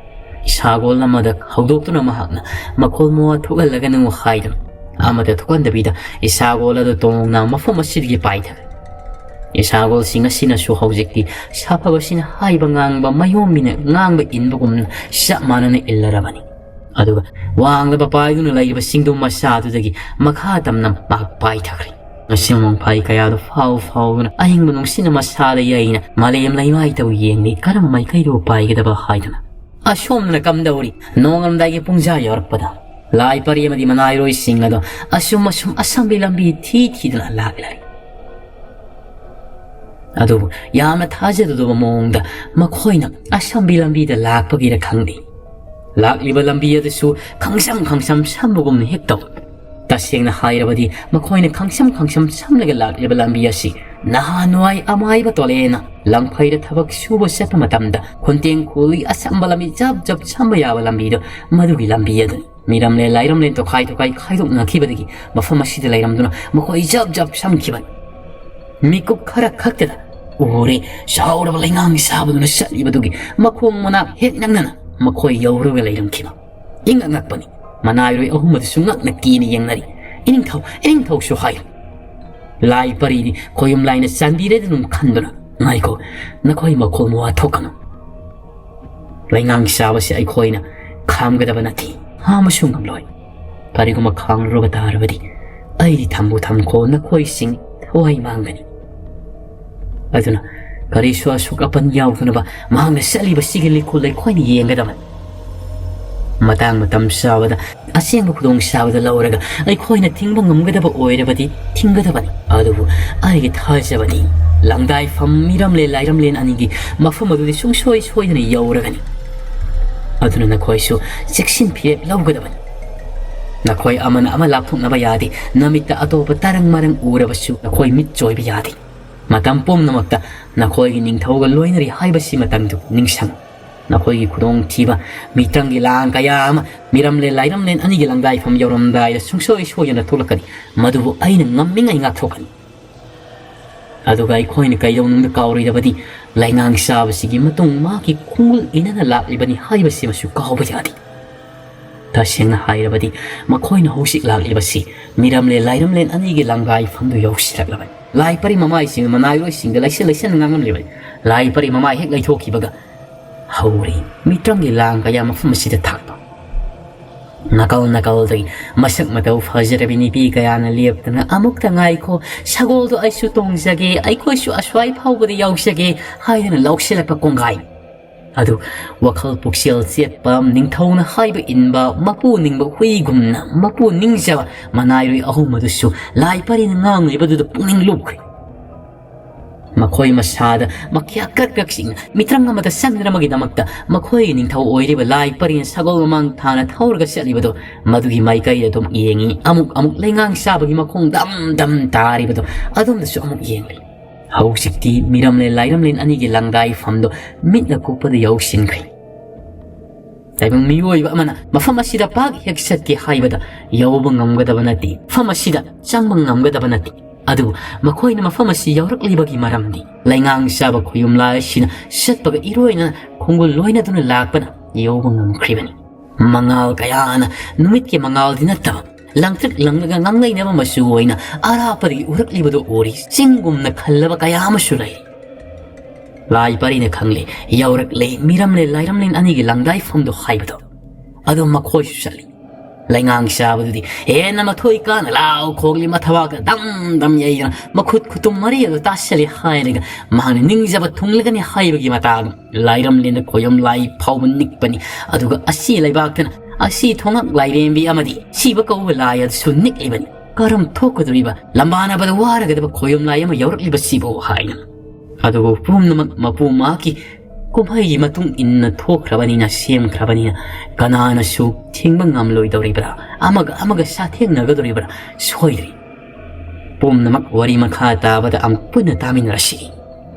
ꯏꯁꯥꯒꯣꯜ ꯑꯃꯗ ꯍꯧꯗꯣꯛꯇꯨꯅ ꯃꯍꯥꯛꯅ ꯃꯈꯣꯜ ꯃꯋꯥ ꯊꯣꯛꯍꯜꯂꯒꯅꯨ ꯍꯥꯏꯗꯨꯅ, ꯑꯃꯗ ꯊꯣꯛꯍꯟꯗꯕꯤꯗ ꯏꯁꯥꯒꯣꯜ ꯑꯗꯨ ꯇꯣꯡꯅ ꯃꯐꯝ ꯑꯁꯤꯗꯒꯤ ꯄꯥꯏꯊꯈ꯭ꯔꯦ꯫ ꯏꯁꯥꯒꯣꯜꯁꯤꯡ ꯑꯁꯤꯅꯁꯨ ꯍꯧꯖꯤꯛꯇꯤ ꯁꯥꯐꯕꯁꯤꯅ ꯍꯥꯏꯕ ꯉꯥꯡꯕ ꯃꯥꯌꯣꯝꯕꯤꯅ ꯉꯥꯡꯕ ꯏꯟꯕꯒꯨꯝꯅ ꯆꯞ ꯃꯥꯟꯅꯅ ꯏꯜꯂꯔꯕꯅꯤ꯫ ꯑꯗꯨꯒ ꯋꯥꯡꯂꯕ ꯄꯥꯏꯗꯨꯅ ꯂꯩꯔꯤꯕ ꯆꯤꯡꯗꯨꯝ ꯃꯆꯥꯗꯨꯗꯒꯤ ꯃꯈꯥ ꯇꯝꯅ ꯃꯍꯥꯛ ꯄꯥꯏꯊꯈ꯭ꯔꯦ꯫ ꯉꯁꯤ ꯃꯣꯡꯐꯥꯏ ꯀꯌꯥꯗꯨ ꯐꯥꯎ ꯐꯥꯎꯗꯨꯅ ꯑꯍꯤꯡꯕ ꯅꯨꯡꯁꯤꯠꯅ ꯃꯁꯥꯗ ꯌꯩꯅ ꯃꯥꯂꯦꯝ ꯂꯩꯃꯥꯏꯗꯕꯨ ꯌꯦꯡꯂꯤ, ꯀꯔꯝꯕ ꯃꯥꯏꯀꯩꯗꯕꯨ ꯄꯥꯏꯒꯗꯕ ꯍꯥꯏꯗꯨꯅ꯫ ꯑꯁꯣꯝꯗꯅ ꯀꯝꯗꯧꯔꯤ? ꯅꯣꯡꯉꯝꯗꯥꯏꯒꯤ ꯄꯨꯡꯖꯥ ꯌꯧꯔꯛꯄꯗ ꯂꯥꯏ ꯄꯔꯤ ꯑꯃꯗꯤ ꯃꯅꯥꯏꯔꯣꯏꯁꯤꯡ ꯑꯗꯣ ꯑꯁꯨꯝ ꯑꯁꯨꯝ ꯑꯁꯝꯕꯤ ꯂꯝꯕꯤ ꯊꯤ ꯊꯤꯗꯨꯅ ꯂꯥꯛꯂꯔꯦ꯫ ꯑꯗꯨꯕꯨ ꯌꯥꯝꯅ ꯊꯥꯖꯔꯨꯗꯕ ꯃꯑꯣꯡꯗ ꯃꯈꯣꯏꯅ ꯑꯁꯝꯕꯤ ꯂꯝꯕꯤꯗ ꯂꯥꯛꯄꯒꯤꯔ ꯈꯪꯗꯦ, ꯂꯥꯛꯂꯤꯕ ꯂꯝꯕꯤ ꯑꯗꯨꯁꯨ ꯈꯪꯁꯝ ꯈꯪꯁꯝ ꯁꯝꯕꯒꯨꯝꯅ ꯍꯦꯛ ꯇꯧ꯫ ꯇꯁꯦꯡꯅ ꯍꯥꯏꯔꯕꯗꯤ ꯃꯈꯣꯏꯅ ꯈꯪꯁꯝ ꯈꯪꯁꯝ ꯁꯝꯂꯒ ꯂꯥꯛꯂꯤꯕ ꯂꯝꯕꯤ ꯑꯁꯤ ꯅꯍꯥꯟꯋꯥꯏ ꯑꯃꯥꯏꯕ ꯇꯣꯂꯦꯅ ꯂꯪꯐꯩꯗ ꯊꯕꯛ ꯁꯨꯕ ꯆꯠꯄ ꯃꯇꯝꯗ ꯈꯨꯟꯇꯦꯡ ꯈꯨꯜꯒꯤ ꯑꯁꯝꯕ ꯂꯝꯕꯤ ꯖꯞ ꯖꯞ ꯁꯝꯕ ꯌꯥꯕ ꯂꯝꯕꯤꯗꯣ, ꯃꯗꯨꯒꯤ ꯂꯝꯕꯤ ꯑꯗꯨꯅꯤ꯫ ꯃꯤꯔꯝꯂꯦꯟ ꯂꯥꯏꯔꯝꯂꯦꯟ ꯇꯣꯈꯥꯏ ꯇꯣꯈꯥꯏ ꯈꯥꯏꯗꯣꯛꯅꯈꯤꯕꯗꯒꯤ ꯃꯐꯝ ꯑꯁꯤꯗ ꯂꯩꯔꯝꯗꯨꯅ ꯃꯈꯣꯏ ꯖꯞ ꯖꯞ ꯁꯝꯈꯤꯕꯅꯤ꯫ ꯃꯤꯀꯨꯞ ꯈꯔ ꯈꯛꯇꯗ ꯎꯔꯦ, ꯆꯥꯎꯔꯕ ꯂꯩꯉꯥꯡ ꯁꯥꯕꯗꯨꯅ ꯆꯠꯂꯤꯕꯗꯨꯒꯤ ꯃꯈꯣꯡ ꯃꯅꯥꯛ ꯍꯦꯛ ꯅꯛꯅꯅ ꯃꯈꯣꯏ ꯌꯧꯔꯒ ꯂꯩꯔꯝꯈꯤꯕ꯫ ꯏꯪꯉꯛ ꯉꯛꯄꯅꯤ꯫ ꯃꯅꯥꯏꯔꯣꯏ ꯑꯍꯨꯝ ꯑꯗꯨꯁꯨ ꯉꯛꯅ ꯀꯤꯅ ꯌꯦꯡꯅꯔꯤ꯫ "ꯏꯅꯤꯡꯊꯧ, ꯏꯅꯤꯡꯊꯧꯁꯨ ꯍꯥꯏ꯫ ꯂꯥꯏ ꯄꯔꯤꯗꯤ ꯈꯣꯌꯨꯝ ꯂꯥꯏꯅ ꯆꯥꯟꯕꯤꯔꯦꯗꯅꯨꯝ ꯈꯟꯗꯨꯅ, ꯉꯥꯏꯈꯣ, ꯅꯈꯣꯏ ꯃꯈꯣꯜ ꯃꯋꯥ ꯊꯣꯛꯀꯅꯨ꯫ ꯂꯩꯉꯥꯡ ꯆꯥꯕꯁꯤ ꯑꯩꯈꯣꯏꯅ ꯈꯥꯝꯒꯗꯕ ꯅꯠꯇꯦ, ꯈꯥꯝꯕꯁꯨ ꯉꯝꯂꯣꯏ꯫ ꯀꯔꯤꯒꯨꯝꯕ ꯈꯥꯝꯂꯨꯔꯕ ꯇꯥꯔꯕꯗꯤ ꯑꯩꯗꯤ ꯊꯝꯕꯨ ꯊꯝꯈꯣ ꯅꯈꯣꯏꯁꯤꯡ ꯊꯋꯥꯏ ꯃꯥꯡꯒꯅꯤ꯫ ꯑꯗꯨꯅ ꯀꯔꯤꯁꯨ ꯑꯁꯣꯛ ꯑꯄꯟ ꯌꯥꯎꯗꯅꯕ ꯃꯍꯥꯛꯅ ꯆꯠꯂꯤꯕꯁꯤꯒꯤ ꯂꯤꯈꯨꯜ ꯑꯩꯈꯣꯏꯅ ꯌꯦꯡꯒꯗꯕꯅꯤ꯫ ꯃꯇꯥꯡ ꯃꯇꯝ ꯆꯥꯕꯗ ꯑꯁꯦꯡꯕ ꯈꯨꯗꯣꯡꯆꯥꯕꯗ ꯂꯧꯔꯒ ꯑꯩꯈꯣꯏꯅ ꯊꯤꯡꯕ ꯉꯝꯒꯗꯕ ꯑꯣꯏꯔꯕꯗꯤ ꯊꯤꯡꯒꯗꯕꯅꯤ꯫ ꯑꯗꯨꯕꯨ ꯑꯩꯒꯤ ꯊꯥꯖꯕꯗꯤ ꯂꯪꯗꯥꯏꯐꯝ ꯃꯤꯔꯝꯂꯦꯟ ꯂꯥꯏꯔꯝꯂꯦꯟ ꯑꯅꯤꯒꯤ ꯃꯐꯝ ꯑꯗꯨꯗꯤ ꯁꯨꯡꯁꯣꯏ ꯁꯣꯏꯗꯅ ꯌꯧꯔꯒꯅꯤ꯫ ꯑꯗꯨꯅ ꯅꯈꯣꯏꯁꯨ ꯆꯦꯛꯁꯤꯟ ꯐꯤꯔꯦꯞ ꯂꯧꯒꯗꯕꯅꯤ꯫ ꯅꯈꯣꯏ ꯑꯃꯅ ꯑꯃ ꯂꯥꯞꯊꯣꯛꯅꯕ ꯌꯥꯗꯦ꯫ ꯅꯃꯤꯠꯇ ꯑꯇꯣꯞꯄ ꯇꯔꯪ ꯃꯔꯪ ꯎꯔꯕꯁꯨ ꯅꯈꯣꯏ ꯃꯤꯠ ꯆꯣꯏꯕ ꯌꯥꯗꯦ꯫ ꯃꯇꯝ ꯄꯨꯝꯅꯃꯛꯇ ꯅꯈꯣꯏꯒꯤ ꯅꯤꯡꯊꯧꯒ ꯂꯣꯏꯅꯔꯤ ꯍꯥꯏꯕꯁꯤ ꯃꯇꯝꯗꯨ ꯅꯤꯡꯁꯤꯡꯉꯨ꯫ ꯅꯈꯣꯏꯒꯤ ꯈꯨꯗꯣꯡꯊꯤꯕ ꯃꯤꯇ꯭ꯔꯪꯒꯤ ꯂꯥꯡ ꯀꯌꯥ ꯑꯃ ꯃꯤꯔꯝꯂꯦꯟ ꯂꯥꯏꯔꯝꯂꯦꯟ ꯑꯅꯤꯒꯤ ꯂꯪꯗꯥꯏꯐꯝ ꯌꯧꯔꯝꯗꯥꯏꯗ ꯁꯨꯡꯁꯣꯏ ꯁꯣꯏꯗꯅ ꯊꯣꯛꯂꯛꯀꯅꯤ꯫ ꯃꯗꯨꯕꯨ ꯑꯩꯅ ꯉꯝꯃꯤꯉꯩ ꯉꯥꯛꯊꯣꯛꯀꯅꯤ꯫ ꯑꯗꯨꯒ ꯑꯩꯈꯣꯏꯅ ꯀꯩꯗꯧꯅꯨꯡꯗ ꯀꯥꯎꯔꯣꯏꯗꯕꯗꯤ, ꯂꯩꯉꯥꯡ ꯆꯥꯕꯁꯤꯒꯤ ꯃꯇꯨꯡ ꯃꯥꯒꯤ ꯈꯣꯡꯒꯨꯜ ꯏꯟꯅꯅ ꯂꯥꯛꯂꯤꯕꯅꯤ ꯍꯥꯏꯕꯁꯤꯃꯁꯨ ꯀꯥꯎꯕ ꯌꯥꯗꯦ꯫ ꯇꯁꯦꯡꯅ ꯍꯥꯏꯔꯕꯗꯤ, ꯃꯈꯣꯏꯅ ꯍꯧꯖꯤꯛ ꯂꯥꯛꯂꯤꯕꯁꯤ ꯃꯤꯔꯝꯂꯦꯟ ꯂꯥꯏꯔꯝꯂꯦꯟ ꯑꯅꯤꯒꯤ ꯂꯪꯗꯥꯏꯐꯝꯗꯨ ꯌꯧꯁꯤꯜꯂꯛꯂꯕꯅꯤ꯫ ꯂꯥꯏ ꯄꯔꯤ ꯃꯃꯥꯏꯁꯤꯡ ꯃꯅꯥꯏꯔꯣꯏꯁꯤꯡꯗ ꯂꯩꯁꯟ ꯂꯩꯁꯟ ꯉꯥꯡꯂꯝꯂꯤꯕꯅꯤ꯫ ꯂꯥꯏ ꯄꯔꯤ ꯃꯃꯥꯏ ꯍꯦꯛ ꯂꯩꯊꯣꯛꯈꯤꯕꯒ ꯍꯧꯔꯦ ꯃꯤꯇ꯭ꯔꯪꯒꯤ ꯂꯥꯡ ꯀꯌꯥ ꯃꯐꯝ ꯑꯁꯤꯗ ꯊꯥꯛꯄ꯫ ꯅꯥꯀꯜ ꯅꯥꯀꯜꯗꯒꯤ ꯃꯁꯛ ꯃꯇꯧ ꯐꯖꯔꯕꯤ ꯅꯨꯄꯤ ꯀꯌꯥꯅ ꯂꯦꯞꯇꯅ, "ꯑꯃꯨꯛꯇ ꯉꯥꯏꯈꯣ, ꯁꯒꯣꯜꯗꯣ ꯑꯩꯁꯨ ꯇꯣꯡꯖꯒꯦ, ꯑꯩꯈꯣꯏꯁꯨ ꯑꯁ꯭ꯋꯥꯏ ꯐꯥꯎꯕꯗ ꯌꯥꯎꯖꯒꯦ" ꯍꯥꯏꯗꯅ ꯂꯥꯎꯁꯤꯜꯂꯛꯄ ꯀꯣꯡꯒꯥꯏ꯫ ꯑꯗꯨ ꯋꯥꯈꯜ ꯄꯨꯛꯆꯦꯜ ꯆꯦꯠꯄ, ꯅꯤꯡꯊꯧꯅ ꯍꯥꯏꯕ ꯏꯟꯕ, ꯃꯄꯨ ꯅꯤꯡꯕ ꯍꯨꯏꯒꯨꯝꯅ ꯃꯄꯨ ꯅꯤꯡꯖꯕ ꯃꯅꯥꯏꯔꯣꯏ ꯑꯍꯨꯝ ꯑꯗꯨꯁꯨ ꯂꯥꯏ ꯄꯔꯤꯅ ꯉꯥꯡꯂꯤꯕꯗꯨꯗ ꯄꯨꯛꯅꯤꯡ ꯂꯨꯞꯈ꯭ꯔꯦ꯫ ꯃꯈꯣꯏ ꯃꯁꯥꯗ ꯃꯈ꯭ꯌꯥ ꯀ꯭ꯔꯛ ꯀ꯭ꯔꯛꯁꯤꯡꯅ ꯃꯤꯇ꯭ꯔꯪ ꯑꯃꯗ ꯆꯪꯅꯅꯕꯒꯤꯗꯃꯛꯇ ꯃꯈꯣꯏꯒꯤ ꯅꯤꯡꯊꯧ ꯑꯣꯏꯔꯤꯕ ꯂꯥꯏ ꯄꯔꯤꯅ ꯁꯒꯣꯜ ꯃꯃꯥꯡ ꯊꯥꯅ ꯊꯧꯔꯒ ꯆꯠꯂꯤꯕꯗꯣ, ꯃꯗꯨꯒꯤ ꯃꯥꯏꯀꯩꯗ ꯑꯗꯨꯝ ꯌꯦꯡꯉꯤ꯫ ꯑꯃꯨꯛ ꯑꯃꯨꯛ ꯂꯩꯉꯥꯡ ꯆꯥꯕꯒꯤ ꯃꯈꯣꯡ ꯗꯝ ꯗꯝ ꯇꯥꯔꯤꯕꯗꯣ, ꯑꯗꯣꯝꯗꯁꯨ ꯑꯃꯨꯛ ꯌꯦꯡꯂꯤ꯫ ꯍꯧꯖꯤꯛꯇꯤ ꯃꯤꯔꯝꯂꯦꯟ ꯂꯥꯏꯔꯝꯂꯦꯟ ꯑꯅꯤꯒꯤ ꯂꯪꯗꯥꯏꯐꯝꯗꯣ ꯃꯤꯠꯅ ꯀꯨꯞꯄꯗ ꯌꯧꯁꯤꯟꯈ꯭ꯔꯦ꯫ ꯇꯥꯏꯕꯪ ꯃꯤꯑꯣꯏꯕ ꯑꯃꯅ ꯃꯐꯝ ꯑꯁꯤꯗ ꯄꯥꯛ ꯍꯦꯛ ꯆꯠꯀꯦ ꯍꯥꯏꯕꯗ ꯌꯧꯕ ꯉꯝꯒꯗꯕ ꯅꯠꯇꯦ, ꯃꯐꯝ ꯑꯁꯤꯗ ꯆꯪꯕ ꯉꯝꯒꯗꯕ ꯅꯠꯇꯦ꯫ ꯑꯗꯨꯕꯨ ꯃꯈꯣꯏꯅ ꯃꯐꯝ ꯑꯁꯤ ꯌꯧꯔꯛꯂꯤꯕꯒꯤ ꯃꯔꯝꯗꯤ ꯂꯩꯉꯥꯡ ꯆꯥꯕ ꯈꯣꯌꯨꯝ ꯂꯥꯏ ꯑꯁꯤꯅ ꯆꯠꯄꯒ ꯏꯔꯣꯏꯅ ꯈꯣꯡꯒꯨꯜ ꯂꯣꯏꯅꯗꯨꯅ ꯂꯥꯛꯄꯅ ꯌꯧꯕ ꯉꯝꯈ꯭ꯔꯤꯕꯅꯤ꯫ ꯃꯉꯥꯜ ꯀꯌꯥꯅ, ꯅꯨꯃꯤꯠꯀꯤ ꯃꯉꯥꯜꯗꯤ ꯅꯠꯇꯕ, ꯂꯪꯇ꯭ꯔꯤꯛ ꯂꯪꯂꯒ ꯉꯥꯡꯂꯩꯅꯕ ꯃꯆꯨ ꯑꯣꯏꯅ ꯑꯔꯥꯞꯄꯗꯒꯤ ꯎꯔꯛꯂꯤꯕꯗꯨ ꯎꯔꯤ꯫ ꯆꯤꯡꯒꯨꯝꯅ ꯈꯜꯂꯕ ꯀꯌꯥ ꯑꯃꯁꯨ ꯂꯩꯔꯤ꯫ ꯂꯥꯏ ꯄꯔꯤꯅ ꯈꯪꯂꯦ, ꯌꯧꯔꯛꯂꯦ ꯃꯤꯔꯝꯂꯦꯟ ꯂꯥꯏꯔꯝꯂꯦꯟ ꯑꯅꯤꯒꯤ ꯂꯪꯗꯥꯏꯐꯝꯗꯣ ꯍꯥꯏꯕꯗꯣ꯫ ꯑꯗꯣ ꯃꯈꯣꯏꯁꯨ ꯆꯠꯂꯤ꯫ ꯂꯩꯉꯥꯡ ꯆꯥꯕꯗꯨꯗꯤ ꯍꯦꯟꯅ ꯃꯊꯣꯏ ꯀꯥꯅ ꯂꯥꯎ ꯈꯣꯡꯂꯤ, ꯃꯊꯕꯥꯛꯇ ꯗꯝ ꯗꯝ ꯌꯩꯗꯅ ꯃꯈꯨꯠ ꯈꯨꯇꯨꯝ ꯃꯔꯤ ꯑꯗꯨ ꯇꯥꯁꯤꯜꯂꯤ ꯍꯥꯏꯔꯒ ꯃꯍꯥꯛꯅ ꯅꯤꯡꯖꯕ ꯊꯨꯡꯂꯒꯅꯤ ꯍꯥꯏꯕꯒꯤ ꯃꯇꯥꯒꯨꯝ ꯂꯥꯏꯔꯝꯂꯦꯟꯗ ꯈꯣꯌꯨꯝ ꯂꯥꯏ ꯐꯥꯎꯕ ꯅꯤꯛꯄꯅꯤ꯫ ꯑꯗꯨꯒ ꯑꯁꯤ ꯂꯩꯕꯥꯛꯇꯅ ꯑꯁꯤ ꯊꯣꯉꯛ ꯂꯥꯏꯔꯦꯝꯕꯤ ꯑꯃꯗꯤ ꯁꯤꯕ ꯀꯧꯕ ꯂꯥꯏ ꯑꯗꯨꯁꯨ ꯅꯤꯛꯂꯤꯕꯅꯤ꯫ ꯀꯔꯝ ꯊꯣꯛꯀꯗꯧꯔꯤꯕ, ꯂꯝꯕꯥꯅꯕꯗ ꯋꯥꯔꯒꯗꯕ ꯈꯣꯌꯨꯝ ꯂꯥꯏ ꯑꯃ ꯌꯧꯔꯛꯂꯤꯕꯁꯤꯕꯨ ꯍꯥꯏꯅ꯫ ꯑꯗꯨꯕꯨ ꯄꯨꯝꯅꯃꯛ ꯃꯄꯨ ꯃꯍꯥꯛꯀꯤ ꯀꯨꯝꯍꯩꯒꯤ ꯃꯇꯨꯡ ꯏꯟꯅ ꯊꯣꯛꯈ꯭ꯔꯕꯅꯤꯅ, ꯁꯦꯝꯈ꯭ꯔꯕꯅꯤꯅ, ꯀꯅꯥꯅꯁꯨ ꯊꯤꯡꯕ ꯉꯝꯂꯣꯏꯗꯧꯔꯤꯕ꯭ꯔꯥ? ꯑꯃꯒ ꯑꯃꯒ ꯁꯥꯊꯦꯡꯅꯒꯗꯧꯔꯤꯕ꯭ꯔꯥ? ꯁꯣꯏꯗ꯭ꯔꯤ꯫ ꯄꯨꯝꯅꯃꯛ ꯋꯥꯔꯤ ꯃꯈꯥ ꯇꯥꯕꯗ ꯑꯃꯨꯛ ꯄꯨꯟꯅ ꯇꯥꯃꯤꯟꯅꯔꯁꯤ꯫